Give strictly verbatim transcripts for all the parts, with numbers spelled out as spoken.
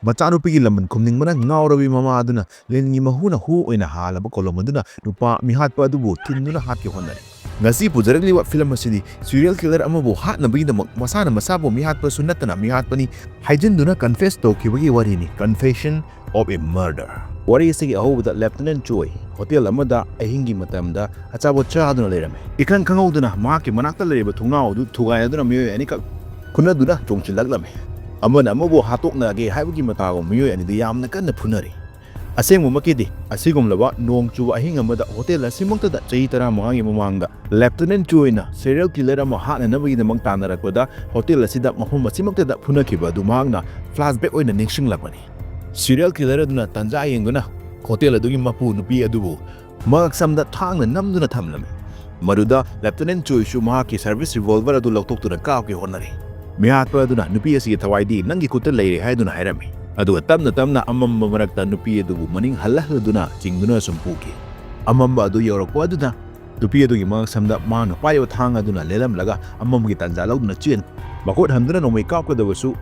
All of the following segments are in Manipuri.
ꯃꯆꯥꯅꯨꯄꯤꯒꯤ ꯂꯃꯟ ꯈꯨꯝꯅꯤꯡꯕꯅ ꯉꯥꯎꯔꯕꯤ ꯃꯃꯥ ꯑꯗꯨꯅ ꯂꯤꯟꯒꯤ ꯃꯍꯨꯅ ꯍꯨ ꯑꯣꯏꯅ ꯍꯥꯜꯂꯕ ꯀꯣꯂꯣꯝ ꯑꯗꯨꯅ ꯅꯨꯄꯥ ꯃꯤꯍꯥꯠꯄ ꯑꯗꯨꯕꯨ ꯊꯤꯟꯗꯨꯅ ꯍꯥꯠꯀꯦ ꯍꯣꯠꯅꯔꯤ꯫ ꯉꯁꯤ ꯄꯨꯖꯔꯛꯂꯤꯕ ꯐꯤꯂꯝ ꯑꯁꯤꯗꯤ serial killer ꯑꯃꯕꯨ ꯍꯥꯠꯅꯕꯒꯤꯗꯃꯛ ꯃꯁꯥꯅ ꯃꯁꯥꯕꯨ ꯃꯤꯍꯥꯠꯄꯁꯨ ꯅꯠꯇꯅ ꯃꯤꯍꯥꯠꯄꯅꯤ ꯍꯥꯏꯖꯤꯟꯗꯨꯅ confess ꯇꯧꯈꯤꯕꯒꯤ ꯋꯥꯔꯤꯅꯤ, Confession of a Murder꯫ ꯋꯥꯔꯤ ꯑꯁꯤꯒꯤ ꯑꯍꯧꯕꯗ Lieutenant Choi ꯍꯣꯇꯦꯜ ꯑꯃꯗ ꯑꯍꯤꯡꯒꯤ ꯃꯇꯝꯗ ꯑꯆꯥꯄꯣꯠ ꯆꯥꯗꯨꯅ ꯂꯩꯔꯝꯃꯤ꯫ ꯏꯈꯪ ꯈꯪꯍꯧꯗꯅ ꯃꯍꯥꯛꯀꯤ ꯃꯅꯥꯛꯇ ꯂꯩꯔꯤꯕ ꯊꯣꯡꯅꯥꯎ ꯑꯗꯨ ꯊꯨꯒꯥꯏ ꯑꯗꯨꯅ ꯃꯤꯑꯣꯏ ꯑꯅꯤꯈꯛ ꯐꯨꯅꯗꯨꯅ ꯆꯣꯡꯁꯤꯜꯂꯛꯂꯝꯃꯤ꯫ ꯑꯃꯅ ꯑꯃꯕꯨ ꯍꯥꯠꯇꯣꯛꯅꯒꯦ ꯍꯥꯏꯕꯒꯤ ꯃꯇꯥꯒꯨꯝ ꯃꯤꯑꯣꯏ ꯑꯅꯤꯗꯨ ꯌꯥꯝꯅ ꯀꯟꯅ ꯐꯨꯅꯔꯤ꯫ ꯑꯁꯦꯡꯕꯃꯛꯀꯤꯗꯤ ꯑꯁꯤꯒꯨꯝꯂꯕ ꯅꯣꯡ ꯆꯨꯕ ꯑꯍꯤꯡ ꯑꯃꯗ ꯍꯣꯇꯦꯜ ꯑꯁꯤꯃꯛꯇꯗ ꯆꯍꯤ ꯇꯔꯥꯃꯉꯥꯒꯤ ꯃꯃꯥꯡꯗ Lieutenant Choi ꯅ serial killer ꯑꯃ ꯍꯥꯠꯅꯅꯕꯒꯤꯗꯃꯛ ꯇꯥꯟꯅꯔꯛꯄꯗ ꯍꯣꯇꯦꯜ ꯑꯁꯤꯗ ꯃꯐꯝ ꯑꯁꯤꯃꯛꯇꯗ ꯐꯨꯅꯈꯤꯕ ꯑꯗꯨ ꯃꯍꯥꯛꯅ flashback ꯑꯣꯏꯅ ꯅꯤꯡꯁꯤꯡꯂꯛꯄꯅꯤ꯫ Serial killer ꯑꯗꯨꯅ ꯇꯥꯟꯖꯥ ꯌꯦꯡꯗꯨꯅ ꯍꯣꯇꯦꯜ ꯑꯗꯨꯒꯤ ꯃꯄꯨ ꯅꯨꯄꯤ ꯑꯗꯨꯕꯨ ꯃꯉꯛꯁꯝꯗ ꯊꯥꯡꯅ ꯅꯝꯗꯨꯅ ꯊꯝꯂꯝꯃꯤ꯫ ꯃꯗꯨꯗ Lieutenant Choi ꯁꯨ ꯃꯍꯥꯛꯀꯤ service revolver ꯑꯗꯨ ꯂꯧꯊꯣꯛꯇꯨꯅ ꯀꯥꯞꯀꯦ ꯍꯣꯠꯅꯔꯤ꯫ ꯃꯤꯍꯥꯠꯄ ꯑꯗꯨꯅ ꯅꯨꯄꯤ ꯑꯁꯤꯒꯤ ꯊꯋꯥꯏꯗꯤ ꯅꯪꯒꯤ ꯈꯨꯠꯇ ꯂꯩꯔꯦ ꯍꯥꯏꯗꯨꯅ ꯍꯥꯏꯔꯝꯃꯤ꯫ ꯑꯗꯨꯒ ꯇꯞꯅ ꯇꯞꯅ ꯑꯃꯝꯕ ꯃꯔꯛꯇ ꯅꯨꯄꯤ ꯑꯗꯨꯕꯨ ꯃꯅꯤꯡ ꯍꯜꯂ ꯍꯜꯂꯗꯨꯅ ꯆꯤꯡꯗꯨꯅ ꯁꯨꯝ ꯄꯨꯈꯤ꯫ ꯑꯃꯝꯕ ꯑꯗꯨ ꯌꯧꯔꯛꯄ ꯑꯗꯨꯗ ꯅꯨꯄꯤ ꯑꯗꯨꯒꯤ ꯃꯉꯛꯁꯝꯗ ꯃꯍꯥꯛꯅ ꯄꯥꯏꯔꯤꯕ ꯊꯥꯡ ꯑꯗꯨꯅ ꯂꯦꯜꯂꯝꯂꯒ ꯑꯃꯝꯕꯒꯤ ꯇꯥꯟꯖꯥ ꯂꯧꯗꯨꯅ ꯆꯦꯟ꯫ ꯃꯈꯨꯠ ꯍꯟꯗꯨꯅ ꯅꯣꯡꯃꯩ ꯀꯥꯞꯀꯗꯕꯁꯨ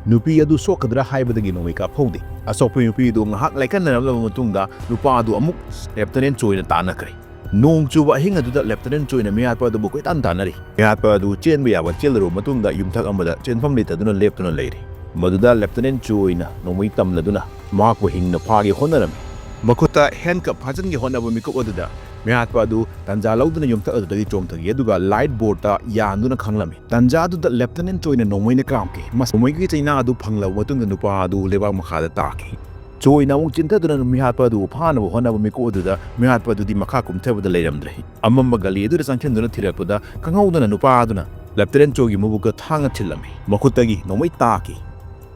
ꯅꯨꯄꯤ ꯑꯗꯨ ꯁꯣꯛꯀꯗ꯭ꯔꯥ ꯍꯥꯏꯕꯗꯒꯤ ꯅꯣꯡꯃꯩ ꯀꯥꯞꯍꯧꯗꯦ꯫ ꯑꯁꯣꯛꯄ ꯅꯨꯄꯤ ꯑꯗꯨ ꯉꯥꯏꯍꯥꯛ ꯂꯥꯏꯀꯠꯅꯔꯝꯂꯕ ꯃꯇꯨꯡꯗ ꯅꯨꯄꯥ ꯑꯗꯨ ꯑꯃꯨꯛ Lieutenant Choi ꯅ ꯇꯥꯟꯅꯈ꯭ꯔꯦ꯫ ꯅꯣꯡ ꯆꯨꯕ ꯑꯍꯤꯡ ꯑꯗꯨꯗ Lieutenant Choi ꯅ ꯃꯤꯍꯥꯠꯄ ꯑꯗꯨꯕꯨ ꯀꯣꯏꯇꯥꯟ ꯇꯥꯟꯅꯔꯤ꯫ ꯃꯤꯍꯥꯠꯄ ꯑꯗꯨ ꯆꯦꯟꯕ ꯌꯥꯕ ꯆꯦꯜꯂꯔꯨꯕ ꯃꯇꯨꯡꯗ ꯌꯨꯝꯊꯛ ꯑꯃꯗ ꯆꯦꯟꯐꯝ ꯂꯩꯇꯗꯨꯅ ꯂꯦꯞꯇꯨꯅ ꯂꯩꯔꯤ꯫ ꯃꯗꯨꯗ Lieutenant Choi ꯅ ꯅꯣꯡꯃꯩ ꯇꯝꯂꯗꯨꯅ ꯃꯍꯥꯛꯄꯨ ꯍꯤꯡꯅ ꯐꯥꯒꯦ ꯍꯣꯠꯅꯔꯝꯃꯤ꯫ ꯃꯈꯨꯠꯇ handcuff ꯐꯥꯖꯤꯟꯒꯦ ꯍꯣꯠꯅꯕ ꯃꯤꯀꯨꯞ ꯑꯗꯨꯗ ꯃꯤꯍꯥꯠꯄ ꯑꯗꯨ ꯇꯥꯟꯖꯥ ꯂꯧꯗꯨꯅ ꯌꯨꯝꯊꯛ ꯑꯗꯨꯗꯒꯤ ꯆꯣꯡꯊꯈꯤ, ꯑꯗꯨꯒ light board ꯇ ꯌꯥꯟꯗꯨꯅ ꯈꯪꯂꯝꯃꯤ꯫ ꯇꯥꯟꯖꯥ ꯑꯗꯨꯗ Lieutenant Choi ꯅ ꯅꯣꯡꯃꯩꯅ ꯀꯥꯝꯈꯤ꯫ ꯃꯁ-, ꯅꯣꯡꯃꯩꯒꯤ ꯆꯩꯅꯥ ꯑꯗꯨ ꯐꯪꯂꯕ ꯃꯇꯨꯡꯗ ꯅꯨꯄꯥ ꯑꯗꯨ ꯂꯩꯕꯥꯛ ꯃꯈꯥꯗ ꯇꯥꯈꯤ꯫ Choi ꯅ ꯑꯃꯨꯛ ꯆꯤꯟꯊꯗꯨꯅ ꯃꯤꯍꯥꯠꯄ ꯑꯗꯨꯕꯨ ꯐꯥꯅꯕ ꯍꯣꯠꯅꯕ ꯃꯤꯀꯨꯞ ꯑꯗꯨꯗ ꯃꯤꯍꯥꯠꯄ ꯑꯗꯨꯗꯤ ꯃꯈꯥ ꯀꯨꯝꯊꯕꯗ ꯂꯩꯔꯝꯗ꯭ꯔꯦ꯫ ꯑꯃꯝꯕ ꯒꯂꯤ ꯑꯗꯨꯗ ꯆꯪꯁꯤꯟꯗꯨꯅ ꯊꯤꯔꯛꯄꯗ ꯈꯪꯍꯧꯗꯅ ꯅꯨꯄꯥ ꯑꯗꯨꯅ Lieutenant Choi ꯒꯤ ꯃꯕꯨꯛꯇ ꯊꯥꯡꯅ ꯊꯤꯜꯂꯝꯃꯤ꯫ ꯃꯈꯨꯠꯇꯒꯤ ꯅꯣꯡꯃꯩ ꯇꯥꯈꯤ꯫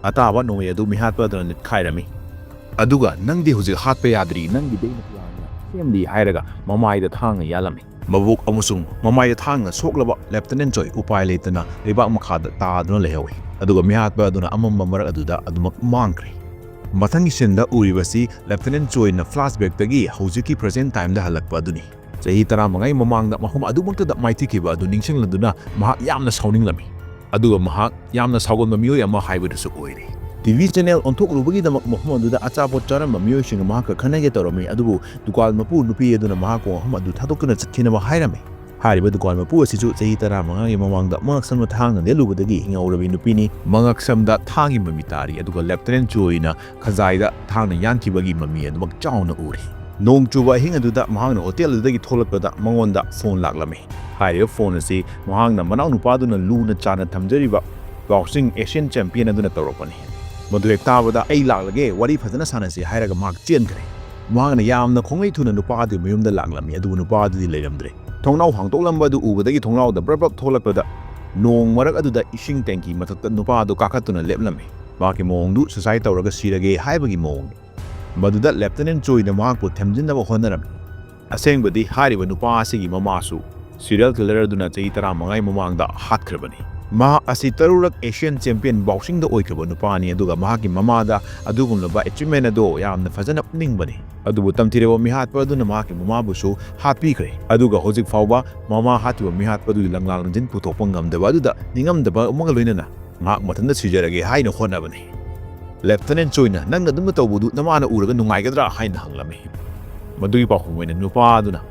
ꯑꯇꯥꯕ ꯅꯣꯡꯃꯩ ꯑꯗꯨ ꯃꯤꯍꯥꯠꯄ ꯑꯗꯨꯅ ꯅꯤꯠꯈꯥꯏꯔꯝꯃꯤ꯫ ꯑꯗꯨꯒ "ꯅꯪꯗꯤ ꯍꯧꯖꯤꯛ ꯍꯥꯠꯄ ꯌꯥꯗ꯭ꯔꯤ, ꯅꯪꯒꯤꯗꯤ ꯑꯩꯅ plan ꯁꯦꯝꯂꯤ" ꯍꯥꯏꯔꯒ ꯃꯃꯥꯏꯗ ꯊꯥꯡꯅ ꯌꯥꯜꯂꯝꯃꯤ꯫ ꯃꯕꯨꯛ ꯑꯃꯁꯨꯡ ꯃꯃꯥꯏꯗ ꯊꯥꯡꯅ ꯁꯣꯛꯂꯕ Lieutenant Choi ꯎꯄꯥꯏ ꯂꯩꯇꯅ ꯂꯩꯕꯥꯛ ꯃꯈꯥꯗ ꯇꯥꯗꯨꯅ ꯂꯩꯍꯧꯏ꯫ ꯑꯗꯨꯒ ꯃꯤꯍꯥꯠꯄ ꯑꯗꯨꯅ ꯑꯃꯝꯕ ꯃꯔꯛ ꯑꯗꯨꯗ ꯑꯗꯨꯃꯛ ꯃꯥꯡꯈ꯭ꯔꯦ꯫ ꯃꯊꯪꯒꯤ scene ꯗ ꯎꯔꯤꯕꯁꯤ Lieutenant Choi ꯅ flashback ꯇꯒꯤ ꯍꯧꯖꯤꯛꯀꯤ present time ꯗ ꯍꯜꯂꯛꯄ ꯑꯗꯨꯅꯤ꯫ ꯆꯍꯤ ꯇꯔꯥꯃꯉꯥꯒꯤ ꯃꯃꯥꯡꯗ ꯃꯐꯝ ꯑꯗꯨꯃꯛꯇꯗ ꯃꯥꯏꯊꯤꯈꯤꯕ ꯑꯗꯨ ꯅꯤꯡꯁꯤꯡꯂꯗꯨꯅ ꯃꯍꯥꯛ ꯌꯥꯝꯅ ꯁꯥꯎꯅꯤꯡꯂꯝꯃꯤ꯫ ꯑꯗꯨꯒ ꯃꯍꯥꯛ ꯌꯥꯝꯅ ꯁꯥꯎꯒꯟꯕ ꯃꯤꯑꯣꯏ ꯑꯃ ꯍꯥꯏꯕꯗꯨꯁꯨ ꯑꯣꯏꯔꯤ꯫ ꯇꯤ ꯚꯤ ꯆꯦꯅꯦꯜ ꯑꯣꯟꯊꯣꯛꯂꯨꯕꯒꯤꯗꯃꯛ ꯃꯐꯝ ꯑꯗꯨꯗ ꯑꯆꯥꯄꯣꯠ ꯆꯥꯔꯝꯕ ꯃꯤꯑꯣꯏꯁꯤꯡꯒ ꯃꯍꯥꯛꯀ ꯈꯟꯅꯒꯦ ꯇꯧꯔꯝꯃꯤ, ꯑꯗꯨꯕꯨ ꯗꯨꯀꯥꯟ ꯃꯄꯨ ꯅꯨꯄꯤ ꯑꯗꯨꯅ ꯃꯍꯥꯛꯄꯨ ꯃꯐꯝ ꯑꯗꯨ ꯊꯥꯗꯣꯛꯇꯨꯅ ꯆꯠꯈꯤꯅꯕ ꯍꯥꯏꯔꯝꯃꯤ꯫ ꯍꯥꯏꯔꯤꯕ ꯗꯨꯀꯥꯟ ꯃꯄꯨ ꯑꯁꯤꯁꯨ ꯆꯍꯤ ꯇꯔꯥꯃꯉꯥꯒꯤ ꯃꯃꯥꯡꯗ ꯃꯉꯛꯁꯝꯗ ꯊꯥꯡꯅ ꯅꯦꯠꯂꯨꯕꯗꯒꯤ ꯍꯤꯡꯍꯧꯔꯕꯤ ꯅꯨꯄꯤꯅꯤ꯫ ꯃꯉꯛꯁꯝꯗ ꯊꯥꯡꯒꯤ ꯃꯃꯤ ꯇꯥꯔꯤ, ꯑꯗꯨꯒ ꯂꯦꯐꯇꯤꯅꯦꯟ ꯆꯣꯏꯅ ꯈꯖꯥꯏꯗ ꯊꯥꯡꯅ ꯌꯥꯟꯈꯤꯕꯒꯤ ꯃꯃꯤ ꯑꯗꯨꯃꯛ ꯆꯥꯎꯅ ꯎꯔꯤ꯫ ꯅꯣꯡ ꯆꯨꯕ ꯑꯍꯤꯡ ꯑꯗꯨꯗ ꯃꯍꯥꯛꯅ ꯍꯣꯇꯦꯜ ꯑꯗꯨꯗꯒꯤ ꯊꯣꯛꯂꯛꯄꯗ ꯃꯉꯣꯟꯗ ꯐꯣꯟ ꯂꯥꯛꯂꯝꯃꯤ꯫ ꯍꯥꯏꯔꯤꯕ ꯐꯣꯟ ꯑꯁꯤ ꯃꯍꯥꯛꯅ ꯃꯅꯥꯎꯅꯨꯄꯥꯗꯨꯅ ꯂꯨꯅ ꯆꯥꯟꯅ ꯊꯝꯖꯔꯤꯕ ꯕꯣꯛꯁꯤꯡ ꯑꯦꯁꯤꯌꯥꯟ ꯆꯦꯝꯄꯤꯌꯟ ꯑꯗꯨꯅ ꯇꯧꯔꯛꯄꯅꯤ꯫ ꯃꯗꯨ ꯍꯦꯛ ꯇꯥꯕꯗ, "ꯑꯩ ꯂꯥꯛꯂꯒꯦ, ꯋꯥꯔꯤ ꯐꯖꯅ ꯁꯥꯟꯅꯁꯤ" ꯍꯥꯏꯔꯒ ꯃꯍꯥꯛ ꯆꯦꯟꯈ꯭ꯔꯦ꯫ ꯃꯍꯥꯛꯅ ꯌꯥꯝꯅ ꯈꯣꯡꯂꯩ ꯊꯨꯅ ꯅꯨꯄꯥ ꯑꯗꯨꯒꯤ ꯃꯌꯨꯝꯗ ꯂꯥꯛꯂꯝꯃꯤ, ꯑꯗꯨꯕꯨ ꯅꯨꯄꯥ ꯑꯗꯨꯗꯤ ꯂꯩꯔꯝꯗ꯭ꯔꯦ꯫ ꯊꯣꯡꯅꯥꯎ ꯍꯥꯡꯗꯣꯛꯂꯝꯕ ꯑꯗꯨ ꯎꯕꯗꯒꯤ ꯊꯣꯡꯅꯥꯎꯗ ꯕ꯭ꯔꯞ ꯕ꯭ꯔꯞ ꯊꯣꯛꯂꯛꯄꯗ, ꯅꯣꯡ ꯃꯔꯛ ꯑꯗꯨꯗ ꯏꯁꯤꯡ ꯇꯦꯡꯀꯤ ꯃꯊꯛꯇ ꯅꯨꯄꯥ ꯑꯗꯨ ꯀꯥꯈꯠꯇꯨꯅ ꯂꯦꯞꯂꯝꯃꯤ꯫ ꯃꯍꯥꯛꯀꯤ ꯃꯑꯣꯡꯗꯨ suicide ꯇꯧꯔꯒ ꯁꯤꯔꯒꯦ ꯍꯥꯏꯕꯒꯤ ꯃꯑꯣꯡꯅꯤ꯫ ꯃꯗꯨꯗ ꯂꯦꯐꯇꯤꯅꯦꯟ ꯆꯣꯏꯅ ꯃꯍꯥꯛꯄꯨ ꯊꯦꯝꯖꯤꯟꯅꯕ ꯍꯣꯠꯅꯔꯝꯃꯤ꯫ ꯑꯁꯦꯡꯕꯗꯤ ꯍꯥꯏꯔꯤꯕ ꯅꯨꯄꯥ ꯑꯁꯤꯒꯤ ꯃꯃꯥꯁꯨ serial killer ꯑꯗꯨꯅ ꯆꯍꯤ ꯇꯔꯥꯃꯉꯥꯒꯤ ꯃꯃꯥꯡꯗ ꯍꯥꯠꯈ꯭ꯔꯕꯅꯤ꯫ ꯃꯍꯥꯛ ꯑꯁꯤ ꯇꯔꯨꯛꯔꯛ ꯑꯦꯁꯤꯌꯥꯟ ꯆꯦꯝꯄꯤꯌꯟ ꯕꯣꯛꯁꯤꯡꯗ ꯑꯣꯏꯈ꯭ꯔꯕ ꯅꯨꯄꯥꯅꯤ, ꯑꯗꯨꯒ ꯃꯍꯥꯛꯀꯤ ꯃꯃꯥꯗ ꯑꯗꯨꯒꯨꯝꯂꯕ achievement ꯑꯗꯣ ꯌꯥꯝꯅ ꯐꯖꯅ ꯎꯠꯅꯤꯡꯕꯅꯤ꯫ ꯑꯗꯨꯕꯨ ꯇꯝꯊꯤꯔꯕ ꯃꯤꯍꯥꯠꯄ ꯑꯗꯨꯅ ꯃꯍꯥꯛꯀꯤ ꯃꯃꯥꯕꯨꯁꯨ ꯍꯥꯠꯄꯤꯈ꯭ꯔꯦ, ꯑꯗꯨꯒ ꯍꯧꯖꯤꯛ ꯐꯥꯎꯕ ꯃꯃꯥ ꯍꯥꯠꯈꯤꯕ ꯃꯤꯍꯥꯠꯄ ꯑꯗꯨꯒꯤ ꯂꯪꯂꯥ ꯂꯪꯖꯤꯟ ꯄꯨꯊꯣꯛꯄ ꯉꯝꯗꯕ ꯑꯗꯨꯗ ꯅꯤꯡꯉꯝꯗꯕ ꯑꯃꯒ ꯂꯣꯏꯅꯅ ꯃꯍꯥꯛ ꯃꯊꯟꯇ ꯁꯤꯖꯔꯒꯦ ꯍꯥꯏꯅ ꯍꯣꯠꯅꯕꯅꯤ꯫ ꯂꯦꯐꯇꯤꯅꯦꯟ ꯆꯣꯏꯅ, "ꯅꯪꯅ ꯑꯗꯨꯝꯅ ꯇꯧꯕꯗꯨ ꯅꯃꯥꯅ ꯎꯔꯒ ꯅꯨꯡꯉꯥꯏꯒꯗ꯭ꯔꯥ?" ꯍꯥꯏꯅ ꯍꯪꯂꯝꯃꯤ꯫ ꯃꯗꯨꯒꯤ ꯄꯥꯎꯈꯨꯝ ꯑꯣꯏꯅ ꯅꯨꯄꯥ ꯑꯗꯨꯅ,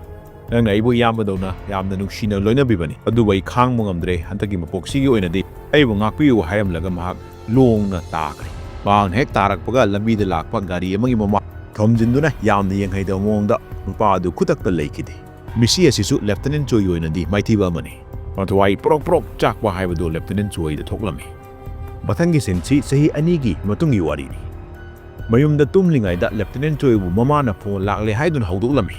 "ꯅꯪꯅ ꯑꯩꯕꯨ ꯏꯌꯥꯝꯕꯗꯧꯅ ꯌꯥꯝꯅ ꯅꯨꯡꯁꯤꯅ ꯂꯣꯏꯅꯕꯤꯕꯅꯤ, ꯑꯗꯨꯕꯨ ꯑꯩ ꯈꯥꯡꯕ ꯉꯝꯗ꯭ꯔꯦ, ꯍꯟꯗꯛꯀꯤ ꯃꯄꯣꯛꯁꯤꯒꯤ ꯑꯣꯏꯅꯗꯤ ꯑꯩꯕꯨ ꯉꯥꯛꯄꯤꯌꯨ" ꯍꯥꯏꯔꯝꯂꯒ ꯃꯍꯥꯛ ꯂꯣꯡꯅ ꯇꯥꯈ꯭ꯔꯦ꯫ ꯃꯍꯥꯛꯅ ꯍꯦꯛ ꯇꯥꯔꯛꯄꯒ ꯂꯝꯕꯤꯗ ꯂꯥꯛꯄ ꯒꯥꯔꯤ ꯑꯃꯒꯤ ꯃꯃꯥꯡ ꯊꯣꯝꯖꯤꯟꯗꯨꯅ ꯌꯥꯝꯅ ꯌꯦꯡꯍꯩꯗꯕ ꯃꯑꯣꯡꯗ ꯅꯨꯄꯥ ꯑꯗꯨ ꯈꯨꯗꯛꯇ ꯂꯩꯈꯤꯗꯦ꯫ ꯃꯤꯁꯤ ꯑꯁꯤꯁꯨ ꯂꯦꯐꯇꯤꯅꯦꯟ ꯆꯣꯏꯒꯤ ꯑꯣꯏꯅꯗꯤ ꯃꯥꯏꯊꯤꯕ ꯑꯃꯅꯤ꯫ ꯃꯊ꯭ꯋꯥꯏ ꯄ꯭ꯔꯣꯛ ꯄ꯭ꯔꯣꯛ ꯆꯥꯛꯄ ꯍꯥꯏꯕꯗꯨ ꯂꯦꯐꯇꯤꯅꯦꯟ ꯆꯣꯏꯗ ꯊꯣꯛꯂꯝꯃꯤ꯫ ꯃꯊꯪꯒꯤ ꯁꯤꯟꯁꯤ ꯆꯍꯤ ꯑꯅꯤꯒꯤ ꯃꯇꯨꯡꯒꯤ ꯋꯥꯔꯤꯅꯤ꯫ ꯃꯌꯨꯝꯗ ꯇꯨꯝꯂꯤꯉꯩꯗ ꯂꯦꯐꯇꯤꯅꯦꯟ ꯆꯣꯏꯕꯨ ꯃꯃꯥꯅ ꯐꯣꯟ ꯂꯥꯛꯂꯦ ꯍꯥꯏꯗꯨꯅ ꯍꯧꯗꯣꯛꯂꯝꯃꯤ꯫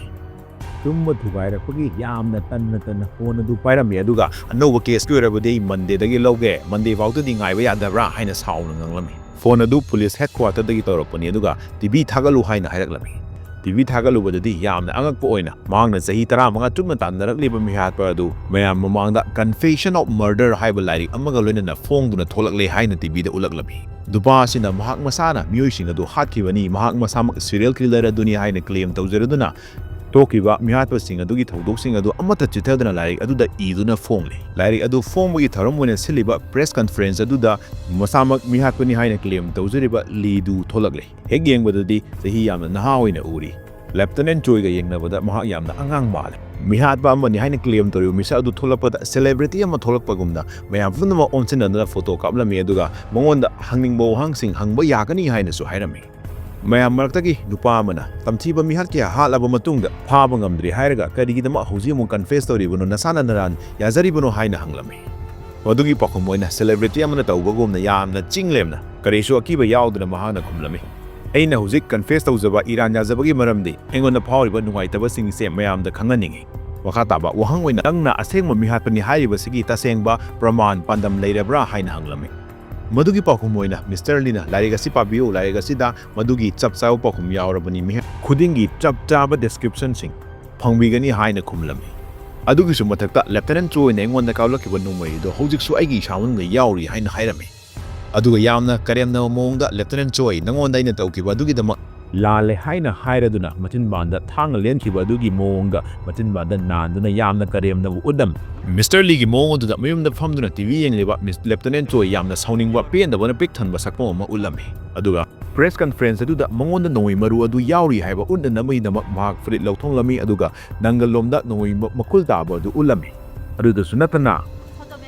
ꯇꯨꯝꯕ ꯊꯨꯒꯥꯏꯔꯛꯄꯒꯤ ꯌꯥꯝꯅ ꯇꯟꯅ ꯇꯟꯅ ꯐꯣꯟ ꯑꯗꯨ ꯄꯥꯏꯔꯝꯃꯤ, ꯑꯗꯨꯒ "ꯑꯅꯧꯕ ꯀꯦꯁꯀꯤ ꯑꯣꯏꯔꯕꯗꯤ ꯑꯩ ꯃꯟꯗꯦꯗꯒꯤ ꯂꯧꯒꯦ, ꯃꯟꯗꯦ ꯐꯥꯎꯗꯗꯤ ꯉꯥꯏꯕ ꯌꯥꯗꯕ꯭ꯔꯥ?" ꯍꯥꯏꯅ ꯁꯥꯎꯅ ꯉꯥꯡꯂꯝꯃꯤ꯫ ꯐꯣꯟ ꯑꯗꯨ ꯄꯨꯂꯤꯁ ꯍꯦꯗꯀ꯭ꯋꯥꯇꯔꯗꯒꯤ ꯇꯧꯔꯛꯄꯅꯤ, ꯑꯗꯨꯒ "ꯇꯤ ꯚꯤ ꯊꯥꯒꯠꯂꯨ" ꯍꯥꯏꯅ ꯍꯥꯏꯔꯛꯂꯝꯃꯤ꯫ ꯇꯤ ꯚꯤ ꯊꯥꯒꯠꯂꯨꯕꯗꯗꯤ ꯌꯥꯝꯅ ꯑꯉꯛꯄ ꯑꯣꯏꯅ ꯃꯍꯥꯛꯅ ꯆꯍꯤ ꯇꯔꯥꯃꯉꯥ ꯆꯨꯞꯅ ꯇꯥꯟꯅꯔꯛꯂꯤꯕ ꯃꯤꯍꯥꯠꯄ ꯑꯗꯨ ꯃꯌꯥꯝ ꯃꯃꯥꯡꯗ Confession of Murder ꯍꯥꯏꯕ ꯂꯥꯏꯔꯤꯛ ꯑꯃꯒ ꯂꯣꯏꯅꯅ ꯐꯣꯡꯗꯨꯅ ꯊꯣꯛꯂꯛꯂꯦ ꯍꯥꯏꯅ ꯇꯤ ꯚꯤꯗ ꯎꯠꯂꯛꯂꯝꯃꯤ꯫ ꯅꯨꯄꯥ ꯑꯁꯤꯅ ꯃꯍꯥꯛ ꯃꯁꯥꯅ ꯃꯤꯑꯣꯏꯁꯤꯡ ꯑꯗꯨ ꯍꯥꯠꯈꯤꯕꯅꯤ, ꯃꯍꯥꯛ ꯃꯁꯥꯃꯛ serial killer ꯑꯗꯨꯅꯤ ꯍꯥꯏꯅ claim ꯇꯧꯖꯔꯗꯨꯅ ꯊꯣꯛꯈꯤꯕ ꯃꯤꯍꯥꯠꯄꯁꯤꯡ ꯑꯗꯨꯒꯤ ꯊꯧꯗꯣꯛꯁꯤꯡ ꯑꯗꯨ ꯑꯃꯠꯇ ꯆꯤꯠꯊꯗꯅ ꯂꯥꯏꯔꯤꯛ ꯑꯗꯨꯗ ꯏꯗꯨꯅ ꯐꯣꯡꯂꯤ꯫ ꯂꯥꯏꯔꯤꯛ ꯑꯗꯨ ꯐꯣꯡꯕꯒꯤ ꯊꯧꯔꯝ ꯑꯣꯏꯅ ꯁꯤꯜꯂꯤꯕ ꯄ꯭ꯔꯦꯁ ꯀꯟꯐꯔꯦꯟꯁ ꯑꯗꯨꯗ ꯃꯁꯥꯃꯛ ꯃꯤꯍꯥꯠꯄꯅꯤ ꯍꯥꯏꯅ ꯀ꯭ꯂꯦꯝ ꯇꯧꯖꯔꯤꯕ ꯂꯤꯗꯨ ꯊꯣꯛꯂꯛꯂꯤ꯫ ꯍꯦꯛ ꯌꯦꯡꯕꯗꯗꯤ ꯆꯍꯤ ꯌꯥꯝꯅ ꯅꯍꯥ ꯑꯣꯏꯅ ꯎꯔꯤ꯫ ꯂꯦꯐꯇꯅꯦꯟ ꯆꯣꯏꯒ ꯌꯦꯡꯅꯕꯗ ꯃꯍꯥꯛ ꯌꯥꯝꯅ ꯑꯉꯥꯡ ꯃꯥꯜꯂꯤ꯫ ꯃꯤꯍꯥꯠꯄ ꯑꯃꯅꯤ ꯍꯥꯏꯅ ꯀ꯭ꯂꯦꯝ ꯇꯧꯔꯤꯕ ꯃꯤꯁꯛ ꯑꯗꯨ ꯊꯣꯛꯂꯛꯄꯗ ꯁꯦꯂꯦꯕ꯭ꯔꯤꯇꯤ ꯑꯃ ꯊꯣꯛꯂꯛꯄꯒꯨꯝꯅ ꯃꯌꯥꯝ ꯄꯨꯝꯅꯃꯛ ꯑꯣꯟꯁꯤꯟꯅꯗꯨꯅ ꯐꯣꯇꯣ ꯀꯥꯞꯂꯝꯃꯤ, ꯑꯗꯨꯒ ꯃꯉꯣꯟꯗ ꯍꯪꯅꯤꯡꯕ ꯋꯥꯍꯪꯁꯤꯡ ꯍꯪꯕ ꯌꯥꯒꯅꯤ ꯍꯥꯏꯅꯁꯨ ꯍꯥꯏꯔꯝꯃꯤ꯫ ꯃꯌꯥꯝ ꯃꯔꯛꯇꯒꯤ ꯅꯨꯄꯥ ꯑꯃꯅ ꯇꯝꯊꯤꯕ ꯃꯤꯍꯥꯠ ꯀꯌꯥ ꯍꯥꯠꯂꯕ ꯃꯇꯨꯡꯗ ꯐꯥꯕ ꯉꯝꯗ꯭ꯔꯤ ꯍꯥꯏꯔꯒ ꯀꯔꯤꯒꯤꯗꯃꯛ ꯍꯧꯖꯤꯛ ꯑꯃꯨꯛ ꯀꯟꯐꯦꯁ ꯇꯧꯔꯤꯕꯅꯣ, ꯅꯁꯥꯅ ꯅꯔꯥꯟ ꯌꯥꯖꯔꯤꯕꯅꯣ ꯍꯥꯏꯅ ꯍꯪꯂꯝꯃꯤ꯫ ꯃꯗꯨꯒꯤ ꯄꯥꯎꯈꯨꯝ ꯑꯣꯏꯅ ꯁꯦꯂꯦꯕ꯭ꯔꯤꯇꯤ ꯑꯃꯅ ꯇꯧꯕꯒꯨꯝꯅ ꯌꯥꯝꯅ ꯆꯤꯡ ꯂꯦꯝꯅ ꯀꯔꯤꯁꯨ ꯑꯀꯤꯕ ꯌꯥꯎꯗꯅ ꯃꯍꯥꯛꯅ ꯈꯨꯝꯂꯝꯃꯤ, "ꯑꯩꯅ ꯍꯧꯖꯤꯛ ꯀꯟꯐꯦꯁ ꯇꯧꯖꯕ ꯏꯔꯥꯟ ꯌꯥꯖꯕꯒꯤ ꯃꯔꯝꯗꯤ ꯑꯩꯉꯣꯟꯗ ꯐꯥꯎꯔꯤꯕ ꯅꯨꯡꯉꯥꯏꯇꯕꯁꯤꯡꯁꯦ ꯃꯌꯥꯝꯗ ꯈꯪꯍꯟꯅꯤꯡꯏ꯫" ꯃꯈꯥ ꯇꯥꯕ ꯋꯥꯍꯪ ꯑꯣꯏꯅ, "ꯅꯪꯅ ꯑꯁꯦꯡꯕ ꯃꯤꯍꯥꯠꯄꯅꯤ ꯍꯥꯏꯔꯤꯕꯁꯤꯒꯤ ꯇꯁꯦꯡꯕ ꯄ꯭ꯔꯃꯥꯟ ꯄꯥꯟꯗꯝ ꯂꯩꯔꯕ꯭ꯔꯥ?" ꯍꯥꯏꯅ ꯍꯪꯂꯝꯃꯤ꯫ ꯃꯗꯨꯒꯤ ꯄꯥꯎꯈꯨꯝ ꯑꯣꯏꯅ, "ꯃꯤꯁꯇꯔ ꯂꯤꯅ ꯂꯥꯏꯔꯤꯛ ꯑꯁꯤ ꯄꯥꯕꯤꯌꯨ, ꯂꯥꯏꯔꯤꯛ ꯑꯁꯤꯗ ꯃꯗꯨꯒꯤ ꯆꯞ ꯆꯥꯕ ꯄꯥꯎꯈꯨꯝ ꯌꯥꯎꯔꯕꯅꯤ꯫" ꯃꯤꯍꯥꯠ ꯈꯨꯗꯤꯡꯒꯤ ꯆꯞ ꯆꯥꯕ ꯗꯦꯁꯀ꯭ꯔꯤꯞꯁꯟꯁꯤꯡ ꯐꯪꯕꯤꯒꯅꯤ ꯍꯥꯏꯅ ꯈꯨꯝꯂꯝꯃꯤ꯫ ꯑꯗꯨꯒꯤꯁꯨ ꯃꯊꯛꯇ, ꯂꯦꯐꯇꯅꯦꯟ ꯆꯣꯏꯅ ꯑꯩꯉꯣꯟꯗ ꯀꯥꯞꯂꯛꯈꯤꯕ ꯅꯣꯡꯃꯩ ꯑꯗꯨ ꯍꯧꯖꯤꯛꯁꯨ ꯑꯩꯒꯤ ꯏꯁꯥ ꯃꯅꯨꯡꯗ ꯌꯥꯎꯔꯤ ꯍꯥꯏꯅ ꯍꯥꯏꯔꯝꯃꯤ꯫ ꯑꯗꯨꯒ ꯌꯥꯝꯅ ꯀꯔꯦꯝꯅꯕ ꯃꯑꯣꯡꯗ, "ꯂꯦꯐꯇꯅꯦꯟ ꯆꯣꯏ, ꯅꯉꯣꯟꯗ ꯑꯩꯅ ꯇꯧꯈꯤꯕ ꯑꯗꯨꯒꯤꯗꯃꯛ ꯂꯥꯜꯂꯦ" ꯍꯥꯏꯅ ꯍꯥꯏꯔꯗꯨꯅ ꯃꯆꯤꯟꯕꯥꯟꯗ ꯊꯥꯡꯅ ꯂꯦꯟꯈꯤꯕ ꯑꯗꯨꯒꯤ ꯃꯑꯣꯡꯒ ꯃꯆꯤꯟꯕꯥꯟꯗ ꯅꯥꯟꯗꯨꯅ ꯌꯥꯝꯅ ꯀꯔꯦꯝꯅꯕ ꯎꯠꯂꯝꯃꯤ꯫ ꯃꯤꯁꯇꯔ ꯂꯤꯒꯤ ꯃꯑꯣꯡ ꯑꯗꯨꯗ ꯃꯌꯨꯝꯗ ꯐꯝꯗꯨꯅ ꯇꯤ ꯚꯤ ꯌꯦꯡꯂꯤꯕ ꯃꯤꯁ ꯂꯦꯐꯇꯅꯦꯟ ꯆꯣꯏ ꯌꯥꯝꯅ ꯁꯥꯎꯅꯤꯡꯕ, ꯄꯦꯟꯗꯕꯅ ꯄꯤꯛ ꯊꯟꯕ ꯁꯛꯐꯝ ꯑꯃ ꯎꯠꯂꯝꯃꯤ꯫ ꯑꯗꯨꯒ ꯄ꯭ꯔꯦꯁ ꯀꯟꯐꯔꯦꯟꯁ ꯑꯗꯨꯗ ꯃꯉꯣꯟꯗ ꯅꯣꯡꯃꯩ ꯃꯔꯨ ꯑꯗꯨ ꯌꯥꯎꯔꯤ ꯍꯥꯏꯕ ꯎꯠꯅꯅꯕꯒꯤꯗꯃꯛ ꯃꯍꯥꯛ ꯐꯨꯔꯤꯠ ꯂꯧꯊꯣꯛꯂꯝꯃꯤ, ꯑꯗꯨꯒ ꯅꯪꯒꯜꯂꯣꯝꯗ ꯅꯣꯡꯃꯩ ꯃ-, ꯃꯈꯨꯜ ꯇꯥꯕ ꯑꯗꯨ ꯎꯠꯂꯝꯃꯤ꯫ ꯑꯗꯨꯗꯁꯨ ꯅꯠꯇꯅ,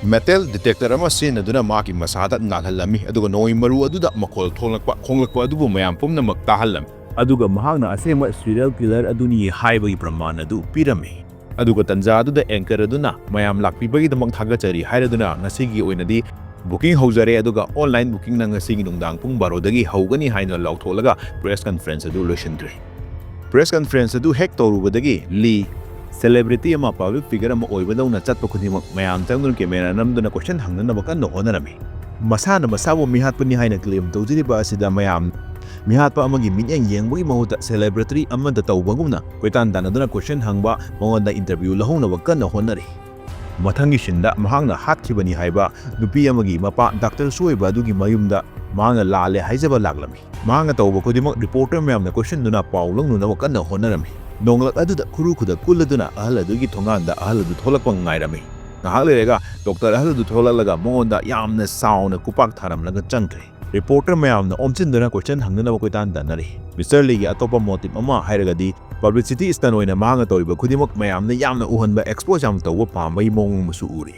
ꯃꯦꯇꯦꯜ ꯗꯤꯇꯦꯛꯇꯔ ꯑꯃ ꯁꯤꯖꯤꯟꯅꯗꯨꯅ ꯃꯍꯥꯛꯀꯤ ꯃꯁꯥꯗ ꯉꯥꯜꯍꯜꯂꯝꯃꯤ, ꯑꯗꯨꯒ ꯅꯣꯡꯃꯩ ꯃꯔꯨ ꯑꯗꯨꯗ ꯃꯈꯣꯜ ꯊꯣꯛꯂꯛꯄ, ꯈꯣꯡꯂꯛꯄ ꯑꯗꯨꯕꯨ ꯃꯌꯥꯝ ꯄꯨꯝꯅꯃꯛ ꯇꯥꯍꯜꯂꯝꯃꯤ꯫ ꯑꯗꯨꯒ ꯃꯍꯥꯛꯅ ꯑꯁꯦꯡꯕ ꯁꯤꯔꯤꯌꯦꯜ ꯀꯤꯂꯔ ꯑꯗꯨꯅꯤ ꯍꯥꯏꯕꯒꯤ ꯄ꯭ꯔꯃꯥꯟ ꯑꯗꯨ ꯄꯤꯔꯝꯃꯤ꯫ ꯑꯗꯨꯒ ꯇꯟꯖꯥ ꯑꯗꯨꯗ ꯑꯦꯡꯀꯔ ꯑꯗꯨꯅ ꯃꯌꯥꯝ ꯂꯥꯛꯄꯤꯕꯒꯤꯗꯃꯛ ꯊꯥꯒꯠꯆꯔꯤ ꯍꯥꯏꯔꯗꯨꯅ ꯉꯁꯤꯒꯤ ꯑꯣꯏꯅꯗꯤ ꯕꯨꯀꯤꯡ ꯍꯧꯖꯔꯦ, ꯑꯗꯨꯒ ꯑꯣꯟꯂꯥꯏꯟ ꯕꯨꯀꯤꯡꯅ ꯉꯁꯤꯒꯤ ꯅꯨꯡꯗꯥꯡ ꯄꯨꯡ ꯕꯥꯔꯣꯗꯒꯤ ꯍꯧꯒꯅꯤ ꯍꯥꯏꯅ ꯂꯥꯎꯊꯣꯛꯂꯒ ꯄ꯭ꯔꯦꯁ ꯀꯟꯐꯔꯦꯟꯁ ꯑꯗꯨ ꯂꯣꯏꯁꯤꯟꯈ꯭ꯔꯦ꯫ ꯄ꯭ꯔꯦꯁ ꯀꯟꯐꯔꯦꯟꯁ ꯑꯗꯨ ꯍꯦꯛ ꯇꯧꯔꯨꯕꯗꯒꯤ ꯂꯤ, ꯁꯦꯂꯦꯕ꯭ꯔꯤꯇꯤ ꯑꯃ, ꯄꯕ꯭ꯂꯤꯛ ꯐꯤꯒꯔ ꯑꯃ ꯑꯣꯏꯕꯗꯧꯅ ꯆꯠꯄ ꯈꯨꯗꯤꯡꯃꯛ ꯃꯌꯥꯝ ꯆꯪꯗꯨꯅ ꯀꯦꯃꯦꯔꯥ ꯅꯝꯗꯨꯅ ꯀꯣꯏꯁꯟ ꯍꯪꯅꯅꯕ ꯀꯟꯅ ꯍꯣꯠꯅꯔꯝꯃꯤ꯫ ꯃꯁꯥꯅ ꯃꯁꯥꯕꯨ ꯃꯤꯍꯥꯠꯄꯅꯤ ꯍꯥꯏꯅ ꯀ꯭ꯂꯦꯝ ꯇꯧꯖꯔꯤꯕ ꯑꯁꯤꯗ ꯃꯌꯥꯝ ꯃꯤꯍꯥꯠꯄ ꯑꯃꯒꯤ ꯃꯤꯠꯌꯦꯡ ꯌꯦꯡꯕꯒꯤ ꯃꯍꯨꯠꯇ ꯁꯦꯂꯦꯕ꯭ꯔꯤꯇꯤ ꯑꯃꯗ ꯇꯧꯕꯒꯨꯝꯅ ꯀꯣꯏꯇꯥꯟ ꯇꯥꯟꯅꯗꯨꯅ ꯀꯣꯏꯁꯟ ꯍꯪꯕ, ꯃꯉꯣꯟꯗ ꯏꯟꯇꯔꯚ꯭ꯌꯨ ꯂꯧꯍꯧꯅꯕ ꯀꯟꯅ ꯍꯣꯠꯅꯔꯤ꯫ ꯃꯊꯪꯒꯤ ꯁꯤꯟꯗ ꯃꯍꯥꯛꯅ ꯍꯥꯠꯈꯤꯕꯅꯤ ꯍꯥꯏꯕ ꯅꯨꯄꯤ ꯑꯃꯒꯤ ꯃꯄꯥ ꯗꯥꯛꯇꯔ ꯁꯣꯏꯕ ꯑꯗꯨꯒꯤ ꯃꯌꯨꯝꯗ ꯃꯍꯥꯛꯅ ꯂꯥꯜꯂꯦ ꯍꯥꯏꯖꯕ ꯂꯥꯛꯂꯝꯃꯤ꯫ ꯃꯍꯥꯛꯅ ꯇꯧꯕ ꯈꯨꯗꯤꯡꯃꯛ ꯔꯤꯄꯣꯔꯇꯔ ꯃꯌꯥꯝꯅ ꯀꯣꯏꯁꯤꯟꯗꯨꯅ ꯄꯥꯎ ꯂꯧꯅꯅꯕ ꯀꯟꯅ ꯍꯣꯠꯅꯔꯝꯃꯤ꯫ ꯅꯣꯡꯂꯛ ꯑꯗꯨꯗ ꯈꯨꯔꯨ ꯈꯨꯗꯛ ꯀꯨꯜꯂꯗꯨꯅ ꯑꯍꯜ ꯑꯗꯨꯒꯤ ꯊꯣꯡꯒꯥꯟꯗ ꯑꯍꯜ ꯑꯗꯨ ꯊꯣꯛꯂꯛꯄ ꯉꯥꯏꯔꯝꯃꯤ꯫ ꯉꯥꯏꯍꯥꯛ ꯂꯩꯔꯒ ꯗꯣꯛꯇꯔ ꯑꯍꯜ ꯑꯗꯨ ꯊꯣꯛꯂꯛꯂꯒ ꯃꯉꯣꯟꯗ ꯌꯥꯝꯅ ꯆꯥꯎꯅ ꯈꯨꯄꯥꯛ ꯊꯥꯔꯝꯂꯒ ꯆꯪꯈ꯭ꯔꯦ꯫ ꯔꯤꯄꯣꯔꯇꯔ ꯃꯌꯥꯝꯅ ꯑꯣꯝꯁꯤꯟꯗꯨꯅ ꯀꯣꯏꯁꯟ ꯍꯪꯅꯅꯕ ꯀꯣꯏꯇꯥꯟ ꯇꯥꯟꯅꯔꯤ꯫ ꯃꯤꯁꯇꯔ ꯂꯤꯒꯤ ꯑꯇꯣꯞꯄ ꯃꯣꯇꯤꯕ ꯑꯃ ꯍꯥꯏꯔꯒꯗꯤ ꯄꯕ꯭ꯂꯤꯁꯤꯇꯤ ꯁ꯭ꯇꯟ ꯑꯣꯏꯅ ꯃꯍꯥꯛꯅ ꯇꯧꯔꯤꯕ ꯈꯨꯗꯤꯡꯃꯛ ꯃꯌꯥꯝꯅ ꯌꯥꯝꯅ ꯎꯍꯟꯕ, ꯑꯦꯛꯁꯄꯣꯖ ꯌꯥꯝꯅ ꯇꯧꯕ ꯄꯥꯝꯕꯒꯤ ꯃꯑꯣꯡ ꯑꯃꯁꯨ ꯎꯔꯤ꯫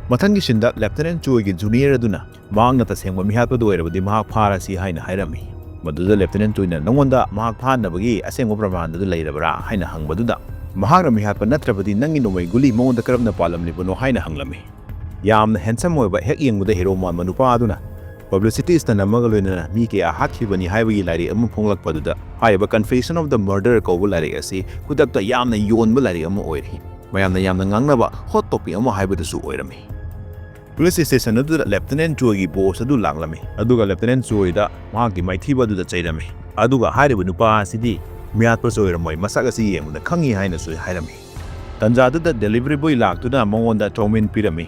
ꯃꯊꯪꯒꯤ ꯁꯤꯟꯗ ꯂꯦꯐꯇꯤꯅꯦꯟꯠ ꯆꯣꯏꯒꯤ ꯖꯨꯅꯤꯌꯔ ꯑꯗꯨꯅ ꯃꯍꯥꯛꯅ ꯇꯁꯦꯡꯕ ꯃꯤꯍꯥꯠꯄꯗꯨ ꯑꯣꯏꯔꯕꯗꯤ ꯃꯍꯥꯛ ꯐꯥꯔꯁꯤ ꯍꯥꯏꯅ ꯍꯥꯏꯔꯝꯃꯤ꯫ ꯃꯗꯨꯗ ꯂꯦꯐꯇꯤꯅꯦꯟꯠ ꯆꯣꯏꯅ ꯅꯉꯣꯟꯗ ꯃꯍꯥꯛ ꯐꯥꯅꯕꯒꯤ ꯑꯁꯦꯡꯕ ꯄ꯭ꯔꯃꯥꯟ ꯑꯗꯨ ꯂꯩꯔꯕ꯭ꯔꯥ ꯍꯥꯏꯅ ꯍꯪꯕꯗꯨꯗ ꯃꯍꯥꯛꯅ ꯃꯤꯍꯥꯠꯄ ꯅꯠꯇ꯭ꯔꯕꯗꯤ ꯅꯪꯒꯤ ꯅꯣꯡꯃꯩ ꯒꯨꯂꯤ ꯃꯉꯣꯟꯗ ꯀꯔꯝꯅ ꯄꯥꯜꯂꯝꯂꯤꯕꯅꯣ ꯍꯥꯏꯅ ꯍꯪꯂꯝꯃꯤ꯫ ꯌꯥꯝꯅ ꯍꯦꯟꯁꯝ ꯑꯣꯏꯕ, ꯍꯦꯛ ꯌꯦꯡꯕꯗ ꯍꯦꯔꯣ ꯃꯥꯟꯕ ꯅꯨꯄꯥ ꯑꯗꯨꯅ ꯄꯕ꯭ꯂꯤꯁꯤꯇꯤ ꯁ꯭ꯇꯟ ꯑꯃꯒ ꯂꯣꯏꯅꯅ ꯃꯤ ꯀꯌꯥ ꯍꯥꯠꯈꯤꯕꯅꯤ ꯍꯥꯏꯕꯒꯤ ꯂꯥꯏꯔꯤꯛ ꯑꯃ ꯐꯣꯡꯂꯛꯄꯗꯨꯗ ꯍꯥꯏꯔꯤꯕ Confession of the Murder ꯀꯧꯕ ꯂꯥꯏꯔꯤꯛ ꯑꯁꯤ ꯈꯨꯗꯛꯇ ꯌꯥꯝꯅ ꯌꯣꯟꯕ ꯂꯥꯏꯔꯤꯛ ꯑꯃ ꯑꯣꯏꯔꯤ꯫ ꯃꯌꯥꯝꯅ ꯌꯥꯝꯅ ꯉꯥꯡꯅꯕ ꯍꯣꯠ ꯇꯣꯄꯤꯛ ꯑꯃ ꯍꯥꯏꯕꯗꯨꯁꯨ ꯑꯣꯏꯔꯝꯃꯤ꯫ ꯄꯨꯂꯤꯁ ꯁ꯭ꯇꯦꯁꯟ ꯑꯗꯨꯗ ꯂꯦꯐꯇꯤꯅꯦꯟꯠ ꯆꯣꯏꯒꯤ ꯕꯣꯁ ꯑꯗꯨ ꯂꯥꯛꯂꯝꯃꯤ, ꯑꯗꯨꯒ ꯂꯦꯐꯇꯤꯅꯦꯟꯠ ꯆꯣꯏꯗ ꯃꯍꯥꯛꯀꯤ ꯃꯥꯏꯊꯤꯕ ꯑꯗꯨꯗ ꯆꯩꯔꯝꯃꯤ, ꯑꯗꯨꯒ ꯍꯥꯏꯔꯤꯕ ꯅꯨꯄꯥ ꯑꯁꯤꯗꯤ ꯃꯤꯍꯥꯠꯄꯁꯨ ꯑꯣꯏꯔꯝꯃꯣꯏ, ꯃꯁꯛ ꯑꯁꯤ ꯌꯦꯡꯕꯗ ꯈꯪꯉꯤ ꯍꯥꯏꯅꯁꯨ ꯍꯥꯏꯔꯝꯃꯤ꯫ ꯇꯟꯖꯥꯗꯨꯗ ꯗꯦꯂꯤꯚꯔꯤ ꯕꯣꯏ ꯂꯥꯛꯇꯨꯅ ꯃꯉꯣꯟꯗ ꯆꯧꯃꯤꯟ ꯄꯤꯔꯝꯃꯤ,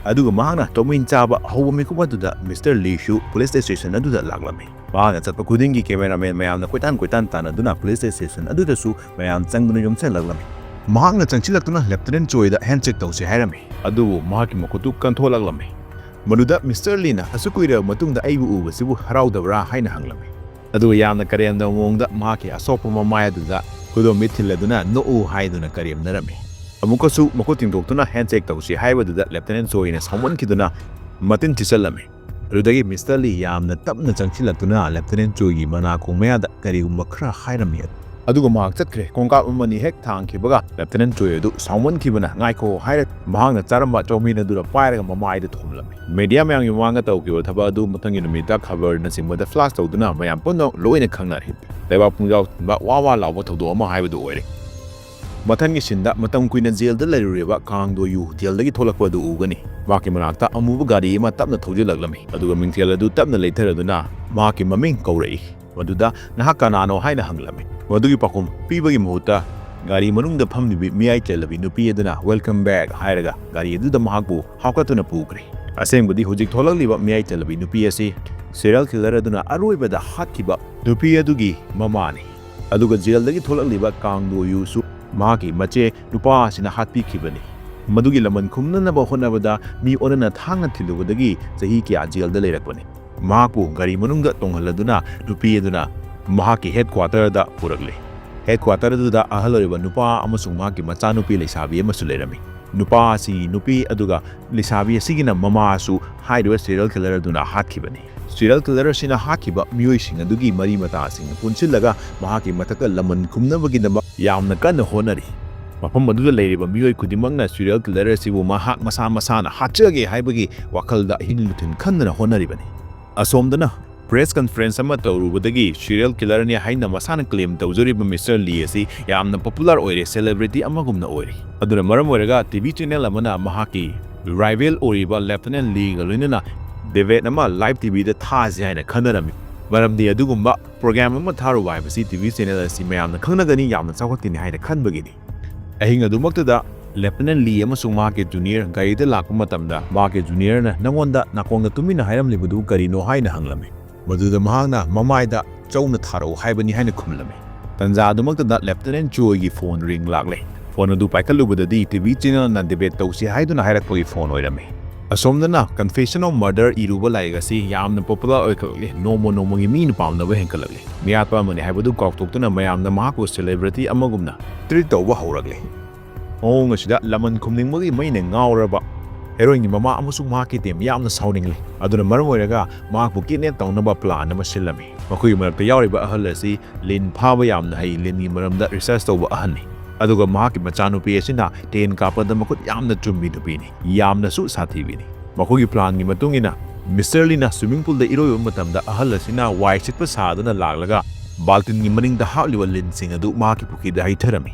ꯑꯗꯨꯒ ꯃꯍꯥꯛꯅ ꯆꯧꯃꯤꯟ ꯆꯥꯕ ꯍꯧꯕ ꯃꯤꯀꯨꯞ ꯑꯗꯨꯗ ꯃꯤꯁꯇꯔ ꯂꯤꯁꯨ ꯄꯨꯂꯤꯁ ꯁ꯭ꯇꯦꯁꯟ ꯑꯗꯨꯗ ꯂꯥꯛꯂꯝꯃꯤ꯫ ꯃꯍꯥꯛꯅ ꯆꯠꯄ ꯈꯨꯗꯤꯡꯒꯤ ꯀꯦꯃꯦꯔꯥꯃꯦꯟ ꯃꯌꯥꯝꯅ ꯀꯣꯏꯇꯥꯟ ꯀꯣꯏꯇꯥꯟ ꯇꯥꯟꯅꯗꯨꯅ ꯄꯨꯂꯤꯁ ꯁ꯭ꯇꯦꯁꯟ ꯑꯗꯨꯗꯁꯨ ꯃꯌꯥꯝ ꯆꯪꯗꯨꯅ ꯌꯣꯝꯁꯤꯜꯂꯛꯂꯝꯃꯤ꯫ ꯃꯍꯥꯛꯅ ꯆꯪꯁꯤꯜꯂꯛꯇꯨꯅ ꯂꯦꯐꯇꯤꯅꯦꯟꯠ ꯆꯣꯏꯗ ꯍꯦꯟꯁꯦꯛ ꯇꯧꯁꯤ ꯍꯥꯏꯔꯝꯃꯤ, ꯑꯗꯨꯕꯨ ꯃꯍꯥꯛꯀꯤ ꯃꯈꯨꯠꯇꯨ ꯀꯟꯊꯣꯛꯂꯛꯂꯝꯃꯤ꯫ ꯃꯗꯨꯗ ꯃꯤꯁꯇꯔ ꯂꯤꯅ ꯑꯁꯨꯛ ꯀꯨꯏꯔꯕ ꯃꯇꯨꯡꯗ ꯑꯩꯕꯨ ꯎꯕꯁꯤꯕꯨ ꯍꯔꯥꯎꯗꯕ꯭ꯔꯥ ꯍꯥꯏꯅ ꯍꯪꯂꯝꯃꯤ꯫ ꯑꯗꯨꯒ ꯌꯥꯝꯅ ꯀꯔꯦꯝꯅꯕ ꯃꯑꯣꯡꯗ ꯃꯍꯥꯛꯀꯤ ꯑꯁꯣꯛꯄ ꯃꯃꯥꯏ ꯑꯗꯨꯗ ꯈꯨꯗꯣꯝꯕꯤ ꯊꯤꯜꯂꯗꯨꯅ ꯅꯣꯛꯎ ꯍꯥꯏꯗꯨꯅ ꯀꯔꯦꯝꯅꯔꯝꯃꯤ꯫ ꯑꯃꯨꯛꯀꯁꯨ ꯃꯈꯨꯠ ꯇꯤꯡꯊꯣꯛꯇꯨꯅ ꯍꯦꯟꯁꯦꯛ ꯇꯧꯁꯤ ꯍꯥꯏꯕꯗꯨꯗ ꯂꯦꯐꯇꯤꯅꯦꯟꯠ ꯆꯣꯏꯅ ꯁꯥꯎꯃꯟꯈꯤꯗꯨꯅ ꯃꯇꯤꯟ ꯊꯤꯆꯜꯂꯝꯃꯤ꯫ ꯑꯗꯨꯗꯒꯤ ꯃꯤꯁꯇꯔ ꯂꯤ ꯌꯥꯝꯅ ꯇꯞꯅ ꯆꯪꯁꯤꯜꯂꯛꯇꯨꯅ ꯂꯦꯐꯇꯤꯅꯦꯟꯠ ꯆꯣꯏꯒꯤ ꯃꯅꯥꯀꯣꯡ ꯃꯌꯥꯗ ꯀꯔꯤꯒꯨꯝꯕ ꯈꯔ ꯍꯥꯏꯔꯝꯃꯤ꯫ ꯑꯗꯨꯒ ꯃꯍꯥꯛ ꯆꯠꯈ꯭ꯔꯦ꯫ ꯈꯣꯡꯀꯥꯞ ꯑꯃꯅꯤ ꯍꯦꯛ ꯊꯥꯡꯈꯤꯕꯒ ꯂꯦꯐꯇꯤꯅꯦꯟꯠ ꯆꯣꯏ ꯑꯗꯨ ꯁꯥꯎꯃꯟꯈꯤꯕꯅ ꯉꯥꯏꯈꯣ ꯍꯥꯏꯔ ꯃꯍꯥꯛꯅ ꯆꯥꯔꯝꯕ ꯆꯧꯃꯤꯟ ꯑꯗꯨꯗ ꯄꯥꯏꯔꯒ ꯃꯃꯥꯏꯗ ꯊꯣꯝꯂꯝꯃꯤ꯫ ꯃꯦꯗꯤꯌꯥ ꯃꯌꯥꯝꯒꯤ ꯃꯃꯥꯡꯗ ꯇꯧꯈꯤꯕ ꯊꯕꯛ ꯑꯗꯨ ꯃꯊꯪꯒꯤ ꯅꯨꯃꯤꯠꯇ ꯈꯕꯔꯅꯆꯤꯡꯕꯗ ꯐ꯭ꯂꯥꯁ ꯇꯧꯗꯨꯅ ꯃꯌꯥꯝ ꯄꯨꯝꯅꯃꯛ ꯂꯣꯏꯅ ꯈꯪꯅꯔꯦ꯫ ꯂꯩꯕꯥꯛ ꯄꯨꯡꯖꯥꯎ ꯊꯤꯟꯕ, ꯋꯥ ꯋꯥ ꯂꯥꯎꯕ ꯊꯧꯗꯣꯛ ꯑꯃ ꯍꯥꯏꯕꯗꯨ ꯑꯣꯏꯔꯦ꯫ ꯃꯊꯪꯒꯤ ꯁꯤꯟꯗ ꯃꯇꯝ ꯀꯨꯏꯅ ꯖꯦꯜꯗ ꯂꯩꯔꯨꯔꯤꯕ ꯀꯥꯡ ꯗꯣꯌꯨ ꯖꯦꯜꯗꯒꯤ ꯊꯣꯛꯂꯛꯄ ꯑꯗꯨ ꯎꯒꯅꯤ꯫ ꯃꯍꯥꯛꯀꯤ ꯃꯅꯥꯛꯇ ꯑꯃꯨꯕ ꯒꯥꯔꯤ ꯑꯃ ꯇꯞꯅ ꯊꯧꯖꯤꯜꯂꯛꯂꯝꯃꯤ, ꯑꯗꯨꯒ ꯃꯤꯡꯁꯦꯜ ꯑꯗꯨ ꯇꯞꯅ ꯂꯩꯊꯔꯗꯨꯅ ꯃꯍꯥꯛꯀꯤ ꯃꯃꯤꯡ ꯀꯧꯔꯛꯏ꯫ ꯃꯗꯨꯗ "ꯅꯍꯥꯛ ꯀꯅꯥꯅꯣ?" ꯍꯥꯏꯅ ꯍꯪꯂꯝꯃꯤ꯫ ꯃꯗꯨꯒꯤ ꯄꯥꯎꯈꯨꯝ ꯄꯤꯕꯒꯤ ꯃꯍꯨꯠꯇ ꯒꯥꯔꯤ ꯃꯅꯨꯡꯗ ꯐꯝꯂꯤꯕꯤ ꯃꯤꯌꯥꯏ ꯆꯜꯂꯕꯤ ꯅꯨꯄꯤ ꯑꯗꯨꯅ "Welcome back" ꯍꯥꯏꯔꯒ ꯒꯥꯔꯤ ꯑꯗꯨꯗ ꯃꯍꯥꯛꯄꯨ ꯍꯥꯞꯀꯠꯇꯨꯅ ꯄꯨꯈ꯭ꯔꯦ꯫ ꯑꯁꯦꯡꯕꯗꯤ ꯍꯧꯖꯤꯛ ꯊꯣꯛꯂꯛꯂꯤꯕ ꯃꯤꯌꯥꯏ ꯆꯜꯂꯕꯤ ꯅꯨꯄꯤ ꯑꯁꯤ ꯁꯤꯔꯤꯌꯦꯜ ꯀꯤꯂꯔ ꯑꯗꯨꯅ ꯑꯔꯣꯏꯕꯗ ꯍꯥꯠꯈꯤꯕ ꯅꯨꯄꯤ ꯑꯗꯨꯒꯤ ꯃꯃꯥꯅꯤ꯫ ꯑꯗꯨꯒ ꯖꯦꯜꯗꯒꯤ ꯊꯣꯛꯂꯛꯂꯤꯕ ꯀꯥꯡ ꯗꯣ ꯌꯨꯁꯨ ꯃꯍꯥꯛꯀꯤ ꯃꯆꯦ ꯅꯨꯄꯥ ꯑꯁꯤꯅ ꯍꯥꯠꯄꯤꯈꯤꯕꯅꯤ꯫ ꯃꯗꯨꯒꯤ ꯂꯃꯟ ꯈꯨꯝꯅꯅꯕ ꯍꯣꯠꯅꯕꯗ ꯃꯤ ꯑꯣꯟꯅꯅ ꯊꯥꯡꯅ ꯊꯤꯜꯂꯨꯕꯗꯒꯤ ꯆꯍꯤ ꯀꯌꯥ ꯖꯦꯜꯗ ꯂꯩꯔꯛꯄꯅꯤ꯫ ꯃꯍꯥꯛꯄꯨ ꯒꯥꯔꯤ ꯃꯅꯨꯡꯗ ꯇꯣꯡꯍꯜꯂꯗꯨꯅ ꯅꯨꯄꯤ ꯑꯗꯨꯅ ꯃꯍꯥꯛꯀꯤ ꯍꯦꯗ ꯀ꯭ꯋꯥꯇꯔꯗ ꯄꯨꯔꯛꯂꯦ꯫ ꯍꯦꯗ ꯀ꯭ꯋꯥꯇꯔ ꯑꯗꯨꯗ ꯑꯍꯜ ꯑꯣꯏꯔꯕ ꯅꯨꯄꯥ ꯑꯃꯁꯨꯡ ꯃꯍꯥꯛꯀꯤ ꯃꯆꯥꯅꯨꯄꯤ ꯂꯩꯁꯥꯕꯤ ꯑꯃꯁꯨ ꯂꯩꯔꯝꯃꯤ꯫ ꯅꯨꯄꯥ ꯑꯁꯤ ꯅꯨꯄꯤ ꯑꯗꯨꯒ ꯂꯩꯁꯥꯕꯤ ꯑꯁꯤꯒꯤꯅ ꯃꯃꯥꯁꯨ ꯍꯥꯏꯔꯤꯕ ꯁꯤꯔꯤꯌꯦꯜ ꯀꯤꯂꯔ ꯑꯗꯨꯅ ꯍꯥꯠꯈꯤꯕꯅꯤ꯫ ꯁꯤꯔꯤꯌꯦꯜ ꯀꯤꯂꯔ ꯑꯁꯤꯅ ꯍꯥꯠꯈꯤꯕ ꯃꯤꯑꯣꯏꯁꯤꯡ ꯑꯗꯨꯒꯤ ꯃꯔꯤ ꯃꯇꯥꯁꯤꯡꯅ ꯄꯨꯟꯁꯤꯜꯂꯒ ꯃꯍꯥꯛꯀꯤ ꯃꯊꯛꯇ ꯂꯃꯟ ꯈꯨꯝꯅꯕꯒꯤꯗꯃꯛ ꯌꯥꯝꯅ ꯀꯟꯅ ꯍꯣꯠꯅꯔꯤ꯫ ꯃꯐꯝ ꯑꯗꯨꯗ ꯂꯩꯔꯤꯕ ꯃꯤꯑꯣꯏ ꯈꯨꯗꯤꯡꯃꯛꯅ ꯁꯤꯔꯤꯌꯦꯜ ꯀꯤꯂꯔ ꯑꯁꯤꯕꯨ ꯃꯍꯥꯛ ꯃꯁꯥ ꯃꯁꯥꯅ ꯍꯥꯠꯆꯒꯦ ꯍꯥꯏꯕꯒꯤ ꯋꯥꯈꯜꯗ ꯑꯍꯤꯡ ꯅꯨꯡꯊꯤꯜ ꯈꯟꯗꯅ ꯍꯣꯠꯅꯔꯤꯕꯅꯤ꯫ ꯑꯁꯣꯝꯗꯅ ꯄ꯭ꯔꯦꯁ ꯀꯟꯐꯔꯦꯟꯁ ꯑꯃ ꯇꯧꯔꯨꯕꯗꯒꯤ ꯁꯤꯔꯤꯌꯦꯜ ꯀꯤꯂꯔꯅꯤ ꯍꯥꯏꯅ ꯃꯁꯥꯅ ꯀ꯭ꯂꯦꯝ ꯇꯧꯖꯔꯤꯕ ꯃꯤꯁꯇꯔ ꯂꯤ ꯑꯁꯤ ꯌꯥꯝꯅ ꯄꯣꯄꯨꯂꯔ ꯑꯣꯏꯔꯦ, ꯁꯦꯂꯦꯕ꯭ꯔꯤꯇꯤ ꯑꯃꯒꯨꯝꯅ ꯑꯣꯏꯔꯦ꯫ ꯑꯗꯨꯅ ꯃꯔꯝ ꯑꯣꯏꯔꯒ ꯇꯤ ꯚꯤ ꯆꯦꯅꯦꯜ ꯑꯃꯅ ꯃꯍꯥꯛꯀꯤ ꯔꯥꯏꯚꯦꯜ ꯑꯣꯏꯔꯤꯕ ꯂꯦꯐꯇꯤꯅꯦꯟ ꯂꯤꯒ ꯂꯣꯏꯅꯅ ꯗꯤꯕꯦꯠ ꯑꯃ ꯂꯥꯏꯚ ꯇꯤ ꯚꯤꯗ ꯊꯥꯁꯤ ꯍꯥꯏꯅ ꯈꯟꯅꯔꯝꯃꯤ꯫ ꯃꯔꯝꯗꯤ ꯑꯗꯨꯒꯨꯝꯕ ꯄ꯭ꯔꯣꯒ꯭ꯔꯥꯝ ꯑꯃ ꯊꯥꯔꯨꯕ ꯍꯥꯏꯕꯁꯤ ꯇꯤ ꯚꯤ ꯆꯦꯅꯦꯜ ꯑꯁꯤ ꯃꯌꯥꯝꯅ ꯈꯪꯅꯒꯅꯤ, ꯌꯥꯝꯅ ꯆꯥꯎꯈꯠꯀꯅꯤ ꯍꯥꯏꯅ ꯈꯟꯕꯒꯤꯅꯤ꯫ ꯑꯍꯤꯡ ꯑꯗꯨꯃꯛꯇꯗ ꯂꯦꯐꯇꯤꯅꯦꯟ ꯂꯤ ꯑꯃꯁꯨꯡ ꯃꯍꯥꯛꯀꯤ ꯖꯨꯅꯤꯌꯔ ꯒꯥꯔꯤꯗ ꯂꯥꯛꯄ ꯃꯇꯝꯗ ꯃꯍꯥꯛꯀꯤ ꯖꯨꯅꯤꯌꯔꯅ ꯅꯉꯣꯟꯗ ꯅꯥꯀꯣꯡꯗ ꯇꯨꯃꯤꯟꯅ ꯍꯥꯏꯔꯝꯂꯤꯕꯗꯨ ꯀꯔꯤꯅꯣ ꯍꯥꯏꯅ ꯍꯪꯂꯝꯃꯤ꯫ ꯃꯗꯨꯗ ꯃꯍꯥꯛꯅ ꯃꯃꯥꯏꯗ ꯆꯧꯅ ꯊꯥꯔꯛꯎ ꯍꯥꯏꯕꯅꯤ ꯍꯥꯏꯅ ꯈꯨꯝꯂꯝꯃꯤ꯫ ꯇꯟꯖꯥ ꯑꯗꯨꯃꯛꯇꯗ ꯂꯦꯐꯇꯤꯅꯦꯟ ꯆꯣꯏꯒꯤ ꯐꯣꯟ ꯔꯤꯡ ꯂꯥꯛꯂꯦ꯫ ꯐꯣꯟ ꯑꯗꯨ ꯄꯥꯏꯈꯠꯂꯨꯕꯗꯗꯤ ꯇꯤ ꯚꯤ ꯆꯦꯅꯦꯜꯅ ꯗꯤꯕꯦꯠ ꯇꯧꯁꯤ ꯍꯥꯏꯗꯨꯅ ꯍꯥꯏꯔꯛꯄꯒꯤ ꯐꯣꯟ ꯑꯣꯏꯔꯝꯃꯤ꯫ ꯑꯁꯣꯝꯗꯅ Confession of Murder ꯏꯔꯨꯕ ꯂꯥꯏꯔꯤꯛ ꯑꯁꯤ ꯌꯥꯝꯅ ꯄꯣꯄꯨꯂꯔ ꯑꯣꯏꯈꯠꯂꯛꯂꯤ꯫ ꯅꯣꯡꯃ ꯅꯣꯡꯃꯒꯤ ꯃꯤꯅ ꯄꯥꯝꯅꯕ ꯍꯦꯟꯒꯠꯂꯛꯂꯤ꯫ ꯃꯤꯌꯥꯠꯄ ꯑꯃꯅꯤ ꯍꯥꯏꯕꯗꯨ ꯀꯥꯎꯊꯣꯛꯇꯨꯅ ꯃꯌꯥꯝꯅ ꯃꯍꯥꯛꯄꯨ ꯁꯦꯂꯦꯕ꯭ꯔꯤꯇꯤ ꯑꯃꯒꯨꯝꯅ ꯇ꯭ꯔꯤꯠ ꯇꯧꯕ ꯍꯧꯔꯛꯂꯤ꯫ ꯃꯑꯣꯡ ꯑꯁꯤꯗ ꯂꯃꯟ ꯈꯨꯝꯅꯤꯡꯕꯒꯤ ꯃꯩꯅ ꯉꯥꯎꯔꯕ ꯍꯦꯔꯣꯏꯟꯒꯤ ꯃꯃꯥ ꯑꯃꯁꯨꯡ ꯃꯍꯥꯛꯀꯤ ꯇꯤꯝ ꯌꯥꯝꯅ ꯁꯥꯎꯅꯤꯡꯂꯤ꯫ ꯑꯗꯨꯅ ꯃꯔꯝ ꯑꯣꯏꯔꯒ ꯃꯍꯥꯛꯄꯨ ꯀꯤꯗꯅꯦꯞ ꯇꯧꯅꯕ ꯄ꯭ꯂꯥꯟ ꯑꯃ ꯁꯤꯜꯂꯝꯃꯤ꯫ ꯃꯈꯣꯏꯒꯤ ꯃꯔꯛꯇ ꯌꯥꯎꯔꯤꯕ ꯑꯍꯜ ꯑꯁꯤ ꯂꯤꯟ ꯐꯥꯕ ꯌꯥꯝꯅ ꯍꯩ, ꯂꯤꯟꯒꯤ ꯃꯔꯝꯗ ꯔꯤꯁꯔꯆ ꯇꯧꯕ ꯑꯍꯟꯅꯤ꯫ ꯑꯗꯨꯒ ꯃꯍꯥꯛꯀꯤ ꯃꯆꯥꯅꯨꯄꯤ ꯑꯁꯤꯅ ꯇꯦꯟ ꯀꯥꯞꯄꯗ ꯃꯈꯨꯠ ꯌꯥꯝꯅ ꯆꯨꯝꯕꯤ ꯅꯨꯄꯤꯅꯤ, ꯌꯥꯝꯅꯁꯨ ꯁꯥꯊꯤꯕꯤꯅꯤ꯫ ꯃꯈꯣꯏꯒꯤ ꯄ꯭ꯂꯥꯟꯒꯤ ꯃꯇꯨꯡ ꯏꯟꯅ ꯃꯤꯁꯇꯔ ꯂꯤꯅ ꯁ꯭ꯋꯤꯃꯤꯡ ꯄꯨꯜꯗ ꯏꯔꯣꯏꯕ ꯃꯇꯝꯗ ꯑꯍꯜ ꯑꯁꯤꯅ ꯋꯥꯏ ꯁꯤꯠꯄ ꯁꯥꯗꯨꯅ ꯂꯥꯛꯂꯒ ꯕꯥꯜꯇꯤꯟꯒꯤ ꯃꯅꯤꯡꯗ ꯍꯥꯞꯂꯤꯕ ꯂꯤꯟꯁꯤꯡ ꯑꯗꯨ ꯃꯍꯥꯛꯀꯤ ꯄꯨꯈ꯭ꯔꯤꯗ ꯍꯩꯊꯔꯝꯃꯤ꯫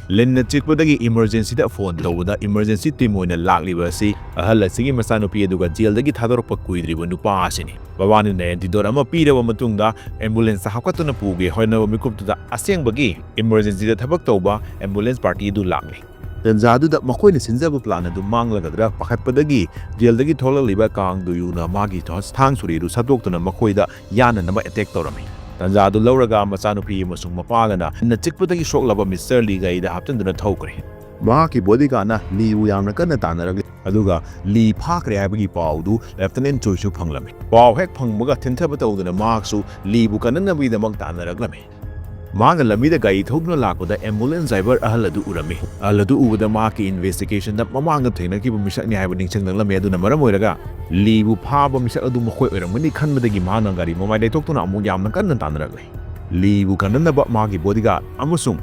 ꯂꯤꯟꯅ ꯆꯤꯛꯄꯗꯒꯤ ꯏꯃꯔꯖꯦꯟꯁꯤꯗ ꯐꯣꯟ ꯇꯧꯕꯗ ꯏꯃꯔꯖꯦꯟꯁꯤ ꯇꯤꯝ ꯑꯣꯏꯅ ꯂꯥꯛꯂꯤꯕ ꯑꯁꯤ ꯑꯍꯜ ꯑꯁꯤꯒꯤ ꯃꯆꯥꯅꯨꯄꯤ ꯑꯗꯨꯒ ꯖꯦꯜꯗꯒꯤ ꯊꯥꯗꯣꯔꯛꯄ ꯀꯨꯏꯗ꯭ꯔꯤꯕ ꯅꯨꯄꯥ ꯑꯁꯤꯅꯤ꯫ ꯃꯕꯥꯅꯤꯅ ꯑꯦꯟꯇꯤꯗꯣꯠ ꯑꯃ ꯄꯤꯔꯕ ꯃꯇꯨꯡꯗ ꯑꯦꯝꯕꯨꯂꯦꯟꯁꯇ ꯍꯥꯞꯀꯠꯇꯨꯅ ꯄꯨꯒꯦ ꯍꯣꯠꯅꯕ ꯃꯤꯀꯨꯞꯇꯨꯗ ꯑꯁꯦꯡꯕꯒꯤ ꯏꯃꯔꯖꯦꯟꯁꯤꯗ ꯊꯕꯛ ꯇꯧꯕ ꯑꯦꯝꯕꯨꯂꯦꯟꯁ ꯄꯥꯔꯇꯤ ꯑꯗꯨ ꯂꯥꯛꯂꯤ꯫ ꯇꯟꯖꯥꯗꯨꯗ ꯃꯈꯣꯏꯅ ꯁꯤꯟꯖꯕ ꯄ꯭ꯂꯥꯟ ꯑꯗꯨ ꯃꯥꯡꯂꯒꯗ꯭ꯔꯥ ꯄꯥꯈꯠꯄꯗꯒꯤ ꯖꯦꯜꯗꯒꯤ ꯊꯣꯛꯂꯛꯂꯤꯕ ꯀꯥꯡ ꯗꯨꯌꯨꯅ ꯃꯥꯒꯤ ꯊꯥꯡ ꯁꯨꯔꯤ ꯑꯗꯨ ꯁꯠꯇꯣꯛꯇꯨꯅ ꯃꯈꯣꯏꯗ ꯌꯥꯅꯅꯕ ꯑꯦꯇꯦꯛ ꯇꯧꯔꯝꯃꯤ꯫ ꯇꯟꯖꯥꯗꯨ ꯂꯧꯔꯒ ꯃꯆꯥꯅꯨꯄꯤ ꯑꯃꯁꯨꯡ ꯃꯄꯥꯒꯅ ꯅ ꯆꯤꯛꯄꯗꯒꯤ ꯁꯣꯛꯂꯕ ꯃꯤꯁꯇꯔ ꯂꯤ ꯒꯥꯔꯤꯗ ꯍꯥꯞꯆꯤꯟꯗꯨꯅ ꯊꯧꯈ꯭ꯔꯦ꯫ ꯃꯍꯥꯛꯀꯤ ꯕꯣꯗꯤꯒꯥꯔꯗꯅ ꯂꯤꯕꯨ ꯌꯥꯝꯅ ꯀꯟꯅ ꯇꯥꯟꯅꯔꯛꯂꯤ, ꯑꯗꯨꯒ ꯂꯤ ꯐꯥꯈ꯭ꯔꯦ ꯍꯥꯏꯕꯒꯤ ꯄꯥꯎꯗꯨ ꯂꯦꯐꯇꯤꯅꯦꯟ ꯆꯣꯏꯁꯨ ꯐꯪꯂꯝꯃꯤ꯫ ꯄꯥꯎ ꯍꯦꯛ ꯐꯪꯕꯒ ꯊꯤꯟꯊꯕ ꯇꯧꯗꯨꯅ ꯃꯍꯥꯛꯁꯨ ꯂꯤꯕꯨ ꯀꯟꯅꯅꯕꯒꯤꯗꯃꯛ ꯇꯥꯟꯅꯔꯛꯂꯝꯃꯤ꯫ ꯃꯍꯥꯛꯅ ꯂꯝꯕꯤꯗ ꯒꯥꯔꯤ ꯊꯧꯗꯨꯅ ꯂꯥꯛꯄꯗ ꯑꯦꯝꯕꯨꯂꯦꯟꯁ ꯗ꯭ꯔꯥꯏꯚꯔ ꯑꯍꯜ ꯑꯗꯨ ꯎꯔꯝꯃꯤ꯫ ꯑꯍꯜ ꯑꯗꯨ ꯎꯕꯗ ꯃꯍꯥꯛꯀꯤ ꯏꯟꯚꯦꯁꯇꯤꯒꯦꯁꯟꯗ ꯃꯃꯥꯡꯗ ꯊꯦꯡꯅꯈꯤꯕ ꯃꯤꯁꯛꯅꯤ ꯍꯥꯏꯕ ꯅꯤꯡꯁꯤꯡꯂꯛꯂꯝꯃꯤ꯫ ꯑꯗꯨꯅ ꯃꯔꯝ ꯑꯣꯏꯔꯒ ꯂꯤꯕꯨ ꯐꯥꯕ ꯃꯤꯁꯛ ꯑꯗꯨ ꯃꯈꯣꯏ ꯑꯣꯏꯔꯝꯒꯅꯤ ꯈꯟꯕꯗꯒꯤ ꯃꯍꯥꯛꯅ ꯒꯥꯔꯤ ꯃꯃꯥꯏ ꯂꯩꯊꯣꯛꯇꯨꯅ ꯑꯃꯨꯛ ꯌꯥꯝꯅ ꯀꯟꯅ ꯇꯥꯟꯅꯔꯛꯂꯦ꯫ ꯂꯤꯕꯨ ꯀꯟꯅꯅꯕ ꯃꯍꯥꯛꯀꯤ ꯕꯣꯗꯤꯒꯥꯔꯗ ꯑꯃꯁꯨꯡ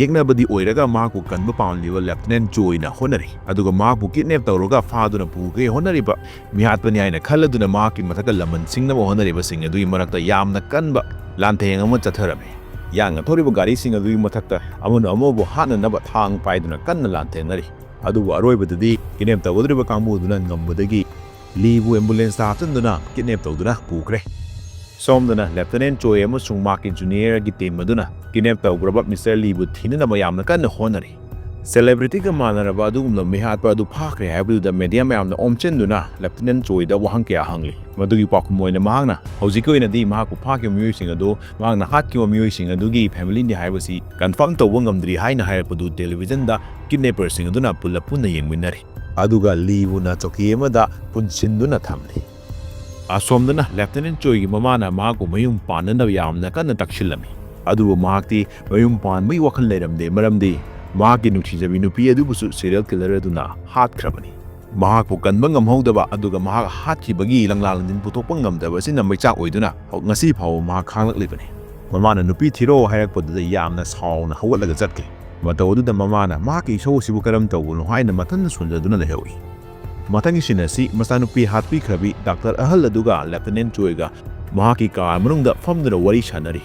ꯌꯦꯛꯅꯕꯗꯤ ꯑꯣꯏꯔꯒ ꯃꯍꯥꯛꯄꯨ ꯀꯟꯕ ꯄꯥꯝꯂꯤꯕ ꯂꯦꯐꯇꯤꯅꯦꯟ ꯆꯣꯏꯅ ꯍꯣꯠꯅꯔꯤ, ꯑꯗꯨꯒ ꯃꯍꯥꯛꯄꯨ ꯀꯤꯗꯅꯦꯞ ꯇꯧꯔꯒ ꯐꯥꯗꯨꯅ ꯄꯨꯈ꯭ꯔꯦ ꯍꯣꯠꯅꯔꯤꯕ ꯃꯤꯍꯥꯠꯄꯅꯤ ꯍꯥꯏꯅ ꯈꯜꯂꯗꯨꯅ ꯃꯍꯥꯛꯀꯤ ꯃꯊꯛꯇ ꯂꯃꯟꯁꯤꯡꯅꯕ ꯍꯣꯠꯅꯔꯤꯕꯁꯤꯡ ꯑꯗꯨꯒꯤ ꯃꯔꯛꯇ ꯌꯥꯝꯅ ꯀꯟꯕ ꯂꯥꯟꯊꯦꯡ ꯑꯃ ꯆꯠꯊꯔꯝꯃꯤ꯫ ꯌꯥꯡꯅ ꯊꯧꯔꯤꯕ ꯒꯥꯔꯤꯁꯤꯡ ꯑꯗꯨꯒꯤ ꯃꯊꯛꯇ ꯑꯃꯅ ꯑꯃꯕꯨ ꯍꯥꯠꯅꯅꯕ ꯊꯥꯡ ꯄꯥꯏꯗꯨꯅ ꯀꯟꯅ ꯂꯥꯟꯊꯦꯡꯅꯔꯤ꯫ ꯑꯗꯨꯕꯨ ꯑꯔꯣꯏꯕꯗꯗꯤ ꯀꯤꯗꯅꯦꯞ ꯇꯧꯒꯗꯧꯔꯤꯕ ꯀꯥꯡꯕꯨ ꯑꯗꯨꯅ ꯉꯝꯕꯗꯒꯤ ꯂꯤꯕꯨ ꯑꯦꯝꯕꯨꯂꯦꯟꯁꯇ ꯍꯥꯞꯆꯤꯟꯗꯨꯅ ꯀꯤꯗꯅꯦꯞ ꯇꯧꯗꯨꯅ ꯄꯨꯈ꯭ꯔꯦ꯫ ꯁꯣꯝꯗꯅ ꯂꯦꯐꯇꯤꯅꯦꯟ ꯆꯣꯏ ꯑꯃꯁꯨꯡ ꯃꯍꯥꯛꯀꯤ ꯖꯨꯅꯤꯌꯔꯒꯤ ꯇꯤꯝ ꯑꯗꯨꯅ ꯀꯤꯗꯅꯦꯞ ꯇꯧꯈ꯭ꯔꯕ ꯃꯤꯁꯇꯔ ꯂꯤꯕꯨ ꯊꯤꯅꯅꯕ ꯌꯥꯝꯅ ꯀꯟꯅ ꯍꯣꯠꯅꯔꯤ꯫ ꯁꯦꯂꯦꯕ꯭ꯔꯤꯇꯤꯒ ꯃꯥꯟꯅꯔꯕ ꯑꯗꯨꯒꯨꯝꯂꯕ ꯃꯤꯍꯥꯠꯄ ꯑꯗꯨ ꯐꯥꯈ꯭ꯔꯦ ꯍꯥꯏꯕꯗꯨꯗ ꯃꯦꯗꯤꯌꯥ ꯃꯌꯥꯝꯅ ꯑꯣꯝꯁꯤꯟꯗꯨꯅ ꯂꯦꯐꯇꯤꯅꯦꯟ ꯆꯣꯏꯗ ꯋꯥꯍꯪ ꯀꯌꯥ ꯍꯪꯂꯤ꯫ ꯃꯗꯨꯒꯤ ꯄꯥꯎꯈꯨꯝ ꯑꯣꯏꯅ ꯃꯍꯥꯛꯅ ꯍꯧꯖꯤꯛꯀꯤ ꯑꯣꯏꯅꯗꯤ ꯃꯍꯥꯛꯄꯨ ꯐꯥꯈꯤꯕ ꯃꯤꯑꯣꯏꯁꯤꯡ ꯑꯗꯨ ꯃꯍꯥꯛꯅ ꯍꯥꯠꯈꯤꯕ ꯃꯤꯑꯣꯏꯁꯤꯡ ꯑꯗꯨꯒꯤ ꯐꯦꯃꯤꯂꯤꯅꯤ ꯍꯥꯏꯕꯁꯤ ꯀꯟꯐꯥꯔꯝ ꯇꯧꯕ ꯉꯝꯗ꯭ꯔꯤ ꯍꯥꯏꯅ ꯍꯥꯏꯔꯛꯄꯗꯨ ꯇꯦꯂꯤꯚꯤꯖꯟꯗ ꯀꯤꯗꯅꯦꯄꯔꯁꯤꯡ ꯑꯗꯨꯅ ꯄꯨꯂꯞ ꯄꯨꯟꯅ ꯌꯦꯡꯃꯤꯟꯅꯔꯤ꯫ ꯑꯗꯨꯒ ꯂꯤꯕꯨꯅ ꯆꯧꯀꯤ ꯑꯃꯗ ꯄꯨꯟꯁꯤꯟꯗꯨꯅ ꯊꯝꯂꯤ꯫ ꯑꯁꯣꯝꯗꯅ ꯂꯦꯐꯇꯤꯅꯦꯟ ꯆꯣꯏꯒꯤ ꯃꯃꯥꯅ ꯃꯍꯥꯛꯄꯨ ꯃꯌꯨꯝ ꯄꯥꯟꯅꯅꯕ ꯌꯥꯝꯅ ꯀꯟꯅ ꯇꯛꯁꯤꯜꯂꯝꯃꯤ꯫ ꯑꯗꯨꯕꯨ ꯃꯍꯥꯛꯇꯤ ꯃꯌꯨꯝ ꯄꯥꯟꯕꯒꯤ ꯋꯥꯈꯜ ꯂꯩꯔꯝꯗꯦ, ꯃꯔꯝꯗꯤ ꯃꯍꯥꯛꯀꯤ ꯅꯨꯡꯁꯤꯖꯕꯤ ꯅꯨꯄꯤ ꯑꯗꯨꯕꯨꯁꯨ ꯁꯤꯔꯤꯌꯦꯜ ꯀꯤꯂꯔ ꯑꯗꯨꯅ ꯍꯥꯠꯈ꯭ꯔꯕꯅꯤ꯫ ꯃꯍꯥꯛꯄꯨ ꯀꯟꯕ ꯉꯝꯍꯧꯗꯕ ꯑꯗꯨꯒ ꯃꯍꯥꯛ ꯍꯥꯠꯈꯤꯕꯒꯤ ꯂꯪꯂꯥ ꯂꯪꯖꯤꯟ ꯄꯨꯊꯣꯛꯄ ꯉꯝꯗꯕ ꯑꯁꯤꯅ ꯃꯩꯆꯥꯛ ꯑꯣꯏꯗꯨꯅ ꯉꯁꯤ ꯐꯥꯎꯕ ꯃꯍꯥꯛ ꯈꯥꯡꯂꯛꯂꯤꯕꯅꯤ꯫ ꯃꯃꯥꯅ ꯅꯨꯄꯤ ꯊꯤꯔꯣ ꯍꯥꯏꯔꯛꯄꯗꯨꯗ ꯌꯥꯝꯅ ꯁꯥꯎꯅ ꯍꯧꯒꯠꯂꯒ ꯆꯠꯈꯤ꯫ ꯃꯇꯧ ꯑꯗꯨꯗ ꯃꯃꯥꯅ ꯃꯍꯥꯛꯀꯤ ꯏꯁꯧ ꯑꯁꯤꯕꯨ ꯀꯔꯝ ꯇꯧꯕꯅꯣ ꯍꯥꯏꯅ ꯃꯊꯟꯗ ꯁꯣꯟꯖꯗꯨꯅ ꯂꯩꯍꯧꯏ꯫ ꯃꯊꯪꯒꯤ ꯁꯤꯟ ꯑꯁꯤ ꯃꯆꯥꯅꯨꯄꯤ ꯍꯥꯠꯄꯤꯈ꯭ꯔꯕꯤ ꯗꯥꯛꯇꯔ ꯑꯍꯜ ꯑꯗꯨꯒ ꯂꯦꯐꯇꯤꯅꯦꯟ ꯆꯣꯏꯒ ꯃꯍꯥꯛꯀꯤ ꯀꯥꯔ ꯃꯅꯨꯡꯗ ꯐꯝꯗꯨꯅ ꯋꯥꯔꯤ ꯁꯥꯟꯅꯔꯤ꯫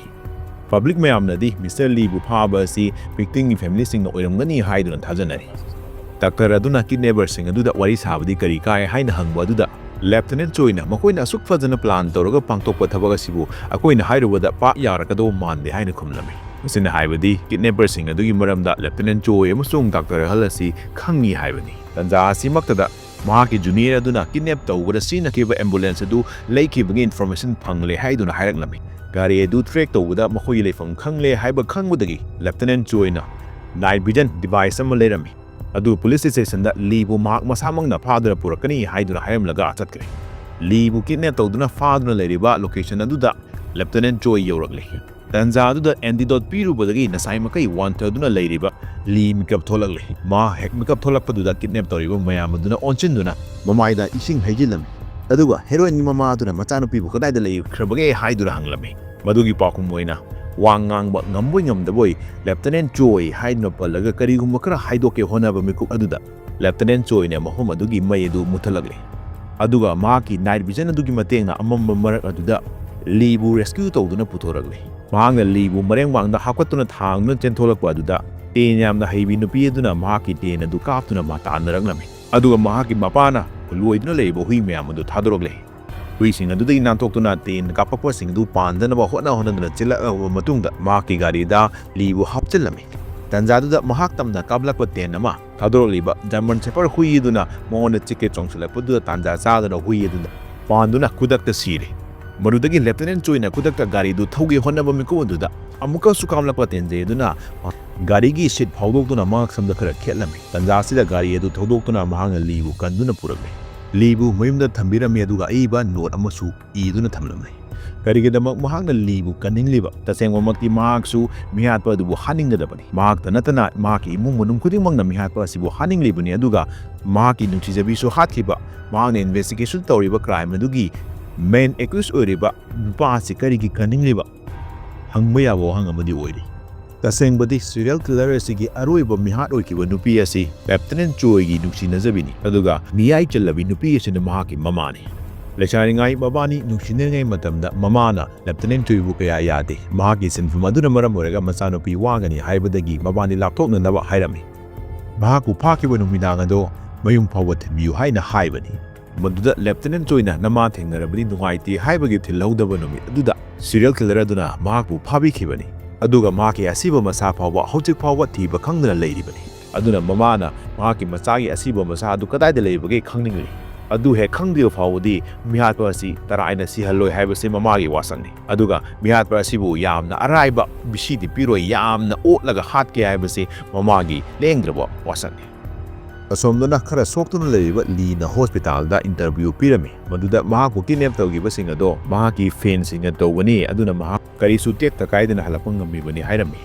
ꯄꯕ꯭ꯂꯤꯛ ꯃꯌꯥꯝꯅꯗꯤ ꯃꯤꯁꯇꯔ ꯂꯤꯕꯨ ꯐꯥꯕ ꯑꯁꯤ ꯚꯤꯛꯇꯤꯝꯒꯤ ꯐꯦꯃꯤꯂꯤꯁꯤꯡꯅ ꯑꯣꯏꯔꯝꯒꯅꯤ ꯍꯥꯏꯗꯨꯅ ꯊꯥꯖꯅꯔꯤ꯫ ꯗꯥꯛꯇꯔ ꯑꯗꯨꯅ ꯀꯤꯗꯅꯦꯄꯔꯁꯤꯡ ꯑꯗꯨꯗ ꯋꯥꯔꯤ ꯁꯥꯕꯗꯤ ꯀꯔꯤ ꯀꯥꯏ ꯍꯥꯏꯅ ꯍꯪꯕ ꯑꯗꯨꯗ ꯂꯦꯐꯇꯤꯅꯦꯟ ꯆꯣꯏꯅ ꯃꯈꯣꯏꯅ ꯑꯁꯨꯛ ꯐꯖꯅ ꯄ꯭ꯂꯥꯟ ꯇꯧꯔꯒ ꯄꯥꯡꯊꯣꯛꯄ ꯊꯕꯛ ꯑꯁꯤꯕꯨ ꯑꯩꯈꯣꯏꯅ ꯍꯥꯏꯔꯨꯕꯗ ꯄꯥꯛ ꯌꯥꯔꯛꯀꯗꯧꯕ ꯃꯥꯟꯗꯦ ꯍꯥꯏꯅ ꯈꯨꯝꯂꯝꯃꯤ꯫ ꯃꯁꯤꯅ ꯍꯥꯏꯕꯗꯤ ꯀꯤꯗꯅꯦꯄꯔꯁꯤꯡ ꯑꯗꯨꯒꯤ ꯃꯔꯝꯗ ꯂꯦꯐꯇꯤꯅꯦꯟꯠ ꯆꯣꯏ ꯑꯃꯁꯨꯡ ꯗꯥꯛꯇꯔ ꯍꯜ ꯑꯁꯤ ꯈꯪꯉꯤ ꯍꯥꯏꯕꯅꯤ꯫ ꯇꯥꯟꯖꯥ ꯑꯁꯤꯃꯛꯇꯗ ꯃꯍꯥꯛꯀꯤ ꯖꯨꯅꯤꯌꯔ ꯑꯗꯨꯅ ꯀꯤꯗꯅꯦꯞ ꯇꯧꯕꯗ ꯁꯤꯖꯤꯟꯅꯈꯤꯕ ꯑꯦꯝꯕꯨꯂꯦꯟꯁ ꯑꯗꯨ ꯂꯩꯈꯤꯕꯒꯤ ꯏꯟꯐꯣꯔꯃꯦꯁꯟ ꯐꯪꯂꯦ ꯍꯥꯏꯗꯨꯅ ꯍꯥꯏꯔꯛꯂꯝꯃꯤ꯫ ꯒꯥꯔꯤ ꯑꯗꯨ ꯇ꯭ꯔꯦꯛ ꯇꯧꯕꯗ ꯃꯈꯣꯏꯒꯤ ꯂꯩꯐꯝ ꯈꯪꯂꯦ ꯍꯥꯏꯕ ꯈꯪꯕꯗꯒꯤ ꯂꯦꯐꯇꯤꯅꯦꯟꯠ ꯆꯣꯏꯅ ꯅꯥꯏꯠ ꯚꯤꯖꯟ ꯗꯤꯚꯥꯏꯁ ꯑꯃ ꯂꯩꯔꯝꯃꯤ꯫ ꯑꯗꯨ ꯄꯨꯂꯤꯁ ꯁ꯭ꯇꯦꯁꯟꯗ ꯂꯤꯕꯨ ꯃꯍꯥꯛ ꯃꯁꯥꯃꯛꯅ ꯐꯥꯗꯨꯅ ꯄꯨꯔꯛꯀꯅꯤ ꯍꯥꯏꯗꯨꯅ ꯍꯥꯏꯔꯝꯂꯒ ꯆꯠꯈ꯭ꯔꯦ꯫ ꯂꯤꯕꯨ ꯀꯤꯗꯅꯦꯞ ꯇꯧꯗꯨꯅ ꯐꯥꯗꯨꯅ ꯂꯩꯔꯤꯕ ꯂꯣꯀꯦꯁꯟ ꯑꯗꯨꯗ ꯂꯦꯐꯇꯤꯅꯦꯟꯠ ꯆꯣꯏ ꯌꯧꯔꯛꯂꯦ꯫ ꯇꯥꯟꯖꯥ ꯑꯗꯨꯗ ꯑꯦꯟꯇꯤꯗꯣꯠ ꯄꯤꯔꯨꯕꯗꯒꯤ ꯉꯁꯥꯏ ꯃꯈꯩ ꯋꯥꯟꯊꯗꯨꯅ ꯂꯩꯔꯤꯕ ꯂꯤ ꯃꯤꯀꯞ ꯊꯣꯛꯂꯛꯂꯦ꯫ ꯃꯥ ꯍꯦꯛ ꯃꯤꯀꯞ ꯊꯣꯛꯂꯛꯄꯗꯨꯗ ꯀꯤꯗꯅꯦꯞ ꯇꯧꯔꯤꯕ ꯃꯌꯥꯝ ꯑꯗꯨꯅ ꯑꯣꯟꯁꯤꯟꯗꯨꯅ ꯃꯃꯥꯏꯗ ꯏꯁꯤꯡ ꯍꯩꯖꯤꯜꯂꯝꯃꯤ꯫ ꯑꯗꯨꯒ ꯍꯦꯔꯣꯏꯟꯒꯤ ꯃꯃꯥ ꯑꯗꯨꯅ ꯃꯆꯥꯅꯨꯄꯤꯕꯨ ꯀꯗꯥꯏꯗ ꯂꯩꯈ꯭ꯔꯕꯒꯦ ꯍꯥꯏꯗꯨꯅ ꯍꯪꯂꯝꯃꯤ꯫ ꯃꯗꯨꯒꯤ ꯄꯥꯎꯈꯨꯝ ꯑꯣꯏꯅ ꯋꯥ ꯉꯥꯡꯕ ꯉꯝꯕꯣꯏ ꯉꯝꯗꯕꯣꯏ ꯂꯦꯐꯇꯤꯅꯦꯟꯠ ꯆꯣꯏ ꯍꯥꯏꯗꯨꯅ ꯄꯜꯂꯒ ꯀꯔꯤꯒꯨꯝꯕ ꯈꯔ ꯍꯥꯏꯗꯣꯛꯀꯦ ꯍꯣꯠꯅꯕ ꯃꯤꯀꯨꯞ ꯑꯗꯨꯗ ꯂꯦꯐꯇꯤꯅꯦꯟꯠ ꯆꯣꯏꯅ ꯃꯐꯝ ꯑꯗꯨꯒꯤ ꯃꯩ ꯑꯗꯨ ꯃꯨꯠꯊꯠꯂꯛꯂꯦ꯫ ꯑꯗꯨꯒ ꯃꯍꯥꯛꯀꯤ ꯅꯥꯏꯠ ꯚꯤꯖꯟ ꯑꯗꯨꯒꯤ ꯃꯇꯦꯡꯅ ꯑꯃꯝꯕ ꯃꯔꯛ ꯑꯗꯨꯗ ꯂꯤꯕꯨ ꯔꯦꯁꯀ꯭ꯌꯨ ꯇꯧꯗꯨꯅ ꯄꯨꯊꯣꯔꯛꯂꯦ꯫ ꯃꯍꯥꯛꯅ ꯂꯤꯕꯨ ꯃꯔꯦꯡ ꯃꯥꯡꯗ ꯍꯥꯞꯀꯠꯇꯨꯅ ꯊꯥꯡꯗꯨꯅ ꯆꯦꯟꯊꯣꯛꯂꯛꯄ ꯑꯗꯨꯗ ꯇꯦꯟ ꯌꯥꯝꯅ ꯍꯩꯕꯤ ꯅꯨꯄꯤ ꯑꯗꯨꯅ ꯃꯍꯥꯛꯀꯤ ꯇꯦꯟ ꯑꯗꯨ ꯀꯥꯞꯇꯨꯅ ꯃꯥ ꯇꯥꯟꯅꯔꯛꯂꯝꯃꯤ꯫ ꯑꯗꯨꯒ ꯃꯍꯥꯛꯀꯤ ꯃꯄꯥꯅ ꯂꯣꯏꯗꯨꯅ ꯂꯩꯔꯤꯕ ꯍꯨꯏ ꯃꯌꯥꯝ ꯑꯗꯨ ꯊꯥꯗꯣꯔꯛꯂꯦ꯫ ꯍꯨꯏꯁꯤꯡ ꯑꯗꯨꯗꯒꯤ ꯅꯥꯟꯊꯣꯛꯇꯨꯅ ꯇꯦꯟ ꯀꯥꯞꯄꯛꯄꯁꯤꯡ ꯑꯗꯨ ꯄꯥꯟꯗꯅꯕ ꯍꯣꯠꯅ ꯍꯣꯠꯅꯗꯨꯅ ꯆꯦꯜꯂꯛꯂꯕ ꯃꯇꯨꯡꯗ ꯃꯍꯥꯛꯀꯤ ꯒꯥꯔꯤꯗ ꯂꯤꯕꯨ ꯍꯥꯞꯆꯤꯜꯂꯝꯃꯤ꯫ ꯇꯥꯟꯖꯥꯗꯨꯗ ꯃꯍꯥꯛ ꯇꯝꯅ ꯀꯥꯞꯂꯛꯄ ꯇꯦꯟ ꯑꯃ ꯊꯥꯗꯣꯔꯛꯂꯤꯕ ꯖꯔꯃꯟ ꯁꯦꯐꯔ ꯍꯨꯏ ꯑꯗꯨꯅ ꯃꯉꯣꯟꯗ ꯆꯤꯛꯀꯦ ꯆꯣꯡꯁꯤꯜꯂꯛꯄꯗꯨꯗ ꯇꯥꯟꯖꯥ ꯆꯥꯗꯅ ꯍꯨꯏ ꯑꯗꯨꯅ ꯄꯥꯟꯗꯨꯅ ꯈꯨꯗꯛꯇ ꯁꯤꯔꯦ꯫ ꯃꯗꯨꯗꯒꯤ ꯂꯦꯐꯇꯤꯅꯦꯟꯠ ꯆꯣꯏꯅ ꯈꯨꯗꯛꯇ ꯒꯥꯔꯤꯗꯨ ꯊꯧꯒꯦ ꯍꯣꯠꯅꯕ ꯃꯤꯀꯨꯞ ꯑꯗꯨꯗ ꯑꯃꯨꯛꯀꯁꯨ ꯀꯥꯞꯂꯛꯄ ꯇꯦꯟꯖꯩ ꯑꯗꯨꯅ ꯒꯥꯔꯤꯒꯤ ꯁꯤꯠ ꯐꯥꯎꯗꯣꯛꯇꯨꯅ ꯃꯍꯥꯛ ꯁꯝꯗ ꯈꯔ ꯈꯦꯠꯂꯝꯃꯤ꯫ ꯇꯥꯟꯖꯥ ꯑꯁꯤꯗ ꯒꯥꯔꯤ ꯑꯗꯨ ꯊꯧꯗꯣꯛꯇꯨꯅ ꯃꯍꯥꯛꯅ ꯂꯤꯕꯨ ꯀꯟꯗꯨꯅ ꯄꯨꯔꯛꯂꯦ꯫ ꯂꯤꯕꯨ ꯃꯌꯨꯝꯗ ꯊꯝꯕꯤꯔꯝꯃꯤ ꯑꯗꯨꯒ ꯑꯏꯕ ꯅꯣꯠ ꯑꯃꯁꯨ ꯏꯗꯨꯅ ꯊꯝꯂꯝꯂꯦ꯫ ꯀꯔꯤꯒꯤꯗꯃꯛ ꯃꯍꯥꯛꯅ ꯂꯤꯕꯨ ꯀꯟꯅꯤꯡꯂꯤꯕ? ꯇꯁꯦꯡꯕꯃꯛꯇꯤ ꯃꯍꯥꯛꯁꯨ ꯃꯤꯍꯥꯠꯄ ꯑꯗꯨꯕꯨ ꯍꯥꯠꯅꯤꯡꯒꯗꯕꯅꯤ꯫ ꯃꯍꯥꯛꯇ ꯅꯠꯇꯅ ꯃꯍꯥꯛꯀꯤ ꯏꯃꯨꯡ ꯃꯅꯨꯡ ꯈꯨꯗꯤꯡꯃꯛꯅ ꯃꯤꯍꯥꯠꯄ ꯑꯁꯤꯕꯨ ꯍꯥꯠꯅꯤꯡꯂꯤꯕꯅꯤ, ꯑꯗꯨꯒ ꯃꯍꯥꯛꯀꯤ ꯅꯨꯡꯁꯤꯖꯕꯤꯁꯨ ꯍꯥꯠꯈꯤꯕ꯫ ꯃꯍꯥꯛꯅ ꯏꯟꯚꯦꯁꯇꯤꯒꯦꯁꯟ ꯇꯧꯔꯤꯕ ꯀ꯭ꯔꯥꯏꯝ ꯑꯗꯨꯒꯤ ꯃꯦꯟ ꯑꯦꯀ꯭ꯌꯨꯁ ꯑꯣꯏꯔꯤꯕ ꯅꯨꯄꯥ ꯑꯁꯤ ꯀꯔꯤꯒꯤ ꯀꯟꯅꯤꯡꯂꯤꯕ? ꯍꯪꯕ ꯌꯥꯕ ꯋꯥꯍꯪ ꯑꯃꯗꯤ ꯑꯣꯏꯔꯤ꯫ ꯇꯁꯦꯡꯕꯗꯤ ꯁꯤꯔꯤꯌꯦꯜ ꯀꯤꯂꯔ ꯑꯁꯤꯒꯤ ꯑꯔꯣꯏꯕ ꯃꯤꯍꯥꯠ ꯑꯣꯏꯈꯤꯕ ꯅꯨꯄꯤ ꯑꯁꯤ ꯂꯦꯐꯇꯤꯅꯦꯟꯠ ꯆꯣꯏꯒꯤ ꯅꯨꯡꯁꯤꯅꯖꯕꯤꯅꯤ, ꯑꯗꯨꯒ ꯃꯤꯌꯥꯏ ꯆꯜꯂꯕꯤ ꯅꯨꯄꯤ ꯑꯁꯤꯅ ꯃꯍꯥꯛꯀꯤ ꯃꯃꯥꯅꯤ꯫ ꯂꯩꯁꯥꯔꯤꯉꯩ ꯃꯕꯥꯅꯤ ꯅꯨꯡꯁꯤꯅꯔꯤꯉꯩ ꯃꯇꯝꯗ ꯃꯃꯥꯅ ꯂꯦꯐꯇꯤꯅꯦꯟꯠ ꯆꯣꯏꯕꯨ ꯀꯌꯥ ꯌꯥꯗꯦ꯫ ꯃꯍꯥꯛꯀꯤ ꯁꯤꯟꯐꯝ ꯑꯗꯨꯅ ꯃꯔꯝ ꯑꯣꯏꯔꯒ ꯃꯆꯥꯅꯨꯄꯤ ꯋꯥꯒꯅꯤ ꯍꯥꯏꯕꯗꯒꯤ ꯃꯕꯥꯅꯤ ꯂꯥꯞꯊꯣꯛꯅꯅꯕ ꯍꯥꯏꯔꯝꯃꯤ꯫ ꯃꯍꯥꯛꯄꯨ ꯐꯥꯈꯤꯕ ꯅꯨꯃꯤꯗꯥꯡ ꯑꯗꯣ ꯃꯌꯨꯝ ꯐꯥꯎꯕ ꯊꯤꯟꯕꯤꯌꯨ ꯍꯥꯏꯅ ꯍꯥꯏꯕꯅꯤ꯫ ꯃꯗꯨꯗ ꯂꯦꯐꯇꯤꯅꯦꯟꯠ ꯆꯣꯏꯅ ꯅꯃꯥ ꯊꯦꯡꯅꯔꯕꯗꯤ ꯅꯨꯡꯉꯥꯏꯇꯦ ꯍꯥꯏꯕꯒꯤ ꯊꯤꯜꯍꯧꯗꯕ ꯅꯨꯃꯤꯠ ꯑꯗꯨꯗ ꯁꯤꯔꯤꯌꯦꯜ ꯀꯤꯂꯔ ꯑꯗꯨꯅ ꯃꯍꯥꯛꯄꯨ ꯐꯥꯕꯤꯈꯤꯕꯅꯤ꯫ ꯑꯗꯨꯒ ꯃꯍꯥꯛꯀꯤ ꯑꯁꯤꯕ ꯃꯁꯥ ꯐꯥꯎꯕ ꯍꯧꯖꯤꯛ ꯐꯥꯎꯕ ꯊꯤꯕ ꯈꯪꯗꯅ ꯂꯩꯔꯤꯕꯅꯤ꯫ ꯑꯗꯨꯅ ꯃꯃꯥꯅ ꯃꯍꯥꯛꯀꯤ ꯃꯆꯥꯒꯤ ꯑꯁꯤꯕ ꯃꯁꯥ ꯑꯗꯨ ꯀꯗꯥꯏꯗ ꯂꯩꯕꯒꯦ ꯈꯪꯅꯤꯡꯂꯤ꯫ ꯑꯗꯨ ꯍꯦꯛ ꯈꯪꯗ꯭ꯔꯤꯕ ꯐꯥꯎꯕꯗꯤ ꯃꯤꯍꯥꯠꯄ ꯑꯁꯤ ꯇꯔꯥꯏꯅ ꯁꯤꯍꯜꯂꯣꯏ ꯍꯥꯏꯕꯁꯤ ꯃꯃꯥꯒꯤ ꯋꯥꯁꯛꯅꯤ꯫ ꯑꯗꯨꯒ ꯃꯤꯍꯥꯠꯄ ꯑꯁꯤꯕꯨ ꯌꯥꯝꯅ ꯑꯔꯥꯏꯕ ꯃꯤꯁꯤꯗꯤ ꯄꯤꯔꯣꯏ, ꯌꯥꯝꯅ ꯑꯣꯠꯂꯒ ꯍꯥꯠꯀꯦ ꯍꯥꯏꯕꯁꯤ ꯃꯃꯥꯒꯤ ꯂꯦꯡꯗ꯭ꯔꯕ ꯋꯥꯁꯛꯅꯤ꯫ ꯑꯁꯣꯝꯗꯅ ꯈꯔ ꯁꯣꯛꯇꯨꯅ ꯂꯩꯔꯤꯕ ꯂꯤꯅ ꯍꯣꯁꯄꯤꯇꯥꯜꯗ ꯏꯟꯇꯔꯚ꯭ꯌꯨ ꯄꯤꯔꯝꯃꯤ꯫ ꯃꯗꯨꯗ ꯃꯍꯥꯛꯄꯨ ꯀꯤꯗꯅꯦꯞ ꯇꯧꯈꯤꯕꯁꯤꯡ ꯑꯗꯣ ꯃꯍꯥꯛꯀꯤ ꯐꯦꯟꯁꯤꯡꯅ ꯇꯧꯕꯅꯤ, ꯑꯗꯨꯅ ꯃꯍꯥꯛ ꯀꯔꯤꯁꯨ ꯇꯦꯛꯇ ꯀꯥꯏꯗꯅ ꯍꯜꯂꯛꯄ ꯉꯝꯃꯤꯕꯅꯤ ꯍꯥꯏꯔꯝꯃꯤ꯫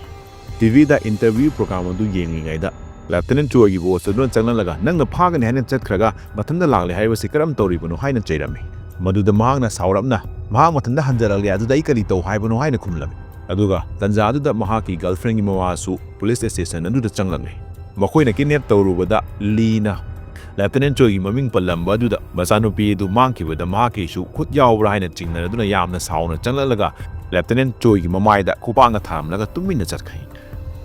ꯇꯤꯚꯤꯗ ꯏꯟꯇꯔꯚ꯭ꯌꯨ ꯄ꯭ꯔꯣꯒ꯭ꯔꯥꯝ ꯑꯗꯨ ꯌꯦꯡꯂꯤꯉꯩꯗ ꯂꯦꯐꯇꯤꯅꯦꯟꯠ ꯆꯣꯏꯒꯤ ꯕꯣꯁ ꯑꯗꯨꯅ ꯆꯪꯂꯛꯂꯒ, "ꯅꯪꯅ ꯐꯥꯒꯅꯤ ꯍꯥꯏꯅ ꯆꯠꯈ꯭ꯔꯒ ꯃꯊꯟꯇ ꯂꯥꯛꯂꯦ ꯍꯥꯏꯕꯁꯤ ꯀꯔꯝ ꯇꯧꯔꯤꯕꯅꯣ?" ꯍꯥꯏꯅ ꯆꯩꯔꯝꯃꯤ꯫ ꯃꯗꯨꯗ ꯃꯍꯥꯛꯅ ꯁꯥꯎꯔꯞꯅ, "ꯃꯍꯥꯛ ꯃꯊꯟꯇ ꯍꯟꯖꯔꯛꯂꯦ, ꯑꯗꯨꯗ ꯑꯩ ꯀꯔꯤ ꯇꯧ ꯍꯥꯏꯕꯅꯣ?" ꯍꯥꯏꯅ ꯈꯨꯝꯂꯝꯃꯤ꯫ ꯑꯗꯨꯒ ꯇꯟꯖꯥ ꯑꯗꯨꯗ ꯃꯍꯥꯛꯀꯤ ꯒꯔꯜꯐ꯭ꯔꯦꯟꯒꯤ ꯃꯃꯥꯁꯨ ꯄꯨꯂꯤꯁ ꯁ꯭ꯇꯦꯁꯟ ꯑꯗꯨꯗ ꯆꯪꯂꯝꯃꯤ꯫ ꯃꯈꯣꯏꯅ ꯀꯤꯗꯅꯦꯞ ꯇꯧꯔꯨꯕꯗ ꯂꯤꯅ ꯂꯦꯐꯇꯤꯅꯦꯟꯠ ꯆꯣꯏꯒꯤ ꯃꯃꯤꯡ ꯄꯜꯂꯝꯕ ꯑꯗꯨꯗ ꯃꯆꯥꯅꯨꯄꯤ ꯑꯗꯨ ꯃꯥꯡꯈꯤꯕꯗ ꯃꯍꯥꯛꯀꯤꯁꯨ ꯈꯨꯠ ꯌꯥꯎꯕ꯭ꯔꯥ ꯍꯥꯏꯅ ꯆꯤꯡꯅꯗꯨꯅ ꯌꯥꯝꯅ ꯁꯥꯎꯅ ꯆꯪꯂꯛꯂꯒ ꯂꯦꯐꯇꯤꯅꯦꯟꯠ ꯆꯣꯏꯒꯤ ꯃꯃꯥꯏꯗ ꯈꯨꯄꯥꯛꯅ ꯊꯥꯔꯝꯂꯒ ꯇꯨꯃꯤꯟꯅ ꯆꯠꯈ꯭ꯔꯦ꯫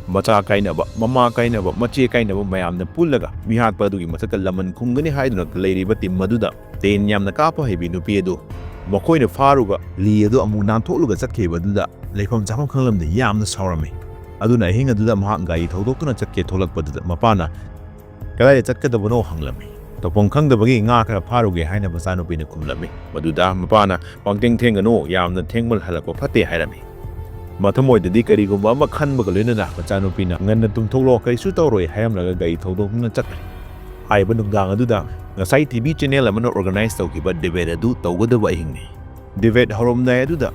ꯃꯆꯥ ꯀꯥꯏꯅꯕ, ꯃꯃꯥ ꯀꯥꯏꯅꯕ, ꯃꯆꯦ ꯀꯥꯏꯅꯕ ꯃꯌꯥꯝꯅ ꯄꯨꯜꯂꯒ ꯃꯤꯍꯥꯠꯄ ꯑꯗꯨꯒꯤ ꯃꯊꯛꯇ ꯂꯃꯟ ꯈꯨꯝꯒꯅꯤ ꯍꯥꯏꯗꯨꯅ ꯂꯩꯔꯤꯕ ꯇꯤꯝ ꯑꯗꯨꯗ ꯇꯦꯟ ꯌꯥꯝꯅ ꯀꯥꯞꯄ ꯍꯩꯕꯤ ꯅꯨꯄꯤ ꯑꯗꯨ ꯃꯈꯣꯏꯅ ꯐꯥꯔꯨꯕ ꯂꯤ ꯑꯗꯨ ꯑꯃꯨꯛ ꯅꯥꯟꯊꯣꯛꯂꯒ ꯆꯠꯈꯤꯕ ꯑꯗꯨꯗ ꯂꯩꯐꯝ ꯆꯥꯐꯝ ꯈꯪꯂꯝꯗꯦ, ꯌꯥꯝꯅ ꯁꯥꯎꯔꯝꯃꯤ꯫ ꯑꯗꯨꯅ ꯑꯍꯤꯡ ꯑꯗꯨꯗ ꯃꯍꯥꯛ ꯒꯥꯔꯤ ꯊꯧꯗꯣꯛꯇꯨꯅ ꯆꯠꯀꯦ ꯊꯣꯛꯂꯛꯄꯗꯨꯗ ꯃꯄꯥꯅ, "ꯀꯗꯥꯏꯗ ꯆꯠꯀꯗꯕꯅꯣ?" ꯍꯪꯂꯝꯃꯤ꯫ "ꯇꯧꯐꯝ ꯈꯪꯗꯕꯒꯤ ꯉꯥ ꯈꯔ ꯐꯥꯔꯨꯒꯦ" ꯍꯥꯏꯅ ꯃꯆꯥꯅꯨꯄꯤꯅ ꯈꯨꯝꯂꯝꯃꯤ꯫ ꯃꯗꯨꯗ ꯃꯄꯥꯅ, "ꯄꯪꯊꯦꯡ ꯊꯦꯡꯒꯅꯨ, ꯌꯥꯝꯅ ꯊꯦꯡꯃꯜ ꯍꯜꯂꯛꯄ ꯐꯠꯇꯦ" ꯍꯥꯏꯔꯝꯃꯤ꯫ ꯃꯊꯃꯣꯏꯗꯗꯤ ꯀꯔꯤꯒꯨꯝꯕ ꯑꯃ ꯈꯟꯕꯒ ꯂꯣꯏꯅꯅ ꯃꯆꯥꯅꯨꯄꯤꯅ, "ꯉꯟꯅ ꯇꯨꯝꯊꯣꯛꯂꯣ, ꯀꯔꯤꯁꯨ ꯇꯧꯔꯣꯏ" ꯍꯥꯏꯔꯝꯂꯒ ꯒꯥꯔꯤ ꯊꯧꯗꯣꯛꯇꯨꯅ ꯆꯠꯈ꯭ꯔꯦ꯫ ꯍꯥꯏꯔꯤꯕ ꯅꯨꯡꯗꯥꯡ ꯑꯗꯨꯗ ꯉꯁꯥꯏ ꯇꯤꯚꯤ ꯆꯦꯅꯦꯜ ꯑꯃꯅ ꯑꯣꯔꯒꯅꯥꯏꯖ ꯇꯧꯈꯤꯕ ꯗꯤꯕꯦꯠ ꯑꯗꯨ ꯇꯧꯒꯗꯕ ꯑꯍꯤꯡꯅꯤ꯫ ꯗꯤꯕꯦꯠ ꯍꯧꯔꯝꯗꯥꯏ ꯑꯗꯨꯗ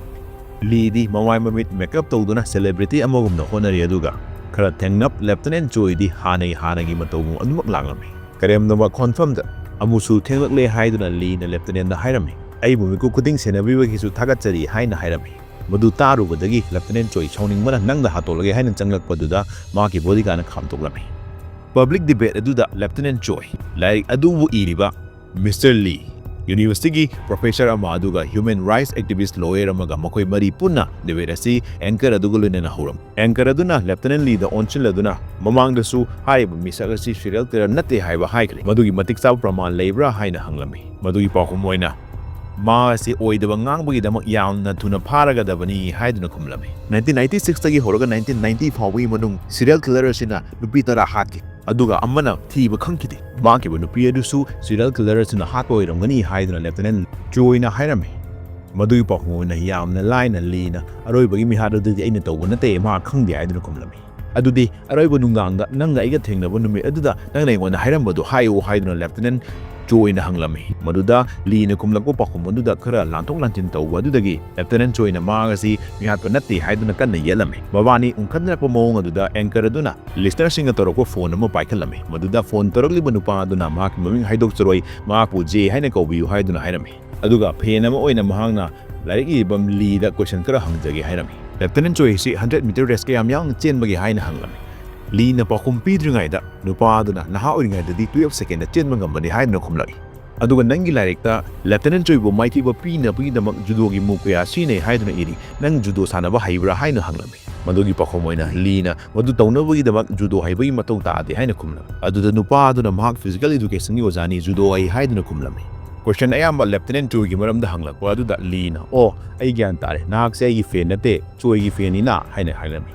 ꯂꯤꯗꯤ ꯃꯃꯥꯏ ꯃꯃꯤꯠ ꯃꯦꯀꯞ ꯇꯧꯗꯨꯅ ꯁꯦꯂꯦꯕ꯭ꯔꯤꯇꯤ ꯑꯃꯒꯨꯝꯅ ꯍꯣꯠꯅꯔꯤ, ꯑꯗꯨꯒ ꯈꯔ ꯊꯦꯡꯅꯞ ꯂꯦꯐꯇꯤꯅꯦꯟꯠ ꯆꯣꯏꯗꯤ ꯍꯥꯟꯅꯒꯤ ꯍꯥꯟꯅꯒꯤ ꯃꯇꯧꯒꯨꯝ ꯑꯗꯨꯃꯛ ꯂꯥꯛꯂꯝꯃꯤ꯫ ꯀꯔꯦꯝꯅꯕ ꯈꯣꯟꯐꯝꯗ ꯑꯃꯨꯛꯁꯨ ꯊꯦꯡꯂꯛꯂꯦ ꯍꯥꯏꯗꯨꯅ ꯂꯤꯅ ꯂꯦꯐꯇꯤꯅꯦꯟꯠꯗ ꯍꯥꯏꯔꯝꯃꯤ꯫ "ꯑꯩꯕꯨ ꯃꯤꯀꯨꯞ ꯈꯨꯗꯤꯡ ꯁꯦꯟꯅꯕꯤꯕꯒꯤꯁꯨ ꯊꯥꯒꯠꯆꯔꯤ" ꯍꯥꯏꯅ ꯍꯥꯏꯔꯝꯃꯤ꯫ ꯃꯗꯨ ꯇꯥꯔꯨꯕꯗꯒꯤ ꯂꯦꯐꯇꯤꯅꯦꯟꯠ ꯆꯣꯏ ꯁꯥꯎꯅꯤꯡꯕꯅ ꯅꯪꯗ ꯍꯥꯠꯇꯣꯛꯂꯒꯦ ꯍꯥꯏꯅ ꯆꯪꯂꯛꯄꯗꯨꯗ ꯃꯍꯥꯛꯀꯤ ꯕꯣꯗꯤꯒꯥꯔꯗꯅ ꯈꯥꯝꯗꯣꯛꯂꯝꯃꯤ꯫ ꯄꯕ꯭ꯂꯤꯛ ꯗꯤꯕꯦꯠ ꯑꯗꯨꯗ ꯂꯦꯐꯇꯤꯅꯦꯟꯠ ꯆꯣꯏ, ꯂꯥꯏꯔꯤꯛ ꯑꯗꯨꯕꯨ ꯏꯔꯤꯕ ꯃꯤꯁꯇꯔ ꯂꯤ, ꯌꯨꯅꯤꯚꯔꯁꯤꯇꯤꯒꯤ ꯄ꯭ꯔꯣꯐꯦꯁꯔ ꯑꯃ ꯑꯗꯨꯒ ꯍ꯭ꯌꯨꯃꯦꯟ ꯔꯥꯏꯠꯁ ꯑꯦꯛꯇꯤꯚꯤꯁ꯭ꯠ ꯂꯣꯌꯔ ꯑꯃꯒ ꯃꯈꯣꯏ ꯃꯔꯤ ꯄꯨꯟꯅ ꯗꯤꯕꯦꯠ ꯑꯁꯤ ꯑꯦꯡꯀꯔ ꯑꯗꯨꯒ ꯂꯣꯏꯅꯅ ꯍꯧꯔꯝꯃꯤ꯫ ꯑꯦꯡꯀꯔ ꯑꯗꯨꯅ ꯂꯦꯐꯇꯤꯅꯦꯟꯠ ꯂꯤꯗ ꯑꯣꯟꯁꯤꯜꯂꯗꯨꯅ, "ꯃꯃꯥꯡꯗꯁꯨ ꯍꯥꯏꯔꯤꯕ ꯃꯤꯁꯛ ꯑꯁꯤ ꯁꯤꯔꯤꯌꯦꯜ ꯀꯤꯂꯔ ꯅꯠꯇꯦ ꯍꯥꯏꯕ ꯍꯥꯏꯈ꯭ꯔꯦ꯫ ꯃꯗꯨꯒꯤ ꯃꯇꯤꯛ ꯆꯥꯕ ꯄ꯭ꯔꯃꯥꯟ ꯂꯩꯕ꯭ꯔꯥ?" ꯍꯥꯏꯅ ꯍꯪꯂꯝꯃꯤ꯫ ꯃꯗꯨꯒꯤ ꯄꯥꯎꯈꯨꯝ ꯑꯣꯏꯅ, ꯃꯥ ꯑꯁꯤ ꯑꯣꯏꯗꯕ ꯉꯥꯡꯕꯒꯤꯗꯃꯛ ꯌꯥꯝꯅ ꯊꯨꯅ ꯐꯥꯔꯒꯗꯕꯅꯤ ꯍꯥꯏꯗꯨꯅ ꯈꯨꯝꯂꯝꯃꯤ꯫ ꯅꯥꯏꯟꯇꯤꯟ ꯑꯩꯠꯇꯤ ꯁꯤꯛꯁꯇꯒꯤ ꯍꯧꯔꯒ ꯅꯥꯏꯟꯇꯤꯟ ꯅꯥꯏꯟꯇꯤ ꯐꯥꯎꯕꯒꯤ ꯃꯅꯨꯡ serial killer ꯑꯁꯤꯅ ꯅꯨꯄꯤ ꯇꯔꯥ ꯍꯥꯠꯈꯤ, ꯑꯗꯨꯒ ꯑꯃꯅ ꯊꯤꯕ ꯈꯪꯈꯤꯗꯦ꯫ ꯃꯥꯡꯈꯤꯕ ꯅꯨꯄꯤ ꯑꯗꯨꯁꯨ serial killer ꯑꯁꯤꯅ ꯍꯥꯠꯄ ꯑꯣꯏꯔꯝꯒꯅꯤ ꯍꯥꯏꯗꯨꯅ Lieutenant Choiꯅ ꯍꯥꯏꯔꯝꯃꯤ꯫ ꯃꯗꯨꯒꯤ ꯄꯥꯎꯈꯨꯝ ꯑꯣꯏꯅ ꯌꯥꯝꯅ ꯂꯥꯏꯅ ꯂꯤꯅ, "ꯑꯔꯣꯏꯕꯒꯤ ꯃꯤꯍꯥꯠ ꯑꯗꯨꯗꯤ ꯑꯩꯅ ꯇꯧꯕ ꯅꯠꯇꯦ, ꯃꯥ ꯈꯪꯗꯦ" ꯍꯥꯏꯗꯨꯅ ꯈꯨꯝꯂꯝꯃꯤ꯫ "ꯑꯗꯨꯗꯤ ꯑꯔꯣꯏꯕ ꯅꯨꯡꯗꯥꯡꯗ ꯅꯪꯒ ꯑꯩꯒ ꯊꯦꯡꯅꯕ ꯅꯨꯃꯤꯠ ꯑꯗꯨꯗ ꯅꯪꯅ ꯑꯩꯉꯣꯟꯗ ꯍꯥꯏꯔꯝꯕꯗꯨ ꯍꯥꯏꯌꯨ" ꯍꯥꯏꯗꯨꯅ Lieutenant Choiꯅ ꯍꯪꯂꯝꯃꯤ꯫ ꯃꯗꯨꯗ ꯂꯤꯅ ꯈꯨꯝꯂꯛꯄ ꯄꯥꯎꯈꯨꯝ ꯑꯗꯨꯗ ꯈꯔ ꯂꯥꯟꯊꯣꯛ ꯂꯥꯟꯁꯤꯟ ꯇꯧꯕ ꯑꯗꯨꯗꯒꯤ Lieutenant Choiꯅ ꯃꯍꯥꯛ ꯑꯁꯤ ꯃꯤꯍꯥꯠꯄ ꯅꯠꯇꯦ ꯍꯥꯏꯗꯨꯅ ꯀꯟꯅ ꯌꯦꯠꯂꯝꯃꯤ꯫ ꯃꯕꯥꯅꯤ ꯎꯪꯈꯠꯅꯔꯛꯄ ꯃꯑꯣꯡ ꯑꯗꯨꯗ anchor ꯑꯗꯨꯅ listenerꯁꯤꯡꯅ ꯇꯧꯔꯛꯄ phone ꯑꯃ ꯄꯥꯏꯈꯠꯂꯝꯃꯤ꯫ ꯃꯗꯨꯗ phone ꯇꯧꯔꯛꯂꯤꯕ ꯅꯨꯄꯥ ꯑꯗꯨꯅ ꯃꯍꯥꯛꯀꯤ ꯃꯃꯤꯡ ꯍꯥꯏꯗꯣꯛꯆꯔꯣꯏ, ꯃꯍꯥꯛꯄꯨ J ꯍꯥꯏꯅ ꯀꯧꯕꯤꯌꯨ ꯍꯥꯏꯗꯨꯅ ꯍꯥꯏꯔꯝꯃꯤ꯫ ꯑꯗꯨꯒ fan ꯑꯃ ꯑꯣꯏꯅ ꯃꯍꯥꯛꯅ ꯂꯥꯏꯔꯤꯛ ꯏꯕ ꯂꯤꯗ question ꯈꯔ ꯍꯪꯖꯒꯦ ꯍꯥꯏꯔꯝꯃꯤ꯫ Lieutenant Choiꯁꯤ hundred meter race ꯀꯌꯥꯝ ꯌꯥꯡꯅ ꯆꯦꯟꯕꯒꯦ ꯍꯥꯏꯅ ꯍꯪꯂꯝꯃꯤ꯫ ꯂꯤꯅ ꯄꯥꯎꯈꯨꯝ ꯄꯤꯗ꯭ꯔꯤꯉꯩꯗ ꯅꯨꯄꯥ ꯑꯗꯨꯅ "ꯅꯍꯥ ꯑꯣꯏꯔꯤꯉꯩꯗꯗꯤ twelve secondꯗ ꯆꯦꯟꯕ ꯉꯝꯕꯅꯤ" ꯍꯥꯏꯗꯨꯅ ꯈꯨꯝꯂꯛꯏ꯫ ꯑꯗꯨꯒ "ꯅꯪꯒꯤ ꯂꯥꯏꯔꯤꯛꯇ Lieutenant Choiꯕꯨ ꯃꯥꯏꯊꯤꯕ ꯄꯤꯅꯕꯒꯤꯗꯃꯛ judoꯒꯤ move ꯀꯌꯥ ꯁꯤꯖꯤꯟꯅꯩ ꯍꯥꯏꯗꯨꯅ ꯏꯔꯤ, ꯅꯪ judo ꯁꯥꯟꯅꯕ ꯍꯩꯕ꯭ꯔꯥ?" ꯍꯥꯏꯅ ꯍꯪꯂꯝꯃꯤ꯫ ꯃꯗꯨꯒꯤ ꯄꯥꯎꯈꯨꯝ ꯑꯣꯏꯅ ꯂꯤꯅ "ꯃꯗꯨ ꯇꯧꯅꯕꯒꯤꯗꯃꯛ judo ꯍꯩꯕꯒꯤ ꯃꯊꯧ ꯇꯥꯗꯦ" ꯍꯥꯏꯅ ꯈꯨꯝꯂꯝꯃꯤ꯫ ꯑꯗꯨꯗ ꯅꯨꯄꯥ ꯑꯗꯨꯅ ꯃꯍꯥꯛ physical educationꯒꯤ ꯑꯣꯖꯥꯅꯤ, judo ꯍꯩ ꯍꯥꯏꯗꯨꯅ ꯈꯨꯝꯂꯝꯃꯤ꯫ Question ꯑꯌꯥꯝꯕ Lieutenant Choiꯒꯤ ꯃꯔꯝꯗ ꯍꯪꯂꯛꯄ ꯑꯗꯨꯗ ꯂꯤꯅ, "ꯑꯣ, ꯑꯩ ꯒ꯭ꯌꯥꯟ ꯇꯥꯔꯦ, ꯅꯍꯥꯛꯁꯦ ꯑꯩꯒꯤ fan ꯅꯠꯇꯦ, Choiꯒꯤ fanꯅꯤꯅ" ꯍꯥꯏꯅ ꯍꯥꯏꯔꯝꯃꯤ꯫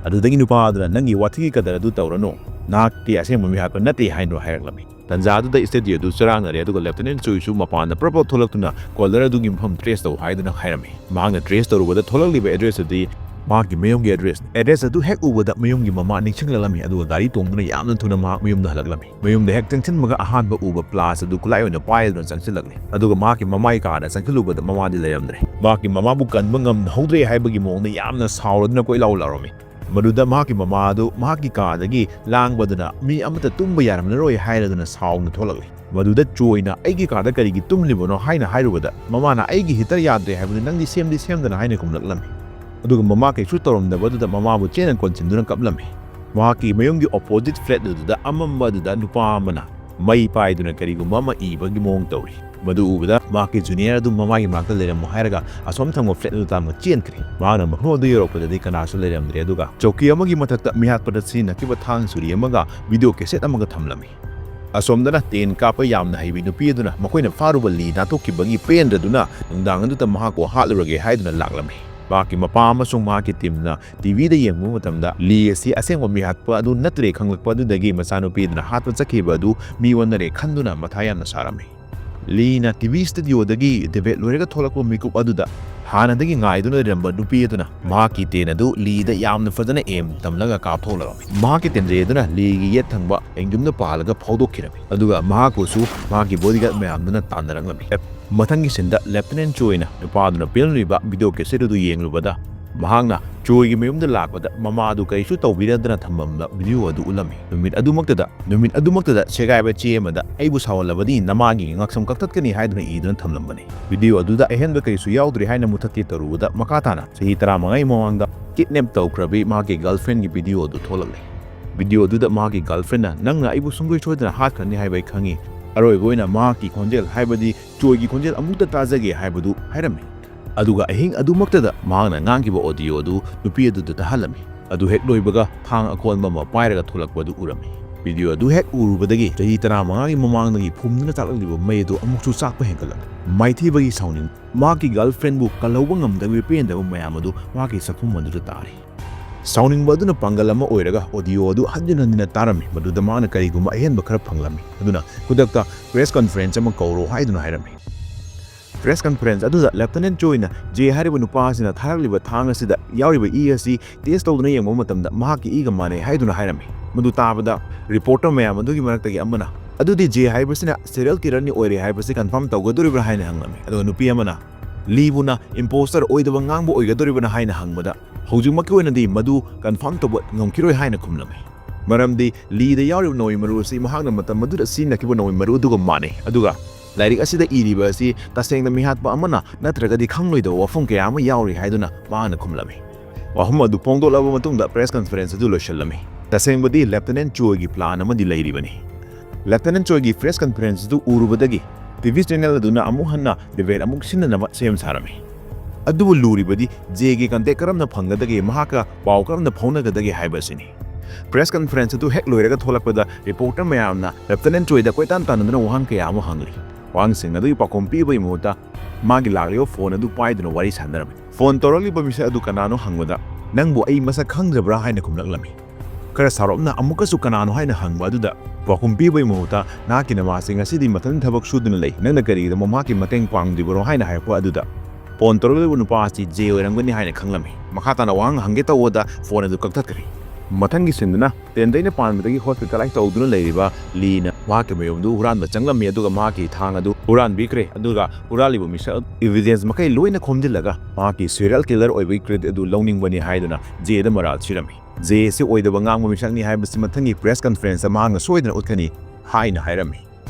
ꯑꯗꯨꯗꯒꯤ ꯅꯨꯄꯥ ꯑꯗꯨꯅ "ꯅꯪꯒꯤ ꯋꯥꯊꯤꯒꯤ ꯀꯗꯔ ꯑꯗꯨ ꯇꯧꯔꯅꯨ, ꯅꯍꯥꯛꯇꯤ ꯑꯁꯦꯡꯕ ꯃꯤꯍꯥꯠꯄ ꯅꯠꯇꯦ" ꯍꯥꯏꯅ ꯍꯥꯏꯔꯛꯂꯝꯃꯤ꯫ ꯇꯟꯖꯥ ꯑꯗꯨꯗ studio ꯑꯗꯨ ꯆꯔꯥꯡꯅꯔꯦ, ꯑꯗꯨꯒ Lieutenant Choiꯁꯨ ꯃꯄꯥꯟꯗ ꯄ꯭ꯔꯞ ꯄ꯭ꯔꯞ ꯊꯣꯛꯂꯛꯇꯨꯅ "Caller ꯑꯗꯨꯒꯤ ꯃꯐꯝ trace ꯇꯧ" ꯍꯥꯏꯗꯨꯅ ꯍꯥꯏꯔꯝꯃꯤ꯫ ꯃꯍꯥꯛꯅ trace ꯇꯧꯔꯨꯕꯗ ꯊꯣꯛꯂꯛꯂꯤꯕ address ꯑꯗꯨꯗꯤ ꯃꯍꯥꯛꯀꯤ ꯃꯌꯨꯝꯒꯤ address꯫ Address ꯑꯗꯨ ꯍꯦꯛ ꯎꯕꯗ ꯃꯌꯨꯝꯒꯤ ꯃꯃꯥ ꯅꯤꯡꯁꯤꯡꯂꯛꯂꯝꯃꯤ, ꯑꯗꯨꯒ ꯒꯥꯔꯤ ꯇꯣꯡꯗꯨꯅ ꯌꯥꯝꯅ ꯊꯨꯅ ꯃꯍꯥꯛ ꯃꯌꯨꯝꯗ ꯍꯜꯂꯛꯂꯝꯃꯤ꯫ ꯃꯌꯨꯝꯗ ꯍꯦꯛ ꯆꯪꯁꯤꯟꯕꯒ ꯑꯍꯥꯟꯕ ꯎꯕ plus ꯑꯗꯨ ꯈꯨꯠꯂꯥꯏ ꯑꯣꯏꯅ ꯄꯥꯏꯗꯨꯅ ꯆꯪꯁꯤꯜꯂꯛꯂꯤ꯫ ꯑꯗꯨꯒ ꯃꯍꯥꯛꯀꯤ ꯃꯃꯥꯒꯤ ꯀꯥꯗ ꯆꯪꯁꯤꯜꯂꯨꯕꯗ ꯃꯃꯥꯗꯤ ꯂꯩꯔꯝꯗ꯭ꯔꯦ꯫ ꯃꯍꯥꯛꯀꯤ ꯃꯃꯥꯕꯨ ꯀꯟꯕ ꯉꯝꯍꯧꯗ꯭ꯔꯦ ꯍꯥꯏꯕꯒꯤ ꯃꯑꯣꯡꯗ ꯌꯥꯝꯅ ꯁꯥꯎꯔꯗꯨꯅ ꯀꯣꯏꯂꯥꯎ ꯂꯥꯎꯔꯝꯃꯤ꯫ ꯃꯗꯨꯗ ꯃꯍꯥꯛꯀꯤ ꯃꯃꯥ ꯑꯗꯨ ꯃꯍꯥꯛꯀꯤ ꯀꯥꯗꯒꯤ ꯂꯥꯡꯕꯗꯨꯅ ꯃꯤ ꯑꯃꯠꯇ ꯇꯨꯝꯕ ꯌꯥꯔꯝꯂꯔꯣꯏ ꯍꯥꯏꯔꯗꯨꯅ ꯁꯥꯎꯅ ꯊꯣꯛꯂꯛꯂꯤ꯫ ꯃꯗꯨꯗ ꯆꯣꯏꯅ "ꯑꯩꯒꯤ ꯀꯥꯗ ꯀꯔꯤꯒꯤ ꯇꯨꯝꯂꯤꯕꯅꯣ?" ꯍꯥꯏꯅ ꯍꯥꯏꯔꯨꯕꯗ, ꯃꯃꯥꯅ "ꯑꯩꯒꯤ heater ꯌꯥꯗ꯭ꯔꯦ ꯍꯥꯏꯕꯗꯨ ꯅꯪꯗꯤ ꯁꯦꯝꯗꯤ ꯁꯦꯝꯗꯅ" ꯍꯥꯏꯅ ꯈꯨꯝꯂꯛꯂꯝꯃꯤ꯫ ꯑꯗꯨꯒ ꯃꯃꯥ ꯀꯩꯁꯨ ꯇꯧꯔꯝꯗꯕꯗꯨꯗ ꯃꯃꯥꯕꯨ ꯆꯦꯟꯅ ꯀꯣꯟꯁꯤꯟꯗꯨꯅ ꯀꯞꯂꯝꯃꯤ꯫ ꯃꯍꯥꯛꯀꯤ ꯃꯌꯨꯝꯒꯤ opposite flat ꯑꯗꯨꯗ ꯑꯃꯝꯕ ꯑꯗꯨꯗ ꯅꯨꯄꯥ ꯑꯃꯅ ꯃꯩ ꯄꯥꯏꯗꯨꯅ ꯀꯔꯤꯒꯨꯝꯕ ꯑꯃ ꯏꯕꯒꯤ ꯃꯑꯣꯡ ꯇꯧꯔꯤ꯫ ꯃꯗꯨ ꯎꯕꯗ ꯃꯍꯥꯛꯀꯤ junior ꯑꯗꯨ ꯃꯃꯥꯒꯤ ꯃꯅꯥꯛꯇ ꯂꯩꯔꯝꯃꯨ ꯍꯥꯏꯔꯒ ꯑꯁꯣꯝ ꯊꯪꯕ flat ꯑꯗꯨ ꯇꯥꯟꯅ ꯆꯦꯟꯈ꯭ꯔꯦ꯫ ꯃꯍꯥꯛꯅ ꯃꯐꯝ ꯑꯗꯨ ꯌꯧꯔꯛꯄꯗꯗꯤ ꯀꯅꯥꯁꯨ ꯂꯩꯔꯝꯗ꯭ꯔꯦ, ꯑꯗꯨꯒ ꯆꯧꯀꯤ ꯑꯃꯒꯤ ꯃꯊꯛꯇ ꯃꯤꯍꯥꯠꯄꯗ ꯁꯤꯖꯤꯟꯅꯈꯤꯕ ꯊꯥꯡ ꯁꯨꯔꯤ ꯑꯃꯒ video cassette ꯑꯃꯒ ꯊꯝꯂꯝꯃꯤ꯫ ꯑꯁꯣꯝꯗꯅ ꯇꯦꯟ ꯀꯥꯞꯄ ꯌꯥꯝꯅ ꯍꯩꯕꯤ ꯅꯨꯄꯤ ꯑꯗꯨꯅ ꯃꯈꯣꯏꯅ ꯐꯥꯔꯨꯕ ꯂꯤ ꯅꯥꯟꯊꯣꯛꯈꯤꯕꯒꯤ ꯄꯦꯟꯗ꯭ꯔꯗꯨꯅ ꯅꯨꯡꯗꯥꯡ ꯑꯗꯨꯗ ꯃꯍꯥꯛꯄꯨ ꯍꯥꯠꯂꯨꯔꯒꯦ ꯍꯥꯏꯗꯨꯅ ꯂꯥꯛꯂꯝꯃꯤ꯫ ꯃꯍꯥꯛꯀꯤ ꯃꯄꯥ ꯑꯃꯁꯨꯡ ꯃꯍꯥꯛꯀꯤ ꯇꯤꯝꯅ ꯇꯤꯚꯤꯗ ꯌꯦꯡꯕ ꯃꯇꯝꯗ ꯂꯤ ꯑꯁꯤ ꯑꯁꯦꯡꯕ ꯃꯤꯍꯥꯠꯄ ꯑꯗꯨ ꯅꯠꯇ꯭ꯔꯦ ꯈꯪꯂꯛꯄ ꯑꯗꯨꯗꯒꯤ ꯃꯆꯥꯅꯨꯄꯤ ꯑꯗꯨꯅ ꯍꯥꯠꯄ ꯆꯠꯈꯤꯕ ꯑꯗꯨ ꯃꯤ ꯑꯣꯟꯅꯔꯦ ꯈꯟꯗꯨꯅ ꯃꯊꯥ ꯌꯥꯝꯅ ꯁꯥꯔꯝꯃꯤ꯫ ꯂꯤꯅ ꯇꯤꯚꯤ ꯁ꯭ꯇꯨꯗꯤꯑꯣꯗꯒꯤ ꯗꯤꯕꯦꯠ ꯂꯣꯏꯔꯒ ꯊꯣꯛꯂꯛꯄ ꯃꯤꯀꯨꯞ ꯑꯗꯨꯗ ꯍꯥꯟꯅꯗꯒꯤ ꯉꯥꯏꯗꯨꯅ ꯂꯩꯔꯝꯕ ꯅꯨꯄꯤ ꯑꯗꯨꯅ ꯃꯍꯥꯛꯀꯤ ꯇꯦꯟ ꯑꯗꯨ ꯂꯤꯗ ꯌꯥꯝꯅ ꯐꯖꯅ ꯑꯦꯝ ꯇꯝꯂꯒ ꯀꯥꯞꯊꯣꯛꯂꯔꯝꯃꯤ꯫ ꯃꯍꯥꯛꯀꯤ ꯇꯦꯟꯖꯩ ꯑꯗꯨꯅ ꯂꯤꯒꯤ ꯌꯦꯠ ꯊꯪꯕ ꯑꯦꯡꯖꯨꯝꯗ ꯄꯥꯜꯂꯒ ꯐꯥꯎꯗꯣꯛꯈꯤꯔꯝꯃꯤ꯫ ꯑꯗꯨꯒ ꯃꯍꯥꯛꯄꯨꯁꯨ ꯃꯍꯥꯛꯀꯤ ꯕꯣꯗꯤꯒꯥꯔꯗ ꯃꯌꯥꯝꯗꯨꯅ ꯇꯥꯟꯅꯔꯛꯂꯝꯃꯤ꯫ ꯃꯊꯪꯒꯤ ꯁꯤꯟꯗ ꯂꯦꯐꯇꯤꯅꯦꯟ ꯆꯣꯏꯅ ꯅꯨꯄꯥꯗꯨꯅ ꯄꯤꯔꯝꯂꯤꯕ ꯚꯤꯗꯤꯑꯣ ꯀꯦꯁꯦꯠ ꯑꯗꯨ ꯌꯦꯡꯂꯨꯕꯗ ꯃꯍꯥꯛꯅ ꯆꯣꯏꯒꯤ ꯃꯌꯨꯝꯗ ꯂꯥꯛꯄꯗ ꯃꯃꯥꯗꯨ ꯀꯔꯤꯁꯨ ꯇꯧꯕꯤꯔꯗꯅ ꯊꯝꯂꯝꯕ ꯚꯤꯗꯤꯑꯣ ꯑꯗꯨ ꯎꯠꯂꯝꯃꯤ꯫ ꯅꯨꯃꯤꯠ ꯑꯗꯨꯃꯛꯇꯗ ꯅꯨꯃꯤꯠ ꯑꯗꯨꯃꯛꯇꯗ ꯁꯦꯒꯥꯏꯕ ꯆꯦ ꯑꯃꯗ "ꯑꯩꯕꯨ ꯁꯥꯎꯍꯜꯂꯕꯗꯤ ꯅꯃꯥꯒꯤ ꯉꯛꯁꯝ ꯀꯛꯊꯠꯀꯅꯤ" ꯍꯥꯏꯗꯨꯅ ꯏꯗꯨꯅ ꯊꯝꯂꯝꯕꯅꯤ꯫ ꯚꯤꯗꯤꯑꯣ ꯑꯗꯨꯗ ꯑꯍꯦꯟꯕ ꯀꯔꯤꯁꯨ ꯌꯥꯎꯗ꯭ꯔꯤ ꯍꯥꯏꯅ ꯃꯨꯊꯠꯀꯦ ꯇꯧꯔꯨꯕꯗ ꯃꯈꯥ ꯇꯥꯅ ꯆꯍꯤ ꯇꯔꯥꯃꯉꯥꯒꯤ ꯃꯃꯥꯡꯗ ꯀꯤꯗꯅꯦꯞ ꯇꯧꯈ꯭ꯔꯕꯤ ꯃꯍꯥꯛꯀꯤ ꯒꯔꯜꯐ꯭ꯔꯦꯟꯒꯤ ꯚꯤꯗꯤꯑꯣ ꯑꯗꯨ ꯊꯣꯛꯂꯛꯂꯦ꯫ ꯚꯤꯗꯤꯑꯣ ꯑꯗꯨꯗ ꯃꯍꯥꯛꯀꯤ ꯒꯔꯜꯐ꯭ꯔꯦꯟꯅ "ꯅꯪꯅ ꯑꯩꯕꯨ ꯁꯨꯡꯁꯣꯏ ꯁꯣꯏꯗꯅ ꯍꯥꯠꯈ꯭ꯔꯅꯤ ꯍꯥꯏꯕ ꯑꯩ ꯈꯪꯉꯤ꯫ ꯑꯔꯣꯏꯕ ꯑꯣꯏꯅ ꯃꯍꯥꯛꯀꯤ ꯈꯣꯟꯖꯦꯜ, ꯍꯥꯏꯕꯗꯤ ꯆꯣꯏꯒꯤ ꯈꯣꯟꯖꯦꯜ ꯑꯃꯨꯛꯇ ꯇꯥꯖꯒꯦ" ꯍꯥꯏꯕꯗꯨ ꯍꯥꯏꯔꯝꯃꯤ꯫ ꯑꯗꯨꯒ ꯑꯍꯤꯡ ꯑꯗꯨꯃꯛꯇꯗ ꯃꯍꯥꯛꯅ ꯉꯥꯡꯈꯤꯕ ꯑꯣꯗꯤꯑꯣ ꯑꯗꯨ ꯅꯨꯄꯤ ꯑꯗꯨꯗ ꯇꯥꯍꯜꯂꯝꯃꯤ꯫ ꯑꯗꯨ ꯍꯦꯛ ꯂꯣꯏꯕꯒ ꯊꯥꯡ ꯑꯀꯣꯟꯕ ꯑꯃ ꯄꯥꯏꯔꯒ ꯊꯣꯛꯂꯛꯄ ꯑꯗꯨ ꯎꯔꯝꯃꯤ꯫ ꯚꯤꯗꯤꯑꯣ ꯑꯗꯨ ꯍꯦꯛ ꯎꯔꯨꯕꯗꯒꯤ ꯆꯍꯤ ꯇꯔꯥꯃꯉꯥꯒꯤ ꯃꯃꯥꯡꯗꯒꯤ ꯐꯨꯝꯗꯨꯅ ꯆꯥꯛꯂꯛꯂꯤꯕ ꯃꯩ ꯑꯗꯨ ꯑꯃꯨꯛꯁꯨ ꯆꯥꯛꯄ ꯍꯦꯟꯒꯠꯂꯝꯃꯤ꯫ ꯃꯥꯏꯊꯤꯕꯒꯤ ꯁꯥꯎꯅꯤꯡ, ꯃꯍꯥꯛꯀꯤ ꯒꯔꯜꯐ꯭ꯔꯦꯟꯕꯨ ꯀꯜꯍꯧꯕ ꯉꯝꯗꯕꯒꯤ ꯄꯦꯟꯗꯕ ꯃꯌꯥꯝ ꯑꯗꯨ ꯃꯍꯥꯛꯀꯤ ꯁꯛꯐꯝ ꯑꯗꯨꯗ ꯇꯥꯔꯤ꯫ ꯁꯥꯎꯅꯤꯡꯕ ꯑꯗꯨꯅ ꯄꯥꯡꯒꯜ ꯑꯃ ꯑꯣꯏꯔꯒ ꯑꯣꯗꯤꯑꯣ ꯑꯗꯨ ꯍꯟꯖꯤꯟ ꯍꯟꯖꯤꯟꯅ ꯇꯥꯔꯝꯃꯤ, ꯃꯗꯨꯗ ꯃꯍꯥꯛꯅ ꯀꯔꯤꯒꯨꯝꯕ ꯑꯍꯦꯟꯕ ꯈꯔ ꯐꯪꯂꯝꯃꯤ꯫ ꯑꯗꯨꯅ ꯈꯨꯗꯛꯇ ꯄ꯭ꯔꯦꯁ ꯀꯟꯐꯔꯦꯟꯁ ꯑꯃ ꯀꯧꯔꯣ ꯍꯥꯏꯗꯨꯅ ꯍꯥꯏꯔꯝꯃꯤ꯫ ꯄ꯭ꯔꯦꯁ ꯀꯟꯐꯔꯦꯟꯁ ꯑꯗꯨꯗ ꯂꯦꯐꯇꯤꯅꯦꯟ ꯆꯣꯏꯅ ꯖꯦ ꯍꯥꯏꯔꯤꯕ ꯅꯨꯄꯥ ꯑꯁꯤꯅ ꯊꯥꯔꯛꯂꯤꯕ ꯊꯥꯡ ꯑꯁꯤꯗ ꯌꯥꯎꯔꯤꯕ ꯏ ꯑꯁꯤ ꯇꯦꯁ ꯇꯧꯗꯨꯅ ꯌꯦꯡꯕ ꯃꯇꯝꯗ ꯃꯍꯥꯛꯀꯤ ꯏꯒ ꯃꯥꯟꯅꯩ ꯍꯥꯏꯗꯨꯅ ꯍꯥꯏꯔꯝꯃꯤ꯫ ꯃꯗꯨ ꯇꯥꯕꯗ ꯔꯤꯄꯣꯔꯇꯔ ꯃꯌꯥꯝ ꯑꯗꯨꯒꯤ ꯃꯔꯛꯇꯒꯤ ꯑꯃꯅ, "ꯑꯗꯨꯗꯤ ꯖꯦ ꯍꯥꯏꯕꯁꯤꯅ ꯁꯦꯔꯤꯌꯦꯜ ꯀꯤꯂꯔꯅꯤ ꯑꯣꯏꯔꯦ ꯍꯥꯏꯕꯁꯤ ꯀꯟꯐꯥꯔꯝ ꯇꯧꯒꯗꯧꯔꯤꯕ꯭ꯔꯥ?" ꯍꯥꯏꯅ ꯍꯪꯂꯝꯃꯤ꯫ ꯑꯗꯨꯒ ꯅꯨꯄꯤ ꯑꯃꯅ, "ꯂꯤꯕꯨꯅ ꯏꯝꯄꯣꯁꯇꯔ ꯑꯣꯏꯗꯕ ꯉꯥꯡꯕ ꯑꯣꯏꯒꯗꯧꯔꯤꯕꯅ?" ꯍꯥꯏꯅ ꯍꯪꯕꯗ, "ꯍꯧꯖꯤꯛꯃꯛꯀꯤ ꯑꯣꯏꯅꯗꯤ ꯃꯗꯨ ꯀꯟꯐꯥꯔꯝ ꯇꯧꯕ ꯉꯝꯈꯤꯔꯣꯏ" ꯍꯥꯏꯅ ꯈꯨꯝꯂꯝꯃꯤ꯫ ꯃꯔꯝꯗꯤ ꯂꯤꯗ ꯌꯥꯎꯔꯤꯕ ꯅꯣꯡꯃꯩ ꯃꯔꯨ ꯑꯁꯤ ꯃꯍꯥꯛꯅ ꯃꯇꯝ ꯑꯗꯨꯗ ꯁꯤꯖꯤꯟꯅꯈꯤꯕ ꯅꯣꯡꯃꯩ ꯃꯔꯨ ꯑꯗꯨꯒ ꯃꯥꯟꯅꯩ꯫ ꯑꯗꯨꯒ ꯂꯥꯏꯔꯤꯛ ꯑꯁꯤꯗ ꯏꯔꯤꯕ ꯑꯁꯤ ꯇꯁꯦꯡꯅ ꯃꯤꯍꯥꯠꯄ ꯑꯃꯅ ꯅꯠꯇ꯭ꯔꯒꯗꯤ ꯈꯪꯂꯣꯏꯗꯕ ꯋꯥꯐꯝ ꯀꯌꯥ ꯑꯃ ꯌꯥꯎꯔꯤ ꯍꯥꯏꯗꯨꯅ ꯃꯍꯥꯛꯅ ꯈꯨꯝꯂꯝꯃꯤ꯫ ꯋꯥꯐꯝ ꯑꯗꯨ ꯐꯣꯡꯗꯣꯛꯂꯕ ꯃꯇꯨꯡꯗ ꯄ꯭ꯔꯦꯁ ꯀꯟꯐꯔꯦꯟꯁ ꯑꯗꯨ ꯂꯣꯏꯁꯤꯜꯂꯝꯃꯤ꯫ ꯇꯁꯦꯡꯕꯗꯤ ꯂꯦꯐꯇꯤꯅꯦꯟ ꯆꯣꯏꯒꯤ ꯄ꯭ꯂꯥꯟ ꯑꯃꯗꯤ ꯂꯩꯔꯤꯕꯅꯤ꯫ ꯂꯦꯐꯇꯤꯅꯦꯟ ꯆꯣꯏꯒꯤ ꯄ꯭ꯔꯦꯁ ꯀꯟꯐꯔꯦꯟꯁ ꯑꯗꯨ ꯎꯔꯨꯕꯗꯒꯤ ꯇꯤꯚꯤ ꯆꯦꯅꯦꯜ ꯑꯗꯨꯅ ꯑꯃꯨꯛ ꯍꯟꯅ ꯗꯤꯕꯦꯠ ꯑꯃꯨꯛ ꯁꯤꯟꯅꯅꯕ ꯁꯦꯝ ꯁꯥꯔꯝꯃꯤ꯫ ꯑꯗꯨꯕꯨ ꯂꯨꯔꯤꯕꯗꯤ ꯖꯦꯒꯤ ꯀꯟꯇꯦꯛ ꯀꯔꯝꯅ ꯐꯪꯒꯗꯒꯦ, ꯃꯍꯥꯛꯀ ꯄꯥꯎ ꯀꯔꯝꯅ ꯐꯥꯎꯅꯒꯗꯒꯦ ꯍꯥꯏꯕ ꯑꯁꯤꯅꯤ꯫ Press conference ꯑꯗꯨ ꯍꯦꯛ ꯂꯣꯏꯔꯒ ꯊꯣꯛꯂꯛꯄꯗ reporter ꯃꯌꯥꯝꯅ Lieutenant Choi ꯗ ꯀꯣꯏꯇꯥꯟ ꯇꯥꯟꯅꯗꯨꯅ ꯋꯥꯍꯪ ꯀꯌꯥ ꯑꯃ ꯍꯪꯂꯤ꯫ ꯋꯥꯍꯪꯁꯤꯡ ꯑꯗꯨꯒꯤ ꯄꯥꯎꯈꯨꯝ ꯄꯤꯕꯒꯤ ꯃꯍꯨꯠꯇ ꯃꯥꯒꯤ ꯂꯥꯛꯂꯤꯕ phone ꯑꯗꯨ ꯄꯥꯏꯗꯨꯅ ꯋꯥꯔꯤ ꯁꯥꯟꯅꯔꯝꯃꯤ꯫ Phone ꯇꯧꯔꯛꯂꯤꯕ ꯃꯤꯁꯛ ꯑꯗꯨ ꯀꯅꯥꯅꯣ ꯍꯪꯕꯗ, "ꯅꯪꯕꯨ ꯑꯩ ꯃꯁꯛ ꯈꯪꯗ꯭ꯔꯕ꯭ꯔꯥ?" ꯍꯥꯏꯅ ꯈꯨꯝꯂꯛꯂꯝꯃꯤ꯫ ꯈꯔ ꯁꯥꯎꯔꯞꯅ ꯑꯃꯨꯛꯀꯁꯨ "ꯀꯅꯥꯅꯣ?" ꯍꯥꯏꯅ ꯍꯪꯕ ꯑꯗꯨꯗ ꯄꯥꯎꯈꯨꯝ ꯄꯤꯕꯒꯤ ꯃꯍꯨꯠꯇ, "ꯅꯍꯥꯛꯀꯤ ꯅꯃꯥꯁꯤ ꯉꯁꯤꯗꯤ ꯃꯊꯟ ꯊꯕꯛ ꯁꯨꯗꯨꯅ ꯂꯩ, ꯅꯪꯅ ꯀꯔꯤꯒꯤꯗꯃꯛ ꯃꯍꯥꯛꯀꯤ ꯃꯇꯦꯡ ꯄꯥꯡꯗ꯭ꯔꯤꯕꯅꯣ?" ꯍꯥꯏꯅ ꯍꯥꯏꯔꯛꯄ ꯑꯗꯨꯗ phone ꯇꯧꯔꯛꯂꯤꯕ ꯅꯨꯄꯥ ꯑꯁꯤ J ꯑꯣꯏꯔꯝꯒꯅꯤ ꯍꯥꯏꯅ ꯈꯪꯂꯝꯃꯤ꯫ ꯃꯈꯥ ꯇꯥꯅ ꯋꯥꯍꯪ ꯍꯪꯒꯦ ꯇꯧꯕꯗ phone ꯑꯗꯨ ꯀꯛꯊꯠꯈ꯭ꯔꯦ꯫ ꯃꯊꯪꯒꯤ scene ꯗꯅ ꯇꯦꯟꯗꯩꯅ ꯄꯥꯟꯕꯗꯒꯤ hospitalize ꯇꯧꯗꯨꯅ ꯂꯩꯔꯤꯕ ꯂꯤꯅ ꯃꯍꯥꯛꯀꯤ ꯃꯌꯨꯝꯗꯨ ꯍꯨꯔꯥꯟꯕ ꯆꯪꯂꯝꯃꯤ, ꯑꯗꯨꯒ ꯃꯍꯥꯛꯀꯤ ꯊꯥꯡ ꯑꯗꯨ ꯍꯨꯔꯥꯟꯕꯤꯈ꯭ꯔꯦ, ꯑꯗꯨꯒ ꯍꯨꯔꯥꯜꯂꯤꯕ ꯃꯤꯁꯛ ꯑꯗꯨ evidence ꯃꯈꯩ ꯂꯣꯏꯅ ꯈꯣꯝꯖꯤꯜꯂꯒ ꯃꯍꯥꯛꯀꯤ serial killer ꯑꯣꯏꯕꯒꯤ credit ꯑꯗꯨ ꯂꯧꯅꯤꯡꯕꯅꯤ ꯍꯥꯏꯗꯨꯅ J ꯗ ꯃꯔꯥꯜ ꯁꯤꯔꯝꯃꯤ꯫ J ꯑꯁꯤ ꯑꯣꯏꯗꯕ ꯉꯥꯡꯕ ꯃꯤꯁꯛꯅꯤ ꯍꯥꯏꯕꯁꯤ ꯃꯊꯪꯒꯤ press conference ꯗ ꯃꯍꯥꯛꯅ ꯁꯣꯏꯗꯅ ꯎꯠꯀꯅꯤ ꯍꯥꯏꯅ ꯍꯥꯏꯔꯝꯃꯤ꯫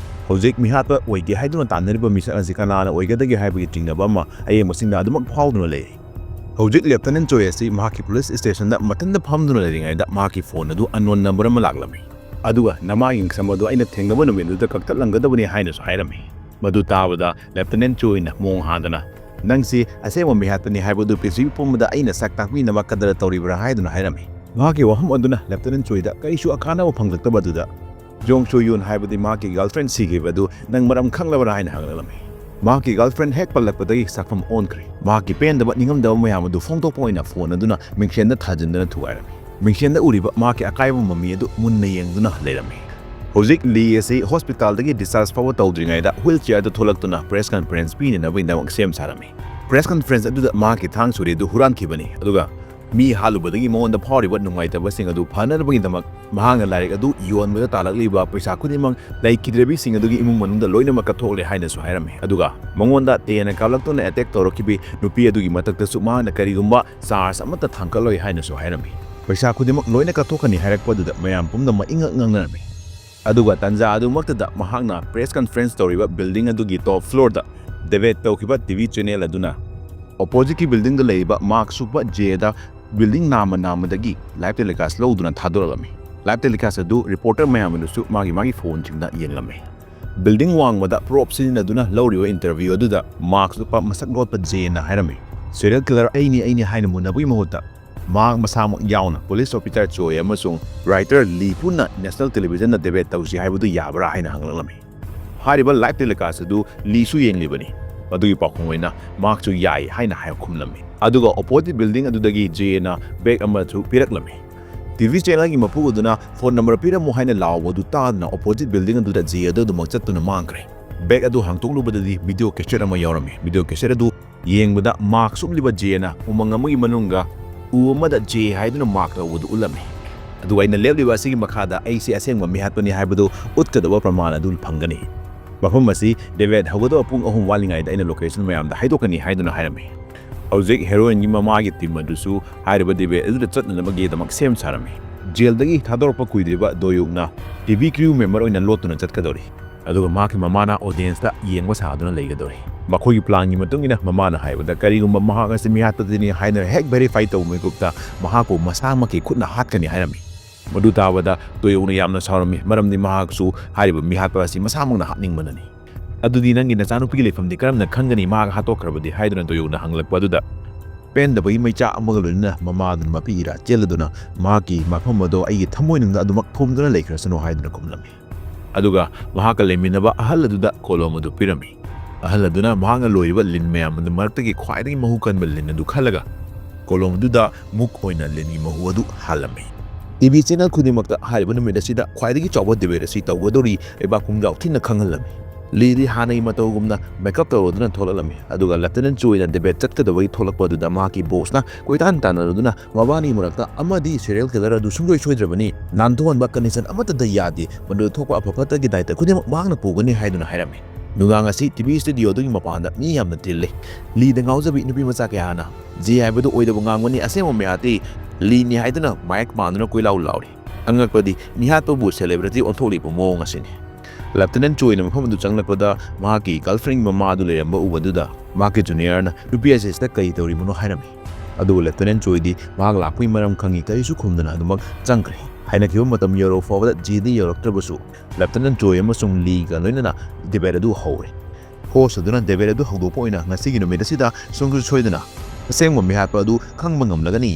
ꯍꯧꯖꯤꯛ ꯃꯤꯍꯥꯠꯄ ꯑꯣꯏꯒꯦ ꯍꯥꯏꯗꯨꯅ ꯇꯥꯟꯅꯔꯤꯕ ꯃꯤꯁꯛ ꯑꯁꯤ ꯀꯅꯥꯅ ꯑꯣꯏꯒꯗꯒꯦ ꯍꯥꯏꯕꯒꯤ ꯆꯤꯡꯅꯕ ꯑꯃ ꯑꯌꯦꯡꯕꯁꯤꯡꯗ ꯑꯗꯨꯃꯛ ꯐꯥꯎꯗꯨꯅ ꯂꯩꯔꯤ꯫ ꯍꯧꯖꯤꯛ Lieutenant Choi ꯑꯁꯤ ꯃꯍꯥꯛꯀꯤ police station ꯗ ꯃꯊꯟꯇ ꯐꯝꯗꯨꯅ ꯂꯩꯔꯤꯉꯩꯗ ꯃꯍꯥꯛꯀꯤ phone ꯑꯗꯨ unknown number ꯑꯃ ꯂꯥꯛꯂꯝꯃꯤ꯫ ꯑꯗꯨꯒ "ꯅꯃꯥꯒꯤ ꯁꯝ ꯑꯗꯨ ꯑꯩꯅ ꯊꯦꯡꯅꯕ ꯅꯨꯃꯤꯠ ꯑꯗꯨꯗ ꯀꯛꯊꯠꯂꯝꯒꯗꯕꯅꯤ" ꯍꯥꯏꯅꯁꯨ ꯍꯥꯏꯔꯝꯃꯤ꯫ ꯃꯗꯨ ꯇꯥꯕꯗ Lieutenant Choi ꯅ ꯃꯣꯡ ꯍꯥꯗꯅ, "ꯅꯪꯁꯤ ꯑꯁꯦꯡꯕ ꯃꯤꯍꯥꯠꯄꯅꯤ ꯍꯥꯏꯕꯗꯨ ꯄ꯭ꯔꯤꯊꯤꯕꯤ ꯄꯨꯝꯕꯗ ꯑꯩꯅ ꯁꯛ ꯇꯥꯛꯄꯤꯅꯕ ꯀꯗꯔ ꯇꯧꯔꯤꯕ꯭ꯔꯥ?" ꯍꯥꯏꯗꯨꯅ ꯍꯥꯏꯔꯝꯃꯤ꯫ ꯃꯍꯥꯛꯀꯤ ꯋꯥꯐꯝ ꯑꯗꯨꯅ Lieutenant Choi ꯗ ꯀꯔꯤꯁꯨ ꯑꯀꯥꯟꯅꯕ ꯐꯪꯂꯛꯇꯕ ꯑꯗꯨꯗ, Jong Soo Yoon ꯍꯥꯏꯕꯗꯤ ꯃꯍꯥꯛꯀꯤ girlfriend ꯁꯤꯈꯤꯕ ꯑꯗꯨ ꯅꯪ ꯃꯔꯝ ꯈꯪꯂꯕ꯭ꯔꯥ ꯍꯥꯏꯅ ꯍꯪꯂꯛꯂꯝꯃꯤ꯫ ꯃꯍꯥꯛꯀꯤ girlfriend ꯍꯦꯛ ꯄꯜꯂꯛꯄꯗꯒꯤ ꯁꯛꯐꯝ ꯑꯣꯟꯈ꯭ꯔꯦ꯫ ꯃꯍꯥꯛꯀꯤ ꯄꯦꯟꯗꯕ ꯅꯤꯡꯉꯝꯗꯕ ꯃꯌꯥꯝ ꯑꯗꯨ ꯐꯣꯡꯗꯣꯛꯄ ꯑꯣꯏꯅ phone ꯑꯗꯨꯅ ꯃꯤꯡꯁꯦꯟꯗ ꯊꯥꯖꯤꯟꯗꯨꯅ ꯊꯨꯒꯥꯏꯔꯝꯃꯤ꯫ ꯃꯤꯡꯁꯦꯟꯗ ꯎꯔꯤꯕ ꯃꯍꯥꯛꯀꯤ ꯑꯀꯥꯏꯕ ꯃꯃꯤ ꯑꯗꯨ ꯃꯨꯟꯅ ꯌꯦꯡꯗꯨꯅ ꯂꯩꯔꯝꯃꯤ꯫ ꯍꯧꯖꯤꯛ ꯂꯤ ꯑꯁꯤ hospital ꯗꯒꯤ discharge ꯐꯥꯎꯕ ꯇꯧꯗ꯭ꯔꯤꯉꯩꯗ wheelchair ꯗ ꯊꯣꯛꯂꯛꯇꯨꯅ press conference ꯄꯤꯅꯅꯕꯒꯤꯗꯃꯛ ꯁꯦꯝ ꯁꯥꯔꯝꯃꯤ꯫ Press conference ꯑꯗꯨꯗ ꯃꯍꯥꯛꯀꯤ ꯊꯥꯡ ꯁꯨꯔꯤ ꯑꯗꯨ ꯍꯨꯔꯥꯟꯈꯤꯕꯅꯤ, ꯑꯗꯨꯒ ꯃꯤ ꯍꯥꯠꯂꯨꯕꯗꯒꯤ ꯃꯉꯣꯟꯗ ꯐꯥꯎꯔꯤꯕ ꯅꯨꯡꯉꯥꯏꯇꯕꯁꯤꯡ ꯑꯗꯨ ꯐꯅꯅꯕꯒꯤꯗꯃꯛ ꯃꯍꯥꯛꯅ ꯂꯥꯏꯔꯤꯛ ꯑꯗꯨ ꯌꯣꯟꯕꯗ ꯇꯥꯜꯂꯛꯂꯤꯕ ꯄꯩꯁꯥ ꯈꯨꯗꯤꯡꯃꯛ ꯂꯩꯈꯤꯗ꯭ꯔꯕꯤꯁꯤꯡ ꯑꯗꯨꯒꯤ ꯏꯃꯨꯡ ꯃꯅꯨꯡꯗ ꯂꯣꯏꯅꯃꯛ ꯀꯠꯊꯣꯛꯂꯦ ꯍꯥꯏꯅꯁꯨ ꯍꯥꯏꯔꯝꯃꯤ꯫ ꯑꯗꯨꯒ ꯃꯉꯣꯟꯗ ꯇꯦꯟꯅ ꯀꯥꯞꯂꯛꯇꯨꯅ attack ꯇꯧꯔꯛꯈꯤꯕ ꯅꯨꯄꯤ ꯑꯗꯨꯒꯤ ꯃꯊꯛꯇꯁꯨ ꯃꯍꯥꯛꯅ ꯀꯔꯤꯒꯨꯝꯕ charge ꯑꯃꯠꯇ ꯊꯥꯡꯒꯠꯂꯣꯏ ꯍꯥꯏꯅꯁꯨ ꯍꯥꯏꯔꯝꯃꯤ꯫ "ꯄꯩꯁꯥ ꯈꯨꯗꯤꯡꯃꯛ ꯂꯣꯏꯅ ꯀꯠꯊꯣꯛꯀꯅꯤ" ꯍꯥꯏꯔꯛꯄꯗꯨꯗ ꯃꯌꯥꯝ ꯄꯨꯝꯅꯃꯛ ꯏꯉꯛ ꯉꯛꯅꯔꯝꯃꯤ꯫ ꯑꯗꯨꯒ ꯇꯥꯟꯖꯥ ꯑꯗꯨꯃꯛꯇꯗ ꯃꯍꯥꯛꯅ press conference ꯇꯧꯔꯤꯕ building ꯑꯗꯨꯒꯤ top floor ꯗ divert ꯇꯧꯈꯤꯕ T V channel ꯑꯗꯨꯅ opposite ꯀꯤ building ꯗ ꯂꯩꯔꯤꯕ Mark ꯁꯨꯕ J ꯗ building ꯅꯥꯝꯃ ꯅꯥꯝꯃꯗꯒꯤ live telecast ꯂꯧꯗꯨꯅ ꯊꯥꯗꯣꯔꯛꯂꯝꯃꯤ꯫ Live telecast ꯑꯗꯨ reporter ꯃꯌꯥꯝ ꯑꯗꯨꯁꯨ ꯃꯥꯒꯤ ꯃꯥꯒꯤ phone ꯁꯤꯡꯗ ꯌꯦꯡꯂꯝꯃꯤ꯫ Building ꯋꯥꯡꯃꯗ prop ꯁꯤꯖꯤꯟꯅꯗꯨꯅ ꯂꯧꯔꯤꯕ interview ꯑꯗꯨꯗ Mark ꯁꯨꯕ ꯃꯁꯛ ꯂꯣꯠꯄ J ꯅ ꯍꯥꯏꯔꯝꯃꯤ, "Serial killer ꯑꯩꯅꯤ, ꯑꯩꯅꯤ" ꯍꯥꯏꯅ ꯃꯨꯟꯅꯕꯒꯤ ꯃꯍꯨꯠꯇ, ꯃꯍꯥꯛ ꯃꯁꯥꯃꯛ ꯌꯥꯎꯅ police officer ꯆꯣꯏ ꯑꯃꯁꯨꯡ writer ꯂꯤ ꯄꯨꯟꯅ national televisionꯗ debate ꯇꯧꯁꯤ ꯍꯥꯏꯕꯗꯨ ꯌꯥꯕ꯭ꯔꯥ ꯍꯥꯏꯅ ꯍꯪꯂꯛꯂꯝꯃꯤ꯫ ꯍꯥꯏꯔꯤꯕ live telecast ꯑꯗꯨ ꯂꯤꯁꯨ ꯌꯦꯡꯂꯤꯕꯅꯤ꯫ ꯃꯗꯨꯒꯤ ꯄꯥꯎꯈꯨꯝ ꯑꯣꯏꯅ ꯃꯍꯥꯛꯁꯨ ꯌꯥꯏ ꯍꯥꯏꯅ ꯍꯥꯏ ꯈꯨꯝꯂꯝꯃꯤ꯫ ꯑꯗꯨꯒ opposite building ꯑꯗꯨꯗꯒꯤ ꯖꯦꯅ bag ꯑꯃꯁꯨ ꯄꯤꯔꯛꯂꯝꯃꯤ꯫ TV channelꯒꯤ ꯃꯄꯨ ꯑꯗꯨꯅ phone number ꯄꯤꯔꯝꯃꯨ ꯍꯥꯏꯅ ꯂꯥꯎꯕ ꯑꯗꯨ ꯇꯥꯗꯨꯅ opposite building ꯑꯗꯨꯗ ꯖꯦ ꯑꯗꯨ ꯑꯗꯨꯃꯛ ꯆꯠꯇꯨꯅ ꯃꯥꯡꯈ꯭ꯔꯦ꯫ Bag ꯑꯗꯨ ꯍꯥꯡꯇꯣꯛꯂꯨꯕꯗꯗꯤ video cassette ꯑꯃ ꯌꯥꯎꯔꯝꯃꯤ꯫ Video cassette ꯑꯗꯨ ꯌꯦꯡꯕꯗ ꯃꯍꯥꯛ ꯁꯨꯞꯂꯤꯕ ꯖꯦꯅ ꯎꯃꯪ ꯑꯃꯒꯤ ꯃꯅꯨꯡꯗ ꯎ ꯑꯃꯗ ꯖꯦ ꯍꯥꯏꯗꯨꯅ mark ꯇꯧꯕꯗꯨ ꯎꯠꯂꯝꯃꯤ꯫ ꯑꯗꯨꯒ ꯑꯩꯅ ꯂꯦꯞꯂꯤꯕ ꯑꯁꯤꯒꯤ ꯃꯈꯥꯗ ꯑꯩꯁꯦ ꯑꯁꯦꯡꯕ ꯃꯤꯍꯥꯠꯄꯅꯤ ꯍꯥꯏꯕꯗꯨ ꯎꯠꯀꯗꯕ ꯄ꯭ꯔꯃꯥꯟ ꯑꯗꯨ ꯐꯪꯒꯅꯤ꯫ ꯃꯐꯝ ꯑꯁꯤ debate ꯍꯧꯒꯗꯕ ꯄꯨꯡ ꯑꯍꯨꯝ ꯋꯥꯠꯂꯤꯉꯩꯗ ꯑꯩꯅ location ꯃꯌꯥꯝꯗ ꯍꯥꯏꯗꯣꯛꯀꯅꯤ ꯍꯥꯏꯗꯨꯅ ꯍꯥꯏꯔꯝꯃꯤ꯫ ꯍꯧꯖꯤꯛ heroineꯒꯤ ꯃꯃꯥꯒꯤ team ꯑꯗꯨꯁꯨ ꯍꯥꯏꯔꯤꯕ debate ꯑꯗꯨꯗ ꯆꯠꯅꯅꯕꯒꯤꯗꯃꯛ ꯁꯦꯝ ꯁꯥꯔꯝꯃꯤ꯫ Jailꯗꯒꯤ ꯊꯥꯗꯣꯔꯛꯄ ꯀꯨꯏꯗ꯭ꯔꯤꯕ ꯗꯣꯌꯨꯛꯅ TV crew member ꯑꯣꯏꯅ ꯂꯣꯠꯇꯨꯅ ꯆꯠꯀꯗꯧꯔꯤ꯫ ꯑꯗꯨꯒ ꯃꯍꯥꯛꯀꯤ ꯃꯃꯥꯅ audienceꯇ ꯌꯦꯡꯕ ꯁꯥꯗꯨꯅ ꯂꯩꯒꯗꯧꯔꯤ꯫ ꯃꯈꯣꯏꯒꯤ planꯒꯤ ꯃꯇꯨꯡ ꯏꯟꯅ ꯃꯃꯥꯅ ꯍꯥꯏꯕꯗ ꯀꯔꯤꯒꯨꯝꯕ ꯃꯍꯥꯛ ꯑꯁꯤ ꯃꯤꯍꯥꯠꯄꯗꯨꯅꯤ ꯍꯥꯏꯅ ꯍꯦꯛ verify ꯇꯧꯕ ꯃꯤꯀꯨꯞꯇ ꯃꯍꯥꯛꯄꯨ ꯃꯁꯥꯃꯛꯀꯤ ꯈꯨꯠꯅ ꯍꯥꯠꯀꯅꯤ ꯍꯥꯏꯔꯝꯃꯤ꯫ ꯃꯗꯨ ꯇꯥꯕꯗ ꯗꯣꯌꯨꯛꯅ ꯌꯥꯝꯅ ꯁꯥꯎꯔꯝꯃꯤ, ꯃꯔꯝꯗꯤ ꯃꯍꯥꯛꯁꯨ ꯍꯥꯏꯔꯤꯕ ꯃꯤꯍꯥꯠꯄ ꯑꯁꯤ ꯃꯁꯥꯃꯛꯅ ꯍꯥꯠꯅꯤꯡꯕꯅꯅꯤ꯫ "ꯑꯗꯨꯗꯤ ꯅꯪꯒꯤ ꯅꯆꯥꯅꯨꯄꯤꯒꯤ ꯂꯩꯐꯝꯗꯤ ꯀꯔꯝꯅ ꯈꯪꯒꯅꯤ, ꯃꯍꯥꯛ ꯍꯥꯠꯇꯣꯛꯈ꯭ꯔꯕꯗꯤ?" ꯍꯥꯏꯗꯨꯅ ꯗꯣꯌꯨꯛꯅ ꯍꯪꯂꯛꯄ ꯑꯗꯨꯗ, ꯄꯦꯟꯗꯕꯒꯤ ꯃꯩꯆꯥꯛ ꯑꯃꯒ ꯂꯣꯏꯅꯅ ꯃꯃꯥ ꯑꯗꯨꯅ ꯃꯄꯤ ꯏꯔꯥ ꯆꯦꯜꯂꯗꯨꯅ ꯃꯍꯥꯛꯀꯤ ꯃꯐꯝ ꯑꯗꯣ ꯑꯩꯒꯤ ꯊꯃꯣꯏꯅꯨꯡꯗ ꯑꯗꯨꯃꯛ ꯊꯣꯝꯗꯨꯅ ꯂꯩꯈ꯭ꯔꯁꯅꯨ ꯍꯥꯏꯗꯨꯅ ꯈꯨꯝꯂꯝꯃꯤ꯫ ꯑꯗꯨꯒ ꯃꯍꯥꯛꯀ ꯂꯩꯃꯤꯟꯅꯕ ꯑꯍꯜ ꯑꯗꯨꯗ ꯀꯣꯂꯣꯝ ꯑꯗꯨ ꯄꯤꯔꯝꯃꯤ꯫ ꯑꯍꯜ ꯑꯗꯨꯅ ꯃꯍꯥꯛꯅ ꯂꯣꯏꯔꯤꯕ ꯂꯤꯟ ꯃꯌꯥꯝ ꯑꯗꯨ ꯃꯔꯛꯇꯒꯤ ꯈ꯭ꯋꯥꯏꯗꯒꯤ ꯃꯍꯨ ꯀꯟꯕ ꯂꯤꯟ ꯑꯗꯨ ꯈꯜꯂꯒ ꯀꯣꯂꯣꯝ ꯑꯗꯨꯗ ꯃꯨꯛ ꯑꯣꯏꯅ ꯂꯤꯟꯒꯤ ꯃꯍꯨ ꯑꯗꯨ ꯍꯥꯜꯂꯝꯃꯤ꯫ TV channel ꯈꯨꯗꯤꯡꯃꯛꯇ ꯍꯥꯏꯔꯤꯕ ꯅꯨꯃꯤꯠ ꯑꯁꯤꯗ ꯈ꯭ꯋꯥꯏꯗꯒꯤ ꯆꯥꯎꯕ debate ꯑꯁꯤ ꯇꯧꯒꯗꯧꯔꯤ ꯂꯩꯕꯥꯛ ꯈꯣꯡꯖꯥꯎ ꯊꯤꯅ ꯈꯪꯍꯜꯂꯝꯃꯤ꯫ ꯂꯤꯗꯤ ꯍꯥꯟꯅꯒꯤ ꯃꯇꯧꯒꯨꯝꯅ makeup ꯇꯧꯔꯗꯨꯅ ꯊꯣꯛꯂꯛꯂꯝꯃꯤ꯫ ꯑꯗꯨꯒ Lieutenant ꯆꯣꯏꯅ debate ꯆꯠꯀꯗꯕꯒꯤ ꯊꯣꯛꯂꯛꯄ ꯑꯗꯨꯗ ꯃꯍꯥꯛꯀꯤ bossꯅ ꯀꯣꯏꯇꯥꯟ ꯇꯥꯟꯅꯔꯗꯨꯅ ꯃꯕꯥꯅꯤ ꯃꯔꯛꯇ ꯑꯃꯗꯤ serial killer ꯑꯗꯨ ꯁꯨꯡꯁꯣꯏ ꯁꯣꯏꯗ꯭ꯔꯕꯅꯤ, ꯅꯥꯟꯊꯣꯛꯍꯟꯕ condition ꯑꯃꯠꯇꯗ ꯌꯥꯗꯦ, ꯃꯗꯨꯗ ꯊꯣꯛꯄ ꯑꯐ ꯐꯠꯇꯒꯤ ꯗꯥꯏꯇ ꯈꯨꯗꯤꯡꯃꯛ ꯃꯍꯥꯛꯅ ꯄꯨꯒꯅꯤ ꯍꯥꯏꯗꯨꯅ ꯍꯥꯏꯔꯝꯃꯤ꯫ ꯅꯨꯡꯗꯥꯡ ꯑꯁꯤ TV studio ꯑꯗꯨꯒꯤ ꯃꯄꯥꯟꯗ ꯃꯤ ꯌꯥꯝꯅ ꯇꯤꯜꯂꯤ꯫ ꯂꯤꯗ ꯉꯥꯎꯖꯕꯤ ꯅꯨꯄꯤ ꯃꯆꯥ ꯀꯌꯥꯅ "ꯖꯦ ꯍꯥꯏꯕꯗꯨ ꯑꯣꯏꯗꯕ ꯉꯥꯡꯕꯅꯤ, ꯑꯁꯦꯡꯕ ꯃꯤꯍꯥꯠꯇꯤ ꯂꯤꯅꯤ" ꯍꯥꯏꯗꯨꯅ ꯃꯥꯏꯛ ꯄꯥꯟꯗꯨꯅ ꯀꯣꯏꯂꯥꯎ ꯂꯥꯎꯔꯤ꯫ ꯑꯉꯛꯄꯗꯤ ꯃꯤꯍꯥꯠꯄꯕꯨ celebrity ꯑꯣꯟꯊꯣꯛꯂꯤꯕ ꯃꯑꯣꯡ ꯑꯁꯤꯅꯤ꯫ Lieutenant ꯆꯣꯏꯅ ꯃꯐꯝ ꯑꯗꯨ ꯆꯪꯂꯛꯄꯗ ꯃꯍꯥꯛꯀꯤ girlfriendꯒꯤ ꯃꯃꯥ ꯑꯗꯨ ꯂꯩꯔꯝꯕ ꯎꯕꯗꯨꯗ ꯃꯍꯥꯛꯀꯤ juniorꯅ ꯅꯨꯄꯤ ꯑꯁꯤ ꯁꯤꯗ ꯀꯔꯤ ꯇꯧꯔꯤꯕꯅꯣ ꯍꯥꯏꯔꯝꯃꯤ꯫ ꯑꯗꯨꯕꯨ Lieutenant ꯆꯣꯏꯗꯤ ꯃꯍꯥꯛ ꯂꯥꯛꯄꯒꯤ ꯃꯔꯝ ꯈꯪꯏ, ꯀꯔꯤꯁꯨ ꯈꯨꯝꯗꯅ ꯑꯗꯨꯃꯛ ꯆꯪꯈ꯭ꯔꯦ꯫ ꯍꯥꯏꯅꯈꯤꯕ ꯃꯇꯝ ꯌꯧꯔꯕ ꯐꯥꯎꯕꯗ ꯖꯦꯗꯤ ꯌꯧꯔꯛꯇ꯭ꯔꯕꯁꯨ Lieutenant ꯆꯣꯏ ꯑꯃꯁꯨꯡ ꯂꯤꯒ ꯂꯣꯏꯅꯅ debate ꯑꯗꯨ ꯍꯧꯔꯦ꯫ Host ꯑꯗꯨꯅ debate ꯑꯗꯨ ꯍꯧꯗꯣꯛꯄ ꯑꯣꯏꯅ ꯉꯁꯤꯒꯤ ꯅꯨꯃꯤꯠ ꯑꯁꯤꯗ ꯁꯨꯡꯁꯣꯏ ꯁꯣꯏꯗꯅ ꯑꯁꯦꯡꯕ ꯃꯤꯍꯥꯠꯄ ꯑꯗꯨ ꯈꯪꯕ ꯉꯝꯂꯒꯅꯤ꯫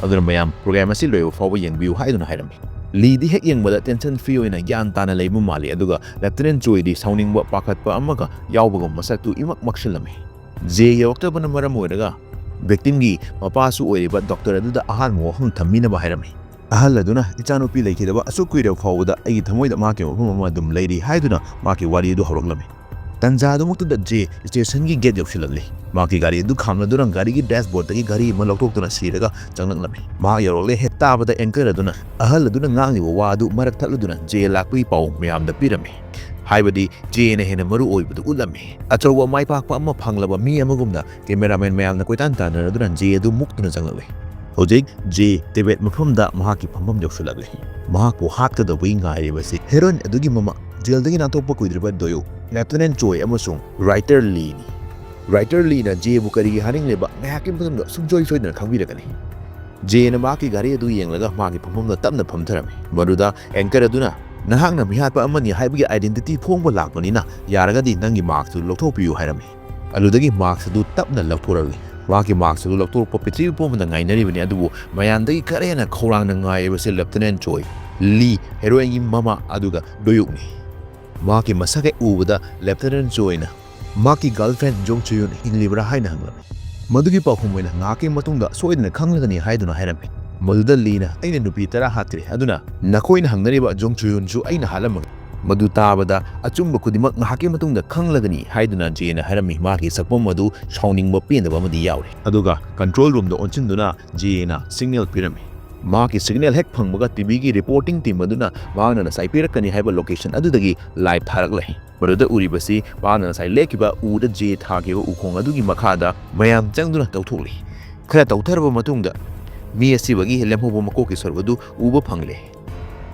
ꯑꯗꯨꯅ ꯃꯌꯥꯝ program ꯑꯁꯤ ꯂꯣꯏꯕ ꯐꯥꯎꯕ ꯌꯦꯡꯕꯤꯌꯨ ꯍꯥꯏꯗꯨꯅ ꯍꯥꯏꯔꯝꯃꯤ꯫ ꯂꯤꯗꯤ ꯍꯦꯛ ꯌꯦꯡꯕꯗ tension free ꯑꯣꯏꯅ ꯒ꯭ꯌꯥꯟ ꯇꯥꯅ ꯂꯩꯕ ꯃꯥꯜꯂꯤ, ꯑꯗꯨꯒ Lieutenant ꯆꯣꯏꯗꯤ ꯁꯥꯎꯅꯤꯡꯕ, ꯄꯥꯈꯠꯄ ꯑꯃꯒ ꯌꯥꯎꯕꯒꯨꯝ ꯃꯁꯛꯇꯨ ꯏꯃꯛ ꯃꯛꯁꯤꯜꯂꯝꯃꯤ꯫ ꯖꯦ ꯌꯧꯔꯛꯇꯕꯅ ꯃꯔꯝ ꯑꯣꯏꯔꯒ victimꯒꯤ ꯃꯄꯥꯁꯨ ꯑꯣꯏꯔꯤꯕ doctor ꯑꯗꯨꯗ ꯑꯍꯥꯟꯕ ꯋꯥꯐꯝ ꯊꯝꯕꯤꯅꯕ ꯍꯥꯏꯔꯝꯃꯤ꯫ ꯑꯍꯜ ꯑꯗꯨꯅ, "ꯏꯆꯥꯅꯨꯄꯤ ꯂꯩꯈꯤꯗꯕ ꯑꯁꯨꯛ ꯀꯨꯏꯔꯕ ꯐꯥꯎꯕꯗ ꯑꯩꯒꯤ ꯊꯃꯣꯏꯗ ꯃꯍꯥꯛꯀꯤ ꯃꯐꯝ ꯑꯃ ꯑꯗꯨꯝ ꯂꯩꯔꯤ" ꯍꯥꯏꯗꯨꯅ ꯃꯍꯥꯛꯀꯤ ꯋꯥꯔꯤ ꯑꯗꯨ ꯍꯧꯔꯛꯂꯝꯃꯤ꯫ ꯇꯟꯖꯥ ꯑꯗꯨꯃꯛꯇꯗ ꯖꯦ stationꯒꯤ gate ꯌꯧꯁꯤꯜꯂꯛꯂꯤ꯫ ꯃꯍꯥꯛꯀꯤ ꯒꯥꯔꯤ ꯑꯗꯨ ꯈꯥꯝꯂꯗꯨꯅ ꯒꯥꯔꯤꯒꯤ dashboardꯇꯒꯤ ꯘꯔꯤ ꯑꯃ ꯂꯧꯊꯣꯛꯇꯨꯅ ꯁꯤꯔꯒ ꯆꯪꯂꯛꯂꯝꯃꯤ꯫ ꯃꯍꯥꯛ ꯌꯧꯔꯛꯂꯦ ꯍꯦꯛ ꯇꯥꯕꯗ anchor ꯑꯗꯨꯅ ꯑꯍꯜ ꯑꯗꯨꯅ ꯉꯥꯡꯂꯤꯕ ꯋꯥ ꯑꯗꯨ ꯃꯔꯛ ꯊꯠꯂꯗꯨꯅ ꯖꯦ ꯂꯥꯛꯄꯒꯤ ꯄꯥꯎ ꯃꯌꯥꯝꯗ ꯄꯤꯔꯝꯃꯤ꯫ ꯍꯥꯏꯕꯗꯤ ꯖꯦꯅ ꯍꯦꯟꯅ ꯃꯔꯨ ꯑꯣꯏꯕꯗꯨ ꯎꯠꯂꯝꯃꯤ꯫ ꯑꯆꯧꯕ ꯃꯥꯏ ꯄꯥꯛꯄ ꯑꯃ ꯐꯪꯂꯕ ꯃꯤ ꯑꯃꯒꯨꯝꯅ cameraman ꯃꯌꯥꯝꯅ ꯀꯣꯏꯇꯥꯟ ꯇꯥꯟꯅꯔꯗꯨꯅ ꯖꯦ ꯑꯗꯨ ꯃꯨꯛꯇꯨꯅ ꯆꯪꯂꯛꯂꯤ꯫ ꯍꯧꯖꯤꯛ ꯖꯦ ꯇꯤꯕꯦꯠ ꯃꯐꯝꯗ ꯃꯍꯥꯛꯀꯤ ꯐꯝꯐꯝ ꯌꯧꯁꯤꯜꯂꯛꯂꯤ꯫ ꯃꯍꯥꯛꯄꯨ ꯍꯥꯠꯀꯗꯧꯕꯒꯤ ꯉꯥꯏꯔꯤꯕꯁꯤ heroine ꯑꯗꯨꯒꯤ ꯃꯃꯥ, jailꯗꯒꯤ ꯅꯥꯟꯊꯣꯛꯄ ꯀꯨꯏꯗ꯭ꯔꯤꯕ ꯗꯣꯌꯨ, Lieutenant ꯆꯣꯏ ꯑꯃꯁꯨꯡ writer ꯂꯤꯅꯤ꯫ Writer ꯂꯤꯅ ꯖꯦꯕꯨ ꯀꯔꯤꯒꯤ ꯍꯥꯠꯅꯤꯡꯂꯤꯕ ꯉꯥꯏꯍꯥꯛꯀꯤ ꯃꯇꯨꯡꯗ ꯁꯨꯡꯁꯣꯏ ꯁꯣꯏꯗꯅ ꯈꯪꯕꯤꯔꯒꯅꯤ꯫ ꯖꯦꯅ ꯃꯍꯥꯛꯀꯤ ꯒꯥꯔꯤ ꯑꯗꯨ ꯌꯦꯡꯂꯒ ꯃꯥꯒꯤ ꯐꯝꯐꯝꯗ ꯇꯞꯅ ꯐꯝꯊꯔꯝꯃꯤ꯫ ꯃꯗꯨꯗ anchor ꯑꯗꯨꯅ, "ꯅꯍꯥꯛꯅ ꯃꯤꯍꯥꯠꯄ ꯑꯃꯅꯤ ꯍꯥꯏꯕꯒꯤ identity ꯐꯣꯡꯕ ꯂꯥꯛꯄꯅꯤꯅ, ꯌꯥꯔꯒꯗꯤ ꯅꯪꯒꯤ maskꯇꯨ ꯂꯧꯊꯣꯛꯄꯤꯌꯨ" ꯍꯥꯏꯔꯝꯃꯤ꯫ ꯑꯗꯨꯗꯒꯤ mask ꯑꯗꯨ ꯇꯞꯅ ꯂꯧꯊꯣꯔꯛꯂꯤ꯫ ꯃꯍꯥꯛꯀꯤ mask ꯑꯗꯨ ꯂꯧꯊꯣꯔꯛꯄ ꯄ꯭ꯔꯤꯊꯤꯕꯤ ꯄꯨꯝꯕꯗ ꯉꯥꯏꯅꯔꯤꯕꯅꯤ, ꯑꯗꯨꯕꯨ ꯃꯌꯥꯝꯗꯒꯤ ꯈꯔ ꯍꯦꯟꯅ ꯈꯧꯔꯥꯡꯅ ꯉꯥꯏꯔꯤꯕꯁꯤ Lieutenant ꯆꯣꯏ, ꯂꯤ, heroineꯒꯤ ꯃꯃꯥ, ꯑꯗꯨꯒ ꯗꯣꯌꯨꯛꯅꯤ꯫ ꯃꯍꯥꯛꯀꯤ ꯃꯁꯛ ꯍꯦꯛ ꯎꯕꯗ Lieutenant ꯆꯣꯏꯅ ꯃꯍꯥꯛꯀꯤ girlfriend ꯖꯣꯡ ꯆꯨꯌꯨꯟ ꯍꯤꯡꯂꯤꯕ꯭ꯔꯥ ꯍꯥꯏꯅ ꯍꯪꯂꯝꯃꯤ꯫ ꯃꯗꯨꯒꯤ ꯄꯥꯎꯈꯨꯝ ꯑꯣꯏꯅ ꯉꯥꯏꯍꯥꯛꯀꯤ ꯃꯇꯨꯡꯗ ꯁꯣꯏꯗꯅ ꯈꯪꯂꯒꯅꯤ ꯍꯥꯏꯗꯨꯅ ꯍꯥꯏꯔꯝꯃꯤ꯫ ꯃꯗꯨꯗ ꯂꯤꯅ, "ꯑꯩꯅ ꯅꯨꯄꯤ ꯇꯔꯥ ꯍꯥꯠꯈ꯭ꯔꯦ, ꯑꯗꯨꯅ ꯅꯈꯣꯏꯅ ꯍꯪꯅꯔꯤꯕ ꯖꯣꯡ ꯆꯨꯌꯨꯟꯁꯨ ꯑꯩꯅ ꯍꯥꯠꯂꯝꯃꯒꯦ꯫ ꯃꯗꯨ ꯇꯥꯕꯗ ꯑꯆꯨꯝꯕ ꯈꯨꯗꯤꯡꯃꯛ ꯉꯥꯏꯍꯥꯛꯀꯤ ꯃꯇꯨꯡꯗ ꯈꯪꯂꯒꯅꯤ" ꯍꯥꯏꯗꯨꯅ ꯖꯦꯅ ꯍꯥꯏꯔꯝꯃꯤ꯫ ꯃꯍꯥꯛꯀꯤ ꯁꯛꯐꯝ ꯑꯗꯨ ꯁꯥꯎꯅꯤꯡꯕ ꯄꯦꯟꯗꯕ ꯑꯃꯗꯤ ꯌꯥꯎꯔꯤ꯫ ꯑꯗꯨꯒ control roomꯗ ꯑꯣꯟꯁꯤꯟꯗꯨꯅ ꯖꯦꯅ signal ꯄꯤꯔꯝꯃꯤ꯫ ꯃꯍꯥꯛꯀꯤ signal ꯍꯦꯛ ꯐꯪꯕꯒ TVꯒꯤ reporting team ꯑꯗꯨꯅ ꯃꯍꯥꯛꯅ ꯉꯁꯥꯏ ꯄꯤꯔꯛꯀꯅꯤ ꯍꯥꯏꯕ location ꯑꯗꯨꯗꯒꯤ live ꯊꯥꯔꯛꯂꯦ꯫ ꯃꯗꯨꯗ ꯎꯔꯤꯕꯁꯤ ꯃꯍꯥꯛꯅ ꯉꯁꯥꯏ ꯂꯦꯞꯈꯤꯕ ꯎꯗ ꯖꯦ ꯊꯥꯈꯤꯕ ꯎꯈꯣꯡ ꯑꯗꯨꯒꯤ ꯃꯈꯥꯗ ꯃꯌꯥꯝ ꯆꯪꯗꯨꯅ ꯇꯧꯊꯣꯛꯂꯤ꯫ ꯈꯔ ꯇꯧꯊꯔꯕ ꯃꯇꯨꯡꯗ ꯃꯤ ꯑꯁꯤꯕꯒꯤ ꯂꯦꯝꯍꯧꯕ ꯃꯀꯣꯛꯀꯤ ꯁꯔꯨꯛ ꯑꯗꯨ ꯎꯕ ꯐꯪꯂꯦ꯫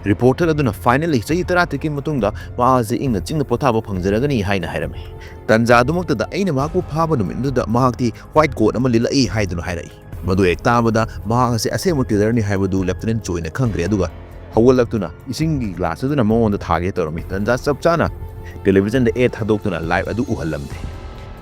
Reporter ꯑꯗꯨꯅ finally ꯆꯍꯤ ꯇꯔꯥꯇꯔꯦꯠꯀꯤ ꯃꯇꯨꯡꯗ ꯃꯍꯥꯛ ꯑꯁꯤ ꯏꯪꯅ ꯆꯤꯛꯅ ꯄꯣꯊꯥꯕ ꯐꯪꯖꯔꯒꯅꯤ ꯍꯥꯏꯅ ꯍꯥꯏꯔꯝꯃꯤ꯫ ꯇꯟꯖꯥ ꯑꯗꯨꯃꯛꯇꯗ ꯑꯩꯅ ꯃꯍꯥꯛꯄꯨ ꯐꯥꯕ ꯅꯨꯃꯤꯠ ꯑꯗꯨꯗ ꯃꯍꯥꯛꯇꯤ white coat ꯑꯃ ꯂꯤꯠꯂꯛꯏ ꯍꯥꯏꯗꯨꯅ ꯍꯥꯏꯔꯛꯏ꯫ ꯃꯗꯨ ꯍꯦꯛ ꯇꯥꯕꯗ ꯃꯍꯥꯛ ꯑꯁꯤ ꯑꯁꯦꯡꯕ killerꯅꯤ ꯍꯥꯏꯕꯗꯨ Lieutenant ꯆꯣꯏꯅ ꯈꯪꯈ꯭ꯔꯦ, ꯑꯗꯨꯒ ꯍꯧꯒꯠꯂꯛꯇꯨꯅ ꯏꯁꯤꯡꯒꯤ glass ꯑꯗꯨꯅ ꯃꯉꯣꯟꯗ ꯊꯥꯒꯦ ꯇꯧꯔꯝꯃꯤ꯫ ꯇꯟꯖꯥ ꯆꯞ ꯆꯥꯅ televisionꯗ ad ꯊꯥꯗꯣꯛꯇꯨꯅ live ꯑꯗꯨ ꯎꯍꯜꯂꯝꯗꯦ꯫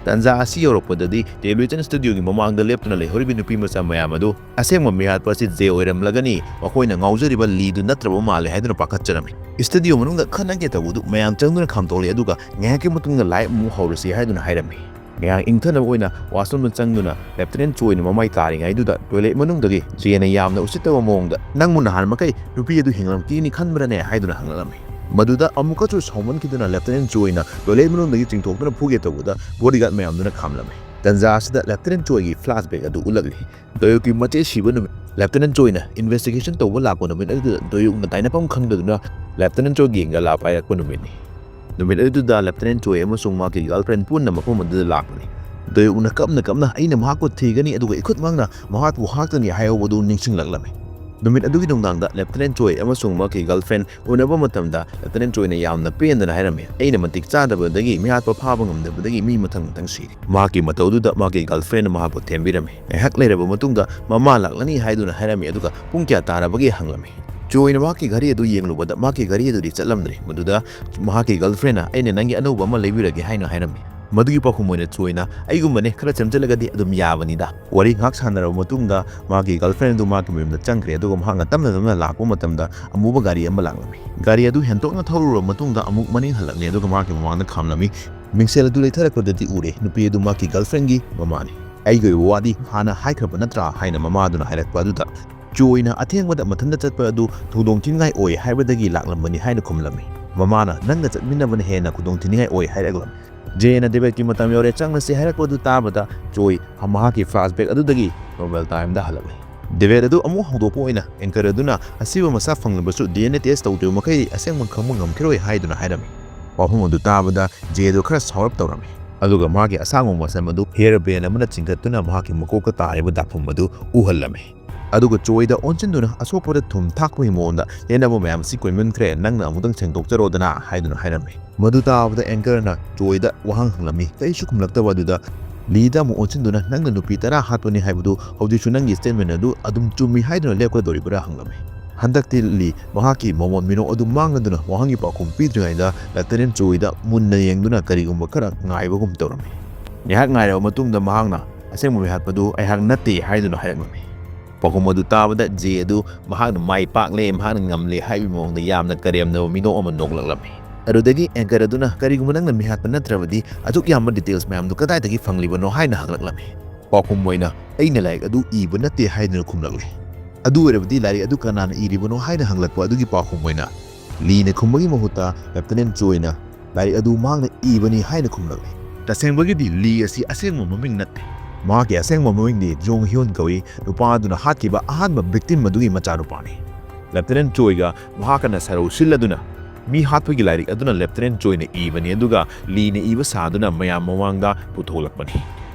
ꯇꯥꯟꯖꯥ ꯑꯁꯤ ꯌꯧꯔꯛꯄꯗꯗꯤ ꯇꯦꯂꯤꯚꯤꯖꯟ ꯁ꯭ꯇꯨꯗꯤꯑꯣꯒꯤ ꯃꯃꯥꯡꯗ ꯂꯦꯞꯇꯨꯅ ꯂꯩꯍꯧꯔꯤꯕ ꯅꯨꯄꯤ ꯃꯆꯥ ꯃꯌꯥꯝ ꯑꯗꯨ ꯑꯁꯦꯡꯕ ꯃꯤꯍꯥꯠꯄ ꯑꯁꯤ ꯖꯦ ꯑꯣꯏꯔꯝꯂꯒꯅꯤ, ꯃꯈꯣꯏꯅ ꯉꯥꯎꯖꯔꯤꯕ ꯂꯤꯗꯨ ꯅꯠꯇ꯭ꯔꯕ ꯃꯥꯜꯂꯦ ꯍꯥꯏꯗꯨꯅ ꯄꯥꯈꯠꯆꯔꯝꯃꯤ꯫ ꯁ꯭ꯇꯨꯗꯤꯑꯣ ꯃꯅꯨꯡꯗ ꯈꯠꯅꯒꯦ ꯇꯧꯕꯗꯨ ꯃꯌꯥꯝ ꯆꯪꯗꯨꯅ ꯈꯥꯝꯗꯣꯛꯂꯦ, ꯑꯗꯨꯒ ꯉꯥꯏꯍꯥꯛꯀꯤ ꯃꯇꯨꯡꯗ ꯂꯥꯏꯚ ꯑꯃꯨꯛ ꯍꯧꯔꯁꯤ ꯍꯥꯏꯗꯨꯅ ꯍꯥꯏꯔꯝꯃꯤ꯫ ꯉꯥꯏꯍꯥꯛ ꯏꯪꯊꯅꯕ ꯑꯣꯏꯅ ꯋꯥꯁꯔꯨꯝꯗ ꯆꯪꯗꯨꯅ ꯂꯦꯐꯇꯤꯅꯦꯟ ꯆꯣꯏꯅ ꯃꯃꯥꯏ ꯇꯥꯔꯤꯉꯩꯗꯨꯗ ꯇꯣꯏꯂꯦꯠ ꯃꯅꯨꯡꯗꯒꯤ ꯖꯦꯅ ꯌꯥꯝꯅ ꯎꯁꯤꯠꯇꯕ ꯃꯑꯣꯡꯗ, "ꯅꯪꯕꯨ ꯅꯍꯥꯟ ꯃꯈꯩ ꯅꯨꯄꯤ ꯑꯗꯨ ꯍꯤꯡꯂꯝꯈꯤꯅꯤ ꯈꯟꯕ꯭ꯔꯅꯦ?" ꯍꯥꯏꯗꯨꯅ ꯍꯪꯂꯛꯂꯝꯃꯤ꯫ ꯃꯗꯨꯗ ꯑꯃꯨꯛꯀꯁꯨ ꯁꯥꯎꯃꯟꯈꯤꯗꯨꯅ ꯂꯦꯐꯇꯤꯅꯦꯟ ꯆꯣꯏꯅ ꯇꯣꯏꯂꯦꯠ ꯃꯅꯨꯡꯗꯒꯤ ꯆꯤꯡꯊꯣꯛꯇꯨꯅ ꯐꯨꯒꯦ ꯇꯧꯕꯗ ꯕꯣꯗꯤꯒꯥꯔꯗ ꯃꯌꯥꯝꯗꯨꯅ ꯈꯥꯝꯂꯝꯃꯤ꯫ ꯇꯟꯖꯥ ꯑꯁꯤꯗ ꯂꯦꯐꯇꯤꯅꯦꯟ ꯆꯣꯏꯒꯤ ꯐ꯭ꯂꯥꯁꯕꯦꯛ ꯑꯗꯨ ꯎꯠꯂꯛꯂꯤ꯫ ꯗꯣꯌꯨꯛꯀꯤ ꯃꯆꯦ ꯁꯤꯕ ꯅꯨꯃꯤꯠ꯫ ꯂꯦꯐꯇꯤꯅꯦꯟ ꯆꯣꯏꯅ ꯏꯟꯚꯦꯁꯇꯤꯒꯦꯁꯟ ꯇꯧꯕ ꯂꯥꯛꯄ ꯅꯨꯃꯤꯠ ꯑꯗꯨꯗ ꯗꯣꯌꯨꯛꯅ ꯇꯥꯏꯅꯐꯝ ꯈꯪꯗꯗꯨꯅ ꯂꯦꯐꯇꯤꯅꯦꯟ ꯆꯣꯏꯒꯤ ꯒꯂꯥ ꯄꯥꯏꯔꯛꯄ ꯅꯨꯃꯤꯠꯅꯤ꯫ ꯅꯨꯃꯤꯠ ꯑꯗꯨꯗ ꯂꯦꯐꯇꯤꯅꯦꯟ ꯆꯣꯏ ꯑꯃꯁꯨꯡ ꯃꯍꯥꯛꯀꯤ ꯒꯔꯜꯐ꯭ꯔꯦꯟ ꯄꯨꯟꯅ ꯃꯐꯝ ꯑꯗꯨꯗ ꯂꯥꯛꯄꯅꯤ꯫ ꯗꯣꯌꯨꯛꯅ ꯀꯞꯅ ꯀꯞꯅ "ꯑꯩꯅ ꯃꯍꯥꯛꯄꯨ ꯊꯤꯒꯅꯤ, ꯑꯗꯨꯒ ꯏꯈꯨꯠꯃꯛꯅ ꯃꯍꯥꯛꯄꯨ ꯍꯥꯠꯀꯅꯤ" ꯍꯥꯏꯍꯧꯕꯗꯨ ꯅꯤꯡꯁꯤꯡꯂꯛꯂꯝꯃꯤ꯫ ꯅꯨꯃꯤꯠ ꯑꯗꯨꯒꯤ ꯅꯨꯡꯗꯥꯡꯗ ꯂꯦꯐꯇꯤꯅꯦꯟ ꯆꯣꯏ ꯑꯃꯁꯨꯡ ꯃꯍꯥꯛꯀꯤ ꯒꯔꯜꯐ꯭ꯔꯦꯟ ꯎꯅꯕ ꯃꯇꯝꯗ ꯂꯦꯐꯇꯤꯅꯦꯟ ꯆꯣꯏꯅ ꯌꯥꯝꯅ ꯄꯦꯟꯗꯅ ꯍꯥꯏꯔꯝꯃꯤ, "ꯑꯩꯅ ꯃꯇꯤꯛ ꯆꯥꯗꯕꯗꯒꯤ, ꯃꯤꯍꯥꯠꯄ ꯐꯥꯕ ꯉꯝꯗꯕꯗꯒꯤ ꯃꯤ ꯃꯊꯪ ꯃꯊꯪ ꯁꯤꯔꯤ"꯫ ꯃꯍꯥꯛꯀꯤ ꯃꯇꯧꯗꯨꯗ ꯃꯍꯥꯛꯀꯤ ꯒꯔꯜꯐ꯭ꯔꯦꯟꯅ ꯃꯍꯥꯛꯄꯨ ꯊꯦꯝꯕꯤꯔꯝꯃꯤ꯫ ꯉꯥꯏꯍꯥꯛ ꯂꯩꯔꯕ ꯃꯇꯨꯡꯗ ꯃꯃꯥ ꯂꯥꯛꯂꯅꯤ ꯍꯥꯏꯗꯨꯅ ꯍꯥꯏꯔꯝꯃꯤ, ꯑꯗꯨꯒ "ꯄꯨꯡ ꯀꯌꯥ ꯇꯥꯔꯕꯒꯦ?" ꯍꯪꯂꯝꯃꯤ꯫ ꯆꯣꯏꯅ ꯃꯍꯥꯛꯀꯤ ꯘꯔꯤ ꯑꯗꯨ ꯌꯦꯡꯂꯨꯕꯗ ꯃꯍꯥꯛꯀꯤ ꯘꯔꯤ ꯑꯗꯨꯗꯤ ꯆꯠꯂꯝꯗ꯭ꯔꯦ꯫ ꯃꯗꯨꯗ ꯃꯍꯥꯛꯀꯤ ꯒꯔꯜꯐ꯭ꯔꯦꯟꯅ, "ꯑꯩꯅ ꯅꯪꯒꯤ ꯑꯅꯧꯕ ꯑꯃ ꯂꯩꯕꯤꯔꯒꯦ" ꯍꯥꯏꯅ ꯍꯥꯏꯔꯝꯃꯤ꯫ ꯃꯗꯨꯒꯤ ꯄꯥꯎꯈꯨꯝ ꯑꯣꯏꯅ ꯆꯣꯏꯅ, "ꯑꯩꯒꯨꯝꯕꯅꯦ, ꯈꯔ ꯆꯦꯝꯖꯜꯂꯒꯗꯤ ꯑꯗꯨꯝ ꯌꯥꯕꯅꯤꯗ"꯫ ꯋꯥꯔꯤ ꯉꯥꯏꯍꯥꯛ ꯁꯥꯟꯅꯔꯕ ꯃꯇꯨꯡꯗ ꯃꯍꯥꯛꯀꯤ ꯒꯔꯜꯐ꯭ꯔꯦꯟ ꯑꯗꯨ ꯃꯍꯥꯛꯀꯤ ꯃꯌꯨꯝꯗ ꯆꯪꯈ꯭ꯔꯦ, ꯑꯗꯨꯒ ꯃꯍꯥꯛꯅ ꯇꯞꯅ ꯇꯞꯅ ꯂꯥꯛꯄ ꯃꯇꯝꯗ ꯑꯃꯨꯕ ꯒꯥꯔꯤ ꯑꯃ ꯂꯥꯛꯂꯝꯃꯤ꯫ ꯒꯥꯔꯤ ꯑꯗꯨ ꯍꯦꯟꯇꯣꯛꯅ ꯊꯧꯔꯨꯔꯕ ꯃꯇꯨꯡꯗ ꯑꯃꯨꯛ ꯃꯅꯤꯡ ꯍꯜꯂꯛꯂꯦ, ꯑꯗꯨꯒ ꯃꯍꯥꯛꯀꯤ ꯃꯃꯥꯡꯗ ꯈꯥꯝꯂꯝꯃꯤ꯫ ꯃꯤꯡꯁꯦꯜ ꯑꯗꯨ ꯂꯩꯊꯔꯛꯄꯗꯗꯤ ꯎꯔꯦ, ꯅꯨꯄꯤ ꯑꯗꯨ ꯃꯍꯥꯛꯀꯤ ꯒꯔꯜꯐ꯭ꯔꯦꯟꯒꯤ ꯃꯃꯥꯅꯤ꯫ "ꯑꯩꯒꯤ ꯑꯣꯏꯕ ꯋꯥꯗꯤ ꯍꯥꯟꯅ ꯍꯥꯏꯈ꯭ꯔꯕ ꯅꯠꯇ꯭ꯔꯥ?" ꯍꯥꯏꯅ ꯃꯃꯥꯗꯨꯅ ꯍꯥꯏꯔꯛꯄ ꯑꯗꯨꯗ ꯆꯣꯏꯅ ꯑꯊꯦꯡꯕꯗ ꯃꯊꯟꯇ ꯆꯠꯄ ꯑꯗꯨ ꯊꯧꯗꯣꯡ ꯊꯤꯅꯤꯡꯉꯥꯏ ꯑꯣꯏ ꯍꯥꯏꯕꯗꯒꯤ ꯂꯥꯛꯂꯝꯕꯅꯤ ꯍꯥꯏꯅ ꯈꯨꯝꯂꯝꯃꯤ꯫ ꯃꯃꯥꯅ, "ꯅꯪꯒ ꯆꯠꯃꯤꯟꯅꯕꯅ ꯍꯦꯟꯅ ꯈꯨꯗꯣꯡ ꯊꯤꯅꯤꯡꯉꯥꯏ ꯑꯣꯏ" ꯍꯥꯏꯔꯛꯂꯝꯃꯤ꯫ ꯖꯦꯅ ꯗꯦꯕꯦꯠꯀꯤ ꯃꯇꯝ ꯌꯧꯔꯦ, ꯆꯪꯂꯁꯤ ꯍꯥꯏꯔꯛꯄ ꯑꯗꯨ ꯇꯥꯕꯗ ꯆꯣꯏ ꯃꯍꯥꯛꯀꯤ ꯐ꯭ꯂꯥꯁꯕꯦꯛ ꯑꯗꯨꯗꯒꯤ ꯅꯣꯔꯃꯦꯜ ꯇꯥꯏꯝꯗ ꯍꯜꯂꯛꯂꯦ꯫ ꯗꯦꯕꯦꯠ ꯑꯗꯨ ꯑꯃꯨꯛ ꯍꯧꯗꯣꯛꯄ ꯑꯣꯏꯅ ꯑꯦꯡꯀꯔ ꯑꯗꯨꯅ, "ꯑꯁꯤꯕ ꯃꯁꯥ ꯐꯪꯂꯕꯁꯨ ꯗꯤ ꯑꯦꯟ ꯑꯦ ꯇꯦꯁ ꯇꯧꯗ꯭ꯔꯤꯕ ꯃꯈꯩ ꯑꯁꯦꯡꯕ ꯈꯪꯕ ꯉꯝꯈꯤꯔꯣꯏ" ꯍꯥꯏꯗꯨꯅ ꯍꯥꯏꯔꯝꯃꯤ꯫ ꯋꯥꯐꯝ ꯑꯗꯨ ꯇꯥꯕꯗ ꯖꯦ ꯑꯗꯨ ꯈꯔ ꯁꯥꯎꯔꯞ ꯇꯧꯔꯝꯃꯤ, ꯑꯗꯨꯒ ꯃꯍꯥꯛꯀꯤ ꯑꯁꯥꯡꯕ ꯃꯁꯝ ꯑꯗꯨ ꯍꯦꯌꯔ ꯕꯦꯟ ꯑꯃꯅ ꯆꯤꯡꯈꯠꯇꯨꯅ ꯃꯍꯥꯛꯀꯤ ꯃꯀꯣꯛꯇ ꯇꯥꯔꯤꯕ ꯗꯥꯛꯐꯝ ꯑꯗꯨ ꯎꯍꯜꯂꯝꯃꯤ꯫ ꯑꯗꯨꯒ ꯆꯣꯏꯗ ꯑꯣꯟꯁꯤꯟꯗꯨꯅ, "ꯑꯁꯣꯛꯄꯗ ꯊꯨꯝ ꯊꯥꯛꯄꯒꯤ ꯃꯑꯣꯡꯗ ꯂꯦꯟꯅꯕ ꯃꯌꯥꯝ ꯑꯁꯤ ꯀꯨꯏꯃꯟꯈ꯭ꯔꯦ, ꯅꯪꯅ ꯑꯃꯨꯛꯇꯪ ꯁꯦꯡꯗꯣꯛꯆꯔꯣꯗꯅ" ꯍꯥꯏꯗꯨꯅ ꯍꯥꯏꯔꯝꯃꯤ꯫ ꯃꯗꯨ ꯇꯥꯕꯗ ꯑꯦꯡꯀꯔꯅ ꯆꯣꯏꯗ ꯋꯥꯍꯪ ꯍꯪꯂꯝꯃꯤ, ꯀꯔꯤꯁꯨ ꯈꯨꯝꯂꯛꯇꯕ ꯑꯗꯨꯗ ꯂꯤꯗ ꯑꯃꯨꯛ ꯑꯣꯟꯁꯤꯟꯗꯨꯅ, "ꯅꯪꯅ ꯅꯨꯄꯤ ꯇꯔꯥ ꯍꯥꯠꯄꯅꯤ ꯍꯥꯏꯕꯗꯨ ꯍꯧꯖꯤꯛꯁꯨ ꯅꯪꯒꯤ ꯁ꯭ꯇꯦꯠꯃꯦꯟ ꯑꯗꯨ ꯑꯗꯨꯝ ꯆꯨꯝꯃꯤ ꯍꯥꯏꯗꯨꯅ ꯂꯦꯞꯀꯗꯧꯔꯤꯕ꯭ꯔꯥ?" ꯍꯪꯂꯝꯃꯤ꯫ ꯍꯟꯗꯛꯇꯤ ꯂꯤ ꯃꯍꯥꯛꯀꯤ ꯃꯃꯣꯟ ꯃꯤꯅꯣꯛ ꯑꯗꯨ ꯃꯥꯡꯂꯗꯨꯅ ꯋꯥꯍꯪꯒꯤ ꯄꯥꯎꯈꯨꯝ ꯄꯤꯗ꯭ꯔꯤꯉꯩꯗ ꯂꯦꯐꯇꯤꯅꯦꯟ ꯆꯣꯏꯗ ꯃꯨꯟꯅ ꯌꯦꯡꯗꯨꯅ ꯀꯔꯤꯒꯨꯝꯕ ꯈꯔ ꯉꯥꯏꯕꯒꯨꯝ ꯇꯧꯔꯝꯃꯤ꯫ ꯉꯥꯏꯍꯥꯛ ꯉꯥꯏꯔꯕ ꯃꯇꯨꯡꯗ ꯃꯍꯥꯛꯅ ꯑꯁꯦꯡꯕ ꯃꯤꯍꯥꯠꯄꯗꯨ ꯑꯩꯍꯥꯛ ꯅꯠꯇꯦ ꯍꯥꯏꯗꯨꯅ ꯍꯥꯏꯔꯛꯂꯝꯃꯤ꯫ ꯄꯥꯎꯈꯨꯝ ꯑꯗꯨ ꯇꯥꯕꯗ ꯖꯦ ꯑꯗꯨ ꯃꯍꯥꯛꯅ ꯃꯥꯏ ꯄꯥꯛꯂꯦ, ꯃꯍꯥꯛꯅ ꯉꯝꯂꯦ ꯍꯥꯏꯕꯒꯤ ꯃꯑꯣꯡꯗ ꯌꯥꯝꯅ ꯀꯔꯦꯝꯅꯕ ꯃꯤꯅꯣꯛ ꯑꯃ ꯅꯣꯛꯂꯛꯂꯝꯃꯤ꯫ ꯑꯗꯨꯗꯒꯤ anchor ꯑꯗꯨꯅ, "ꯀꯔꯤꯒꯨꯝꯕ ꯅꯪꯅ ꯃꯤꯍꯥꯠꯄ ꯅꯠꯇ꯭ꯔꯕꯗꯤ ꯑꯁꯨꯛ ꯌꯥꯝꯕ details ꯃꯌꯥꯝꯗꯨ ꯀꯗꯥꯏꯗꯒꯤ ꯐꯪꯂꯤꯕꯅꯣ?" ꯍꯥꯏꯅ ꯍꯪꯂꯛꯂꯝꯃꯤ꯫ ꯄꯥꯎꯈꯨꯝ ꯑꯣꯏꯅ, "ꯑꯩꯅ ꯂꯥꯏꯔꯤꯛ ꯑꯗꯨ ꯏꯕ ꯅꯠꯇꯦ" ꯍꯥꯏꯗꯨꯅ ꯈꯨꯝꯂꯛꯂꯤ꯫ ꯑꯗꯨ ꯑꯣꯏꯔꯕꯗꯤ ꯂꯥꯏꯔꯤꯛ ꯑꯗꯨ ꯀꯅꯥꯅ ꯏꯔꯤꯕꯅꯣ ꯍꯥꯏꯅ ꯍꯪꯂꯛꯄ ꯑꯗꯨꯒꯤ ꯄꯥꯎꯈꯨꯝ ꯑꯣꯏꯅ, ꯂꯤꯅ ꯈꯨꯝꯕꯒꯤ ꯃꯍꯨꯠꯇ Lieutenant ꯆꯣꯏꯅ ꯂꯥꯏꯔꯤꯛ ꯑꯗꯨ ꯃꯍꯥꯛꯅ ꯏꯕꯅꯤ ꯍꯥꯏꯅ ꯈꯨꯝꯂꯛꯂꯤ꯫ ꯇꯁꯦꯡꯕꯒꯤꯗꯤ ꯂꯤ ꯑꯁꯤ ꯑꯁꯦꯡꯕ ꯃꯃꯤꯡ ꯅꯠꯇꯦ꯫ ꯃꯍꯥꯛꯀꯤ ꯑꯁꯦꯡꯕ ꯃꯃꯤꯡꯗꯤ ꯖꯣꯡ ꯍ꯭ꯌꯨꯟ ꯀꯧꯏ, ꯅꯨꯄꯥ ꯑꯗꯨꯅ ꯍꯥꯠꯈꯤꯕ ꯑꯍꯥꯟꯕ victim ꯑꯗꯨꯒꯤ ꯃꯆꯥꯅꯨꯄꯥꯅꯤ꯫ Lieutenant ꯆꯣꯏꯒ ꯃꯍꯥꯛꯀꯅ ꯁꯔꯧ ꯁꯤꯜꯂꯗꯨꯅ ꯃꯤ ꯍꯥꯠꯄꯒꯤ ꯂꯥꯏꯔꯤꯛ ꯑꯗꯨꯅ Lieutenant ꯆꯣꯏꯅ ꯏꯕꯅꯤ, ꯑꯗꯨꯒ ꯂꯤꯅ ꯏꯕ ꯁꯥꯗꯨꯅ ꯃꯌꯥꯝ ꯃꯃꯥꯡꯗ ꯄꯨꯊꯣꯛꯂꯛꯄꯅꯤ꯫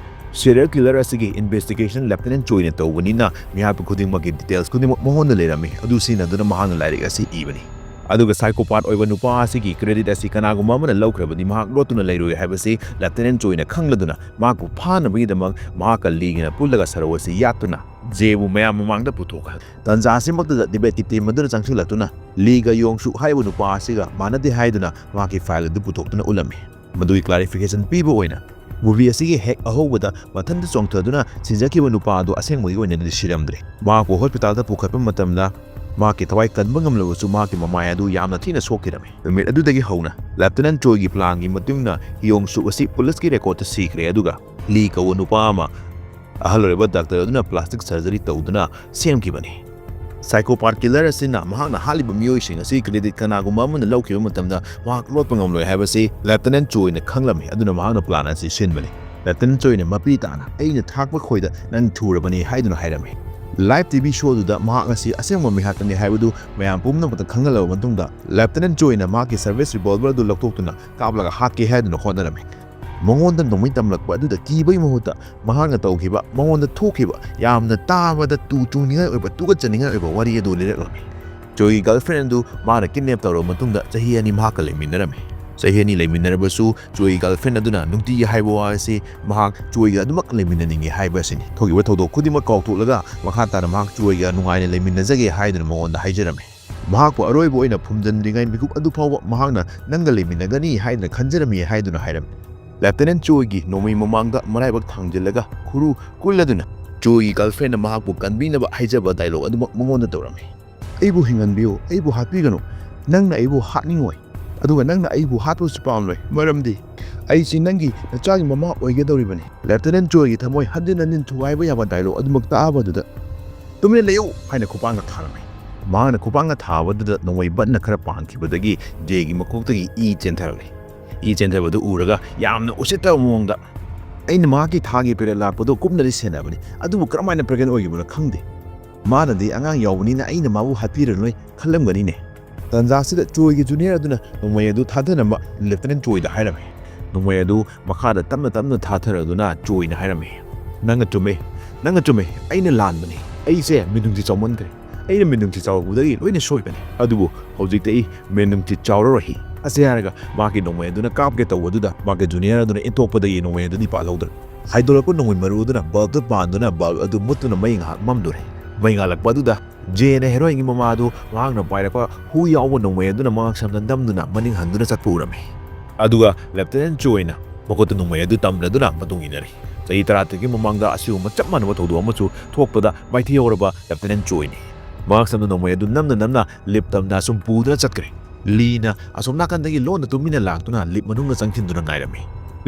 Serial killer ꯑꯁꯤꯒꯤ investigation Lieutenant ꯆꯣꯏꯅ ꯇꯧꯕꯅꯤꯅ ꯃꯤꯍꯥꯠꯄ ꯈꯨꯗꯤꯡꯃꯛꯀꯤ details ꯈꯨꯗꯤꯡꯃꯛ ꯃꯉꯣꯟꯗ ꯂꯩꯔꯝꯃꯤ꯫ ꯑꯗꯨ ꯁꯤꯖꯤꯟꯅꯗꯨꯅ ꯃꯍꯥꯛꯅ ꯂꯥꯏꯔꯤꯛ ꯑꯁꯤ ꯏꯕꯅꯤ꯫ ꯑꯗꯨꯒ psychopath ꯑꯣꯏꯕ ꯅꯨꯄꯥ ꯑꯁꯤꯒꯤ credit ꯑꯁꯤ ꯀꯅꯥꯒꯨꯝꯕ ꯑꯃꯅ ꯂꯧꯈ꯭ꯔꯕꯗꯤ ꯃꯍꯥꯛ ꯂꯣꯠꯇꯨꯅ ꯂꯩꯔꯣꯏ ꯍꯥꯏꯕꯁꯤ Lieutenant ꯆꯣꯏꯅ ꯈꯪꯂꯗꯨꯅ ꯃꯍꯥꯛꯄꯨ ꯐꯥꯅꯕꯒꯤꯗꯃꯛ ꯃꯍꯥꯛꯀ ꯂꯤꯒꯅ ꯄꯨꯜꯂꯒ ꯁꯔꯧ ꯑꯁꯤ ꯌꯥꯠꯇꯨꯅ ꯖꯦꯕꯨ ꯃꯌꯥꯝ ꯃꯃꯥꯡꯗ ꯄꯨꯊꯣꯛꯈ꯭ꯔꯦ꯫ ꯇꯟꯖꯥ ꯑꯁꯤꯃꯛꯇꯗ detective team ꯑꯗꯨꯅ ꯆꯪꯁꯤꯜꯂꯛꯇꯨꯅ ꯂꯤꯒ ꯌꯣꯡ ꯁꯨꯛ ꯍꯥꯏꯔꯤꯕ ꯅꯨꯄꯥ ꯑꯁꯤꯒ ꯃꯥꯟꯅꯗꯦ ꯍꯥꯏꯗꯨꯅ ꯃꯍꯥꯛꯀꯤ file ꯑꯗꯨ ꯄꯨꯊꯣꯛꯇꯨꯅ ꯎꯠꯂꯝꯃꯤ꯫ ꯃꯗꯨꯒꯤ clarification ꯄꯤꯕ ꯑꯣꯏꯅ, movie ꯑꯁꯤꯒꯤ ꯍꯦꯛ ꯑꯍꯧꯕꯗ ꯃꯊꯟꯇ ꯆꯣꯡꯊꯗꯨꯅ ꯁꯤꯖꯈꯤꯕ ꯅꯨꯄꯥ ꯑꯗꯨ ꯑꯁꯦꯡꯕꯒꯤ ꯑꯣꯏꯅꯗꯤ ꯁꯤꯔꯝꯗ꯭ꯔꯦ꯫ ꯃꯍꯥꯛꯄꯨ hospitalꯗ ꯄꯨꯈꯠꯄ ꯃꯇꯝꯗ ꯃꯍꯥꯛꯀꯤ ꯊꯋꯥꯏ ꯀꯟꯕ ꯉꯝꯂꯕꯁꯨ ꯃꯍꯥꯛꯀꯤ ꯃꯃꯥꯏ ꯑꯗꯨ ꯌꯥꯝꯅ ꯊꯤꯅ ꯁꯣꯛꯈꯤꯔꯝꯃꯤ꯫ ꯅꯨꯃꯤꯠ ꯑꯗꯨꯗꯒꯤ ꯍꯧꯅ Lieutenant ꯆꯣꯏꯒꯤ planꯒꯤ ꯃꯇꯨꯡ ꯏꯟꯅ ꯍꯤꯌꯣꯡ ꯁꯨꯛ ꯑꯁꯤ policeꯀꯤ recordꯇ ꯁꯤꯈ꯭ꯔꯦ, ꯑꯗꯨꯒ ꯂꯤ ꯀꯧꯕ ꯅꯨꯄꯥ ꯑꯃ ꯑꯍꯜ ꯑꯣꯏꯔꯕ doctor ꯑꯗꯨꯅ plastic surgery ꯇꯧꯗꯨꯅ ꯁꯦꯝꯈꯤꯕꯅꯤ꯫ Psychopath killer ꯑꯁꯤꯅ ꯃꯍꯥꯛꯅ ꯍꯥꯠꯂꯤꯕ ꯃꯤꯑꯣꯏꯁꯤꯡ ꯑꯁꯤ credit ꯀꯅꯥꯒꯨꯝꯕ ꯑꯃꯅ ꯂꯧꯈꯤꯕ ꯃꯇꯝꯗ ꯃꯍꯥꯛ ꯂꯣꯠꯄ ꯉꯝꯂꯣꯏ ꯍꯥꯏꯕꯁꯤ Lieutenant ꯆꯣꯏꯅ ꯈꯪꯂꯝꯃꯤ, ꯑꯗꯨꯅ ꯃꯍꯥꯛꯅ plan ꯑꯁꯤ ꯁꯤꯟꯕꯅꯤ꯫ Lieutenant ꯆꯣꯏꯅ ꯃꯄꯤ ꯇꯥꯅ, "ꯑꯩꯅ ꯊꯥꯛꯄ ꯈꯣꯏꯗ ꯅꯪ ꯊꯨꯔꯕꯅꯤ" ꯍꯥꯏꯗꯨꯅ ꯍꯥꯏꯔꯝꯃꯤ꯫ Live TV showꯗꯨꯗ ꯃꯍꯥꯛ ꯑꯁꯤ ꯑꯁꯦꯡꯕ ꯃꯤꯍꯥꯠꯄꯅꯤ ꯍꯥꯏꯕꯗꯨ ꯃꯌꯥꯝ ꯄꯨꯝꯅꯃꯛꯇ ꯈꯪꯍꯜꯂꯕ ꯃꯇꯨꯡꯗ, Lieutenant ꯆꯣꯏꯅ ꯃꯍꯥꯛꯀꯤ service revolver ꯑꯗꯨ ꯂꯧꯊꯣꯛꯇꯨꯅ ꯀꯥꯞꯂꯒ ꯍꯥꯠꯀꯦ ꯍꯥꯏꯗꯨꯅ ꯍꯣꯠꯅꯔꯝꯃꯤ꯫ ꯃꯉꯣꯟꯗ ꯅꯣꯡꯃꯩ ꯇꯝꯂꯛꯄ ꯑꯗꯨꯗ ꯀꯤꯕꯒꯤ ꯃꯍꯨꯠꯇ ꯃꯍꯥꯛꯅ ꯇꯧꯈꯤꯕ, ꯃꯉꯣꯟꯗ ꯊꯣꯛꯈꯤꯕ ꯌꯥꯝꯅ ꯇꯥꯕꯗ ꯇꯨ ꯆꯨꯡꯅꯤꯡꯉꯥꯏ ꯑꯣꯏꯕ, ꯇꯨꯀꯠꯆꯅꯤꯡꯉꯥꯏ ꯑꯣꯏꯕ ꯋꯥꯔꯤ ꯑꯗꯨ ꯂꯤꯔꯛꯂꯝꯃꯤ꯫ ꯆꯣꯏꯒꯤ girlfriend ꯑꯗꯨ ꯃꯥꯅ kidnap ꯇꯧꯔꯕ ꯃꯇꯨꯡꯗ ꯆꯍꯤ ꯑꯅꯤ ꯃꯍꯥꯛꯀ ꯂꯩꯃꯤꯟꯅꯔꯝꯃꯤ꯫ ꯆꯍꯤ ꯑꯅꯤ ꯂꯩꯃꯤꯟꯅꯔꯕꯁꯨ ꯆꯣꯏꯒꯤ girlfriend ꯑꯗꯨꯅ ꯅꯨꯡꯇꯤꯒꯤ ꯍꯥꯏꯕ ꯋꯥ ꯑꯁꯤ ꯃꯍꯥꯛ ꯆꯣꯏꯒ ꯑꯗꯨꯃꯛ ꯂꯩꯃꯤꯟꯅꯅꯤꯡꯏ ꯍꯥꯏꯕ ꯑꯁꯤꯅꯤ꯫ ꯊꯣꯛꯈꯤꯕ ꯊꯧꯗꯣꯛ ꯈꯨꯗꯤꯡꯃꯛ ꯀꯥꯎꯊꯣꯛꯂꯒ ꯃꯈꯥ ꯇꯥꯅ ꯃꯍꯥꯛ ꯆꯣꯏꯒ ꯅꯨꯡꯉꯥꯏꯅ ꯂꯩꯃꯤꯟꯅꯖꯒꯦ ꯍꯥꯏꯗꯨꯅ ꯃꯉꯣꯟꯗ ꯍꯥꯏꯖꯔꯝꯃꯤ꯫ ꯃꯍꯥꯛꯄꯨ ꯑꯔꯣꯏꯕ ꯑꯣꯏꯅ ꯐꯨꯝꯖꯤꯟꯗ꯭ꯔꯤꯉꯩ ꯃꯤꯀꯨꯞ ꯑꯗꯨ ꯐꯥꯎꯕ ꯃꯍꯥꯛꯅ ꯅꯪꯒ ꯂꯩꯃꯤꯟꯅꯒꯅꯤ ꯍꯥꯏꯗꯨꯅ ꯈꯟꯖꯔꯝꯃꯤ ꯍꯥꯏꯗꯨꯅ ꯍꯥꯏꯔꯝꯃꯤ꯫ ꯂꯦꯐꯇꯤꯅꯦꯟ ꯆꯣꯏꯒꯤ ꯅꯣꯡꯃꯩ ꯃꯃꯥꯡꯗ ꯃꯔꯥꯏꯕꯛ ꯊꯥꯡꯖꯤꯜꯂꯒ ꯈꯨꯔꯨ ꯀꯨꯜꯂꯗꯨꯅ ꯆꯣꯏꯒꯤ ꯒꯔꯜꯐ꯭ꯔꯦꯟꯅ ꯃꯍꯥꯛꯄꯨ ꯀꯟꯕꯤꯅꯕ ꯍꯥꯏꯖꯕ ꯗꯥꯏꯂꯣꯛ ꯑꯗꯨꯃꯛ ꯃꯉꯣꯟꯗ ꯇꯧꯔꯝꯃꯤ꯫ "ꯑꯩꯕꯨ ꯍꯤꯡꯍꯟꯕꯤꯌꯨ, ꯑꯩꯕꯨ ꯍꯥꯠꯄꯤꯒꯅꯨ, ꯅꯪꯅ ꯑꯩꯕꯨ ꯍꯥꯠꯅꯤꯡꯉꯣꯏ, ꯑꯗꯨꯒ ꯅꯪꯅ ꯑꯩꯕꯨ ꯍꯥꯠꯄꯁꯨ ꯄꯥꯝꯂꯣꯏ, ꯃꯔꯝꯗꯤ ꯑꯩꯁꯤ ꯅꯪꯒꯤ ꯅꯆꯥꯒꯤ ꯃꯃꯥ ꯑꯣꯏꯒꯗꯧꯔꯤꯕꯅꯤ"꯫ ꯂꯦꯐꯇꯤꯅꯦꯟ ꯆꯣꯏꯒꯤ ꯊꯃꯣꯏ ꯍꯟꯖꯤꯟ ꯍꯟꯖꯤꯟ ꯊꯨꯒꯥꯏꯕ ꯌꯥꯕ ꯗꯥꯏꯂꯣꯛ ꯑꯗꯨꯃꯛ ꯇꯥꯕꯗꯨꯗ "ꯇꯨꯃꯤꯟꯅ ꯂꯩꯌꯨ" ꯍꯥꯏꯅ ꯈꯨꯄꯥꯡꯅ ꯊꯥꯔꯝꯃꯤ꯫ ꯃꯍꯥꯛꯅ ꯈꯨꯄꯥꯡꯅ ꯊꯥꯕꯗꯨꯗ ꯅꯣꯡꯃꯩ ꯕꯟꯅ ꯈꯔ ꯄꯥꯟꯈꯤꯕꯗꯒꯤ ꯖꯦꯒꯤ ꯃꯀꯣꯛꯇꯒꯤ ꯏ ꯆꯦꯟꯊꯔꯛꯂꯤ꯫ ꯏ ꯆꯦꯟꯊꯕꯗꯨ ꯎꯔꯒ ꯌꯥꯝꯅ ꯎꯁꯤꯠꯇꯕ ꯃꯑꯣꯡꯗ, "ꯑꯩꯅ ꯃꯍꯥꯛꯀꯤ ꯊꯥꯒꯤ ꯄꯦꯔꯦꯠ ꯂꯥꯛꯄꯗꯣ ꯀꯨꯞꯅꯗꯤ ꯁꯦꯟꯅꯕꯅꯤ, ꯑꯗꯨꯕꯨ ꯀꯔꯝꯍꯥꯏꯅ ꯄ꯭ꯔꯦꯒꯅꯦꯟ ꯑꯣꯏꯈꯤꯕꯅꯣ ꯈꯪꯗꯦ꯫ ꯃꯥꯅꯗꯤ ꯑꯉꯥꯡ ꯌꯥꯎꯕꯅꯤꯅ ꯑꯩꯅ ꯃꯥꯕꯨ ꯍꯥꯠꯄꯤꯔꯔꯣꯏ ꯈꯜꯂꯝꯒꯅꯤꯅꯦ"꯫ ꯇꯟꯖꯥꯁꯤꯗ ꯆꯣꯏꯒꯤ ꯖꯨꯅꯤꯌꯔ ꯑꯗꯨꯅ ꯅꯣꯡꯃꯩ ꯑꯗꯨ ꯊꯥꯗꯅꯕ ꯂꯦꯐꯇꯤꯅꯦꯟ ꯆꯣꯏꯗ ꯍꯥꯏꯔꯝꯃꯤ꯫ ꯅꯣꯡꯃꯩ ꯑꯗꯨ ꯃꯈꯥꯗ ꯇꯞꯅ ꯇꯞꯅ ꯊꯥꯊꯔꯗꯨꯅ ꯆꯣꯏꯅ ꯍꯥꯏꯔꯝꯃꯤ, "ꯅꯪꯅ ꯆꯨꯝꯃꯤ, ꯅꯪꯅ ꯆꯨꯝꯃꯤ, ꯑꯩꯅ ꯂꯥꯟꯕꯅꯤ꯫ ꯑꯩꯁꯦ ꯃꯤꯅꯨꯡꯁꯤ ꯆꯥꯎꯃꯟꯈ꯭ꯔꯦ꯫ ꯑꯩꯅ ꯃꯤꯅꯨꯡꯁꯤ ꯆꯥꯎꯔꯛꯄꯗꯒꯤ ꯂꯣꯏꯅ ꯁꯣꯏꯕꯅꯤ꯫ ꯑꯗꯨꯕꯨ ꯍꯧꯖꯤꯛꯇꯤ ꯑꯩ ꯃꯤꯅꯨꯡꯁꯤ ꯆꯥꯎꯔꯔꯣꯏ"꯫ ꯑꯁꯤ ꯍꯥꯏꯔꯒ ꯃꯍꯥꯛꯀꯤ ꯅꯣꯡꯃꯩ ꯑꯗꯨꯅ ꯀꯥꯞꯀꯦ ꯇꯧꯕꯗꯨꯗ ꯃꯍꯥꯛꯀꯤ ꯖꯨꯅꯤꯌꯔ ꯑꯗꯨꯅ ꯏꯟꯊꯣꯛꯄꯗꯒꯤ ꯅꯣꯡꯃꯩ ꯑꯗꯨ ꯅꯤꯄꯥ ꯂꯧꯗ꯭ꯔꯦ꯫ ꯍꯥꯏꯗꯣꯔꯛꯄ ꯅꯣꯡꯃꯩ ꯃꯔꯨ ꯑꯗꯨꯅ ꯕꯜꯕꯇ ꯄꯥꯟꯗꯨꯅ ꯕꯜꯕ ꯑꯗꯨ ꯃꯨꯠꯇꯨꯅ ꯃꯩ ꯉꯥꯏꯍꯥꯛ ꯃꯝꯂꯨꯔꯦ꯫ ꯃꯩ ꯉꯥꯜꯂꯛꯄ ꯑꯗꯨꯗ ꯖꯦꯅ ꯍꯦꯔꯣꯏꯟꯒꯤ ꯃꯃꯥ ꯑꯗꯨ ꯃꯍꯥꯛꯅ ꯄꯥꯏꯔꯛꯄ ꯍꯨ ꯌꯥꯎꯕ ꯅꯣꯡꯃꯩ ꯑꯗꯨꯅ ꯃꯉꯛꯁꯝꯗ ꯅꯝꯗꯨꯅ ꯃꯅꯤꯡ ꯍꯟꯗꯨꯅ ꯆꯠꯄ ꯎꯔꯝꯃꯤ꯫ ꯑꯗꯨꯒ ꯂꯦꯐꯇꯤꯅꯦꯟ ꯆꯣꯏꯅ ꯃꯈꯨꯠꯇ ꯅꯣꯡꯃꯩ ꯑꯗꯨ ꯇꯝꯂꯗꯨꯅ ꯃꯇꯨꯡ ꯏꯟꯅꯔꯤ꯫ ꯆꯍꯤ ꯇꯔꯥꯇꯔꯦꯠꯀꯤ ꯃꯃꯥꯡꯗ ꯑꯁꯤꯒꯨꯝꯕ ꯆꯞ ꯃꯥꯟꯅꯕ ꯊꯧꯗꯣꯛ ꯑꯃꯁꯨ ꯊꯣꯛꯄꯗ ꯃꯥꯏꯊꯤꯍꯧꯔꯕ ꯂꯦꯐꯇꯤꯅꯦꯟ ꯆꯣꯏꯅꯤ꯫ ꯃꯉꯛꯁꯝꯗ ꯅꯣꯡꯃꯩ ꯑꯗꯨ ꯅꯝꯅ ꯅꯝꯅ ꯂꯤꯞ ꯇꯝꯅ ꯑꯁꯨꯝ ꯄꯨꯗꯨꯅ ꯆꯠꯈ꯭ꯔꯦ꯫ ꯂꯤꯅ ꯑꯁꯣꯝ ꯅꯥꯀꯟꯗꯒꯤ ꯂꯣꯟꯅ ꯇꯨꯃꯤꯟꯅ ꯂꯥꯛꯇꯨꯅ ꯂꯤꯞ ꯃꯅꯨꯡꯗ ꯆꯪꯁꯤꯟꯗꯨꯅ ꯉꯥꯏꯔꯝꯃꯤ꯫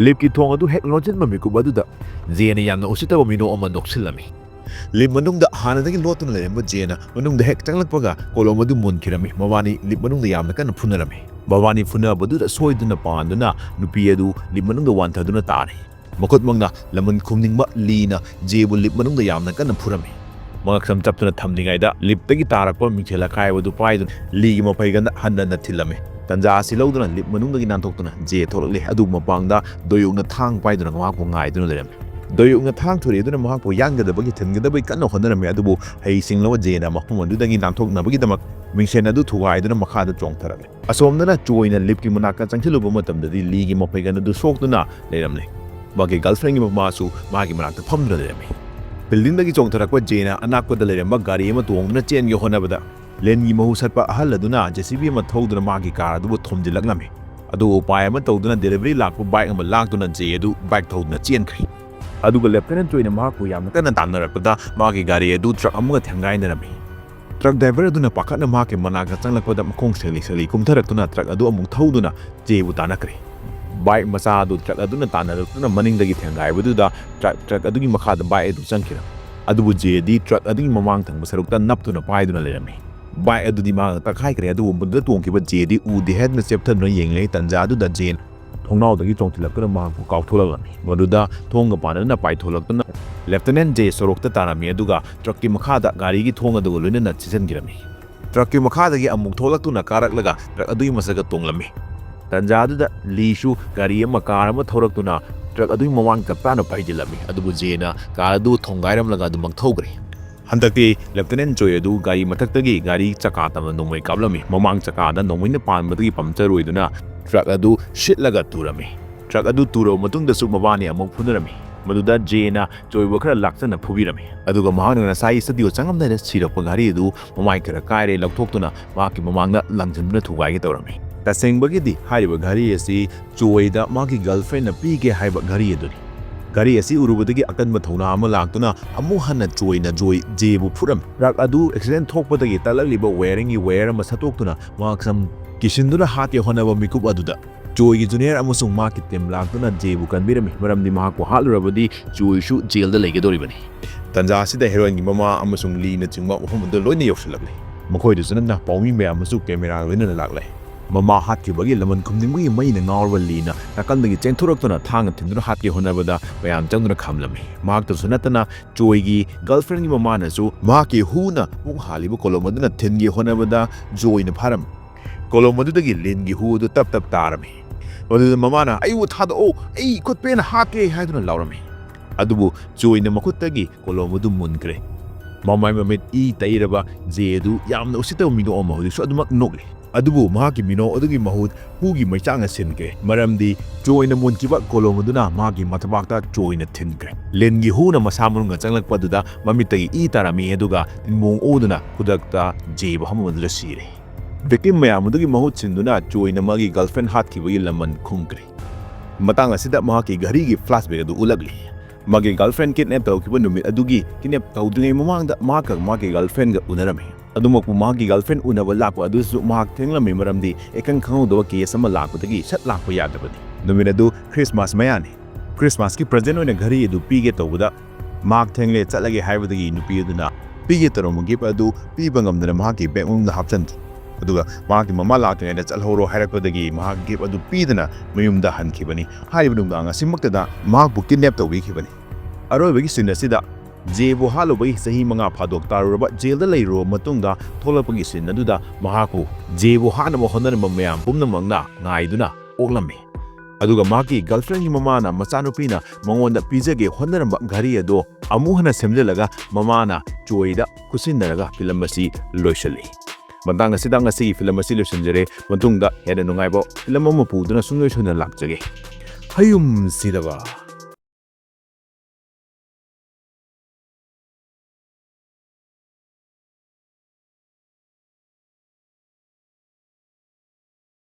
ꯂꯤꯞꯀꯤ ꯊꯣꯡ ꯑꯗꯨ ꯍꯦꯛ ꯂꯣꯟꯁꯤꯟꯕ ꯃꯤꯀꯨꯞ ꯑꯗꯨꯗ ꯖꯦꯅ ꯌꯥꯝꯅ ꯎꯁꯤꯠꯇꯕ ꯃꯤꯅꯣꯛ ꯑꯃ ꯅꯣꯛꯁꯤꯜꯂꯝꯃꯤ꯫ ꯂꯤꯞ ꯃꯅꯨꯡꯗ ꯍꯥꯟꯅꯗꯒꯤ ꯂꯣꯠꯇꯨꯅ ꯂꯩꯔꯝꯕ ꯖꯦꯅ ꯃꯅꯨꯡꯗ ꯍꯦꯛ ꯆꯪꯂꯛꯄꯒ ꯀꯣꯂꯣꯝ ꯑꯗꯨ ꯃꯨꯟꯈꯤꯔꯝꯃꯤ꯫ ꯃꯕꯥꯅꯤ ꯂꯤꯞ ꯃꯅꯨꯡꯗ ꯌꯥꯝꯅ ꯀꯟꯅ ꯐꯨꯅꯔꯝꯃꯤ꯫ ꯃꯕꯥꯅꯤ ꯐꯨꯅꯕꯗꯨꯗ ꯁꯣꯏꯗꯨꯅ ꯄꯥꯟꯗꯨꯅ ꯅꯨꯄꯤ ꯑꯗꯨ ꯂꯤꯞ ꯃꯅꯨꯡꯗ ꯋꯥꯟꯊꯗꯨꯅ ꯇꯥꯔꯦ꯫ ꯃꯈꯨꯠꯃꯛꯅ ꯂꯃꯟ ꯈꯨꯝꯅꯤꯡꯕ ꯂꯤꯅ ꯖꯦꯕꯨ ꯂꯤꯞ ꯃꯅꯨꯡꯗ ꯌꯥꯝꯅ ꯀꯟꯅ ꯐꯨꯔꯝꯃꯤ꯫ ꯃꯉꯛꯁꯝ ꯆꯞꯇꯨꯅ ꯊꯝꯂꯤꯉꯩꯗ ꯂꯤꯞꯇꯒꯤ ꯇꯥꯔꯛꯄ ꯃꯤꯡꯁꯦꯜ ꯑꯀꯥꯏꯕꯗꯨ ꯄꯥꯏꯗꯨꯅ ꯂꯤꯒꯤ ꯃꯐꯩꯒꯟꯗ ꯍꯟꯅ ꯍꯟꯅ ꯊꯤꯜꯂꯝꯃꯤ꯫ ꯇꯟꯖꯥ ꯑꯁꯤ ꯂꯧꯗꯨꯅ ꯂꯤꯞ ꯃꯅꯨꯡꯗꯒꯤ ꯅꯥꯟꯊꯣꯛꯇꯨꯅ ꯖꯦ ꯊꯣꯛꯂꯛꯂꯦ꯫ ꯑꯗꯨꯕꯨ ꯃꯄꯥꯡꯗ ꯗꯣꯌꯨꯛꯅ ꯊꯥꯡ ꯄꯥꯏꯗꯨꯅ ꯃꯍꯥꯛꯄꯨ ꯉꯥꯏꯗꯨꯅ ꯂꯩꯔꯝꯃꯤ꯫ ꯗꯣꯌꯨꯛꯅ ꯊꯥꯡ ꯊꯨꯔꯦꯗꯨꯅ ꯃꯍꯥꯛꯄꯨ ꯌꯥꯟꯒꯗꯕꯒꯤ ꯊꯤꯟꯒꯗꯕꯒꯤ ꯀꯟꯅ ꯍꯣꯠꯅꯔꯝꯃꯤ꯫ ꯑꯗꯨꯕꯨ ꯍꯩꯁꯤꯡꯂꯕ ꯖꯦꯅ ꯃꯐꯝ ꯑꯗꯨꯗꯒꯤ ꯅꯥꯟꯊꯣꯛꯅꯕꯒꯤꯗꯃꯛ ꯃꯤꯡꯁꯦꯜ ꯑꯗꯨ ꯊꯨꯒꯥꯏꯗꯨꯅ ꯃꯈꯥꯗ ꯆꯣꯡꯊꯔꯝꯃꯤ꯫ ꯑꯁꯣꯝꯗꯅ ꯆꯣꯏꯅ ꯂꯤꯞꯀꯤ ꯃꯅꯥꯛꯇ ꯆꯪꯁꯤꯜꯂꯨꯕ ꯃꯇꯝꯗꯗꯤ ꯂꯤꯒꯤ ꯃꯐꯩꯒꯟ ꯑꯗꯨ ꯁꯣꯛꯇꯨꯅ ꯂꯩꯔꯝꯂꯦ꯫ ꯃꯥꯒꯤ ꯒꯔꯜꯐ꯭ꯔꯦꯟꯒꯤ ꯃꯃꯥꯁꯨ ꯃꯥꯒꯤ ꯃꯅꯥꯛꯇ ꯐꯝꯗꯨꯅ ꯂꯩꯔꯝꯃꯤ꯫ ꯕꯤꯜꯗꯤꯡꯗꯒꯤ ꯆꯣꯡꯊꯔꯛꯄ ꯖꯦꯅ ꯑꯅꯛꯄꯗ ꯂꯩꯔꯝꯕ ꯒꯥꯔꯤ ꯑꯃ ꯇꯣꯡꯗꯨꯅ ꯆꯦꯟꯒꯦ ꯍꯣꯠꯅꯕꯗ ꯂꯦꯟꯒꯤ ꯃꯍꯨ ꯁꯠꯄ ꯑꯍꯜ ꯑꯗꯨꯅ ꯖꯦ ꯁꯤ ꯕꯤ ꯑꯃ ꯊꯧꯗꯨꯅ ꯃꯥꯒꯤ ꯀꯥꯔ ꯑꯗꯨꯕꯨ ꯊꯣꯝꯖꯤꯜꯂꯛꯂꯝꯃꯤ꯫ ꯑꯗꯨꯕꯨ ꯎꯄꯥꯏ ꯑꯃ ꯇꯧꯗꯨꯅ delivery ꯂꯥꯛꯄ bike ꯑꯃ ꯂꯥꯛꯇꯨꯅ ꯖꯦ ꯑꯗꯨ bike ꯊꯧꯗꯨꯅ ꯆꯦꯟꯈ꯭ꯔꯦ꯫ ꯑꯗꯨꯒ Lieutenant ꯖꯣꯏꯅ ꯃꯍꯥꯛꯄꯨ ꯌꯥꯝꯅ ꯀꯟꯅ ꯇꯥꯟꯅꯔꯛꯄꯗ ꯃꯍꯥꯛꯀꯤ ꯒꯥꯔꯤ ꯑꯗꯨ truck ꯑꯃꯒ ꯊꯦꯡꯒꯥꯏꯅꯔꯝꯃꯤ꯫ Truck driver ꯑꯗꯨꯅ ꯄꯥꯈꯠꯅ ꯃꯍꯥꯛꯀꯤ ꯃꯅꯥꯛꯇ ꯆꯪꯂꯛꯄꯗ ꯃꯈꯣꯡ ꯁꯦꯛꯂꯤ ꯁꯦꯛꯂꯤ ꯀꯨꯝꯊꯔꯛꯇꯨꯅ truck ꯑꯗꯨ ꯑꯃꯨꯛ ꯊꯧꯗꯨꯅ ꯖꯦꯕꯨ ꯇꯥꯟꯅꯈ꯭ꯔꯦ꯫ Bike ꯃꯆꯥ ꯑꯗꯨ truck ꯑꯗꯨꯅ ꯇꯥꯟꯅꯔꯛꯇꯨꯅ ꯃꯅꯤꯡꯗꯒꯤ ꯊꯦꯡꯒꯥꯏꯕꯗꯨꯗ truck, truck ꯑꯗꯨꯒꯤ ꯃꯈꯥꯗ bike ꯑꯗꯨ ꯆꯪꯈꯤꯔꯝꯃꯤ꯫ ꯑꯗꯨꯕꯨ ꯖꯦꯗꯤ truck ꯑꯗꯨꯒꯤ ꯃꯃꯥꯡ ꯊꯪꯕ ꯁꯔꯨꯛꯇ ꯅꯞꯇꯨꯅ ꯄꯥꯏꯗꯨꯅ ꯂꯩꯔꯝꯃꯤ꯫ Bike ꯑꯗꯨꯗꯤ ꯃꯍꯥꯛꯅ ꯇꯛꯈꯥꯏꯈ꯭ꯔꯦ, ꯑꯗꯨꯕꯨ ꯃꯗꯨꯗ ꯇꯣꯡꯈꯤꯕ ꯖꯦꯗꯤ ꯎꯗꯦ ꯍꯥꯏꯗꯨꯅ ꯆꯦꯞꯊꯗꯨꯅ ꯌꯦꯡꯂꯤꯉꯩ ꯇꯟꯖꯥ ꯑꯗꯨꯗ ꯖꯦꯅ ꯊꯣꯡꯅꯥꯎꯗꯒꯤ ꯆꯣꯡꯊꯤꯜꯂꯛꯇꯨꯅ ꯃꯍꯥꯛꯄꯨ ꯀꯥꯎꯊꯣꯛꯂꯛꯂꯝꯃꯤ꯫ ꯃꯗꯨꯗ ꯊꯣꯡꯒ ꯄꯥꯟꯅꯗꯨꯅ ꯄꯥꯏꯊꯣꯛꯂꯛꯇꯨꯅ Lieutenant ꯖꯦ ꯁꯣꯔꯣꯛꯇ ꯇꯥꯔꯝꯃꯤ, ꯑꯗꯨꯒ truckꯀꯤ ꯃꯈꯥꯗ ꯒꯥꯔꯤꯒꯤ ꯊꯣꯡ ꯑꯗꯨꯒ ꯂꯣꯏꯅꯅ ꯆꯦꯟꯁꯤꯟꯈꯤꯔꯝꯃꯤ꯫ Truckꯀꯤ ꯃꯈꯥꯗꯒꯤ ꯑꯃꯨꯛ ꯊꯣꯛꯂꯛꯇꯨꯅ ꯀꯥꯔꯛꯂꯒ truck ꯑꯗꯨꯒꯤ ꯃꯊꯛꯇ ꯇꯣꯡꯂꯝꯃꯤ꯫ ꯇꯟꯖꯥ ꯑꯗꯨꯗ ꯂꯤꯁꯨ ꯒꯥꯔꯤ ꯑꯃ, car ꯑꯃ ꯊꯧꯔꯛꯇꯨꯅ truck ꯑꯗꯨꯒꯤ ꯃꯃꯥꯡ ꯆꯞ ꯆꯥꯅ ꯄꯩꯁꯤꯜꯂꯝꯃꯤ꯫ ꯑꯗꯨꯕꯨ ꯖꯦꯅ car ꯑꯗꯨ ꯊꯣꯡꯒꯥꯏꯔꯝꯂꯒ ꯑꯗꯨꯃꯛ ꯊꯧꯈ꯭ꯔꯦ꯫ ꯍꯟꯗꯛꯇꯤ Lieutenant ꯖꯣꯏ ꯑꯗꯨ ꯒꯥꯔꯤ ꯃꯊꯛꯇꯒꯤ ꯒꯥꯔꯤ ꯆꯀꯥ ꯇꯝꯅ ꯅꯣꯡꯃꯩ ꯀꯥꯞꯂꯝꯃꯤ꯫ ꯃꯃꯥꯡ ꯆꯀꯥꯗ ꯅꯣꯡꯃꯩꯅ ꯄꯥꯟꯕꯗꯒꯤ puncture ꯑꯣꯏꯗꯨꯅ truck ꯑꯗꯨ ꯁꯤꯠꯂꯒ ꯇꯨꯔꯝꯃꯤ꯫ Truck ꯑꯗꯨ ꯇꯨꯔꯕ ꯃꯇꯨꯡꯗꯁꯨ ꯃꯕꯥꯅꯤ ꯑꯃꯨꯛ ꯐꯨꯅꯔꯝꯃꯤ꯫ ꯃꯗꯨꯗ ꯖꯦꯅ ꯖꯣꯏꯕꯨ ꯈꯔ ꯂꯥꯛꯆꯅ ꯐꯨꯕꯤꯔꯝꯃꯤ꯫ ꯑꯗꯨꯒ ꯃꯍꯥꯛꯅ ꯉꯁꯥꯏ studio ꯆꯪꯉꯝꯗꯥꯏꯗ ꯁꯤꯔꯛꯄ ꯒꯥꯔꯤ ꯑꯗꯨ ꯃꯃꯥꯏ ꯈꯔ ꯀꯥꯏꯔꯦ ꯂꯧꯊꯣꯛꯇꯨꯅ ꯃꯍꯥꯛꯀꯤ ꯃꯃꯥꯡꯗ ꯂꯪꯁꯤꯟꯗꯨꯅ ꯊꯨꯒꯥꯏꯒꯦ ꯇꯧꯔꯝꯃꯤ꯫ ꯇꯁꯦꯡꯕꯒꯤꯗꯤ ꯍꯥꯏꯔꯤꯕ ꯘꯔꯤ ꯑꯁꯤ ꯖꯣꯏꯗ ꯃꯍꯥꯛꯀꯤ girlfriendꯅ ꯄꯤꯒꯦ ꯍꯥꯏꯕ ꯘꯔꯤ ꯑꯗꯨꯅꯤ꯫ ꯘꯔꯤ ꯑꯁꯤ ꯎꯔꯨꯕꯗꯒꯤ ꯑꯀꯟꯕ ꯊꯧꯅꯥ ꯑꯃ ꯂꯥꯛꯇꯨꯅ ꯑꯃꯨꯛ ꯍꯟꯅ ꯖꯣꯏꯅ ꯖꯣꯏ, ꯖꯦꯕꯨ ꯐꯨꯔꯝꯃꯤ꯫ Truck ꯑꯗꯨ accident ꯊꯣꯛꯄꯗꯒꯤ ꯇꯠꯂꯛꯂꯤꯕ wiringꯒꯤ wire ꯑꯃ ꯁꯠꯇꯣꯛꯇꯨꯅ ꯃꯍꯥꯛ ꯁꯝ ꯀꯤꯁꯤꯟꯗꯨꯅ ꯍꯥꯠꯀꯦ ꯍꯣꯠꯅꯕ ꯃꯤꯀꯨꯞ ꯑꯗꯨꯗ ꯖꯣꯏꯒꯤ junior ꯑꯃꯁꯨꯡ ꯃꯍꯥꯛꯀꯤ team ꯂꯥꯛꯇꯨꯅ ꯖꯦꯕꯨ ꯀꯟꯕꯤꯔꯝꯃꯤ, ꯃꯔꯝꯗꯤ ꯃꯍꯥꯛꯄꯨ ꯍꯥꯠꯂꯨꯔꯕꯗꯤ ꯖꯣꯏꯁꯨ jailꯗ ꯂꯩꯒꯗꯧꯔꯤꯕꯅꯤ꯫ ꯇꯟꯖꯥ ꯑꯁꯤꯗ heroineꯒꯤ ꯃꯃꯥ ꯑꯃꯁꯨꯡ ꯂꯤꯅꯆꯤꯡꯕ ꯃꯐꯝ ꯑꯗꯨꯗ ꯂꯣꯏꯅ ꯌꯧꯁꯤꯜꯂꯛꯂꯦ꯫ ꯃꯈꯣꯏꯗꯁꯨ ꯅꯠꯇꯅ ꯄꯥꯎꯃꯤ ꯃꯌꯥꯝ ꯑꯃꯁꯨ camera ꯂꯣꯏꯅꯅ ꯂꯥꯛꯂꯦ꯫ ꯃꯃꯥ ꯍꯥꯠꯈꯤꯕꯒꯤ ꯂꯃꯟ ꯈꯨꯝꯅꯤꯡꯕꯒꯤ ꯃꯩꯅ ꯉꯥꯎꯔꯕ ꯂꯤꯅ ꯅꯥꯀꯟꯗꯒꯤ ꯆꯦꯟꯊꯣꯔꯛꯇꯨꯅ ꯊꯥꯡꯅ ꯊꯤꯟꯗꯨꯅ ꯍꯥꯠꯀꯦ ꯍꯣꯠꯅꯕꯗ ꯃꯌꯥꯝ ꯆꯪꯗꯨꯅ ꯈꯥꯝꯂꯝꯃꯤ꯫ ꯃꯍꯥꯛꯇꯁꯨ ꯅꯠꯇꯅ ꯖꯣꯏꯒꯤ girlfriendꯒꯤ ꯃꯃꯥꯅꯁꯨ ꯃꯍꯥꯛꯀꯤ ꯍꯨꯅ ꯄꯨꯡ ꯍꯥꯜꯂꯤꯕ column ꯑꯗꯨꯅ ꯊꯤꯟꯒꯦ ꯍꯣꯠꯅꯕꯗ ꯖꯣꯏꯅ ꯐꯥꯔꯝꯃꯤ꯫ Column ꯑꯗꯨꯗꯒꯤ ꯂꯤꯟꯒꯤ ꯍꯨ ꯑꯗꯨ ꯇꯞ ꯇꯞ ꯇꯥꯔꯝꯃꯤ꯫ ꯃꯗꯨꯗ ꯃꯃꯥꯅ, "ꯑꯩꯕꯨ ꯊꯥꯗꯣꯛꯑꯣ, ꯑꯩ ꯈꯨꯠ ꯄꯦꯟꯅ ꯍꯥꯠꯀꯦ" ꯍꯥꯏꯗꯨꯅ ꯂꯥꯎꯔꯝꯃꯤ꯫ ꯑꯗꯨꯕꯨ ꯖꯣꯏꯅ ꯃꯈꯨꯠꯇꯒꯤ column ꯑꯗꯨ ꯃꯨꯟꯈ꯭ꯔꯦ꯫ ꯃꯃꯥꯏ ꯃꯃꯤꯠ ꯏ ꯇꯩꯔꯕ ꯖꯦ ꯑꯗꯨ ꯌꯥꯝꯅ ꯎꯁꯤꯠꯇꯕ ꯃꯤꯅꯣꯛ ꯑꯃ ꯍꯧꯖꯤꯛꯁꯨ ꯑꯗꯨꯃꯛ ꯅꯣꯛꯂꯤ꯫ ꯑꯗꯨꯕꯨ ꯃꯍꯥꯛꯀꯤ ꯃꯤꯅꯣꯛ ꯑꯗꯨꯒꯤ ꯃꯍꯨꯠ ꯍꯨꯒꯤ ꯃꯩꯆꯥꯛꯅ ꯁꯤꯟꯈ꯭ꯔꯦ, ꯃꯔꯝꯗꯤ ꯖꯣꯏꯅ ꯃꯨꯟꯈꯤꯕ column ꯑꯗꯨꯅ ꯃꯍꯥꯛꯀꯤ ꯃꯊꯕꯥꯛꯇ ꯖꯣꯏꯅ ꯊꯤꯟꯈ꯭ꯔꯦ꯫ ꯂꯤꯟꯒꯤ ꯍꯨꯅ ꯃꯁꯥ ꯃꯅꯨꯡꯗ ꯆꯪꯂꯛꯄ ꯑꯗꯨꯗ ꯃꯃꯤꯠꯇꯒꯤ ꯏ ꯇꯥꯔꯝꯃꯤ, ꯑꯗꯨꯒ ꯇꯤꯟꯃꯣꯡ ꯑꯣꯗꯨꯅ ꯈꯨꯗꯛꯇ ꯖꯦꯕꯨ ꯐꯝꯐꯝ ꯑꯗꯨꯗ ꯁꯤꯔꯦ꯫ Victim ꯃꯌꯥꯝ ꯑꯗꯨꯒꯤ ꯃꯍꯨꯠ ꯁꯤꯟꯗꯨꯅ ꯆꯣꯏꯅ ꯃꯥꯒꯤ girlfriend ꯍꯥꯠꯈꯤꯕꯒꯤ ꯂꯃꯟ ꯈꯨꯝꯈ꯭ꯔꯦ꯫ ꯃꯇꯥꯡ ꯑꯁꯤꯗ ꯃꯍꯥꯛꯀꯤ ꯘꯔꯤꯒꯤ flashback ꯑꯗꯨ ꯎꯠꯂꯛꯂꯤ꯫ ꯃꯥꯒꯤ girlfriend kidnap ꯇꯧꯈꯤꯕ ꯅꯨꯃꯤꯠ ꯑꯗꯨꯒꯤ kidnap ꯇꯧꯗ꯭ꯔꯤꯉꯩ ꯃꯃꯥꯡꯗ ꯃꯍꯥꯛꯀ ꯃꯥꯒꯤ girlfriendꯒ ꯎꯅꯔꯝꯃꯤ꯫ ꯑꯗꯨꯃꯛꯄꯨ ꯃꯍꯥꯛꯀꯤ girlfriend ꯎꯅꯕ ꯂꯥꯛꯄ ꯑꯗꯨꯁꯨ ꯃꯍꯥꯛ ꯊꯦꯡꯂꯝꯃꯤ, ꯃꯔꯝꯗꯤ ꯏꯈꯪ ꯈꯪꯍꯧꯗꯕ case ꯑꯃ ꯂꯥꯛꯄꯗꯒꯤ ꯁꯠ ꯂꯥꯛꯄ ꯌꯥꯗꯕꯅꯤ꯫ ꯅꯨꯃꯤꯠ ꯑꯗꯨ Christmas ꯃꯌꯥꯅꯤ꯫ Christmasꯀꯤ present ꯑꯣꯏꯅ ꯘꯔꯤ ꯑꯗꯨ ꯄꯤꯒꯦ ꯇꯧꯕꯗ ꯃꯍꯥꯛ ꯊꯦꯡꯂꯦ ꯆꯠꯂꯒꯦ ꯍꯥꯏꯕꯗꯒꯤ ꯅꯨꯄꯤ ꯑꯗꯨꯅ ꯄꯤꯒꯦ ꯇꯧꯔꯝꯕ gift ꯑꯗꯨ ꯄꯤꯕ ꯉꯝꯗꯅ ꯃꯍꯥꯛꯀꯤ bag ꯃꯅꯨꯡꯗ ꯍꯥꯞꯆꯤꯟꯈꯤ꯫ ꯑꯗꯨꯒ ꯃꯍꯥꯛꯀꯤ ꯃꯃꯥ ꯂꯥꯛꯇ꯭ꯔꯤꯉꯩꯗ ꯆꯠꯍꯧꯔꯣ ꯍꯥꯏꯔꯛꯄꯗꯒꯤ ꯃꯍꯥꯛ gift ꯑꯗꯨ ꯄꯤꯗꯅ ꯃꯌꯨꯝꯗ ꯍꯟꯈꯤꯕꯅꯤ꯫ ꯍꯥꯏꯔꯤꯕ ꯅꯨꯡꯗꯥꯡ ꯑꯁꯤꯃꯛꯇꯗ ꯃꯍꯥꯛꯄꯨ kidnap ꯇꯧꯕꯤꯈꯤꯕꯅꯤ꯫ ꯑꯔꯣꯏꯕꯒꯤ scene ꯑꯁꯤꯗ ꯖꯦꯕꯨ ꯍꯥꯠꯂꯨꯕꯒꯤ ꯆꯍꯤ ꯃꯉꯥ ꯐꯥꯗꯣꯛ ꯇꯥꯔꯨꯔꯕ ꯖꯦꯜꯗ ꯂꯩꯔꯨꯔꯕ ꯃꯇꯨꯡꯗ ꯊꯣꯛꯂꯛꯄꯒꯤ scene ꯑꯗꯨꯗ ꯃꯍꯥꯛꯄꯨ ꯖꯦꯕꯨ ꯍꯥꯠꯅꯕ ꯍꯣꯠꯅꯔꯝꯕ ꯃꯌꯥꯝ ꯄꯨꯝꯅꯃꯛꯅ ꯉꯥꯏꯗꯨꯅ ꯑꯣꯛꯂꯝꯃꯤ꯫ ꯑꯗꯨꯒ ꯃꯍꯥꯛꯀꯤ girlfriendꯒꯤ ꯃꯃꯥꯅ ꯃꯆꯥꯅꯨꯄꯤꯅ ꯃꯉꯣꯟꯗ ꯄꯤꯖꯒꯦ ꯍꯣꯠꯅꯔꯝꯕ ꯘꯔꯤ ꯑꯗꯣ ꯑꯃꯨꯛ ꯍꯟꯅ ꯁꯦꯝꯖꯤꯜꯂꯒ ꯃꯃꯥꯅ ꯆꯣꯏꯗ ꯈꯨꯠꯁꯤꯟꯅꯔꯒ film ꯑꯁꯤ ꯂꯣꯏꯁꯤꯜꯂꯤ꯫ ꯃꯇꯥꯡ ꯑꯁꯤꯗ ꯉꯁꯤꯒꯤ film ꯑꯁꯤ ꯂꯣꯏꯁꯤꯟꯖꯔꯦ꯫ ꯃꯇꯨꯡꯗ ꯍꯦꯟꯅ ꯅꯨꯡꯉꯥꯏꯕ film ꯑꯃ ꯄꯨꯗꯨꯅ ꯁꯨꯡꯁꯣꯏ ꯁꯣꯏꯗꯅ ꯂꯥꯛꯆꯒꯦ꯫ ꯍꯌꯨꯝ ꯁꯤꯗꯕ꯫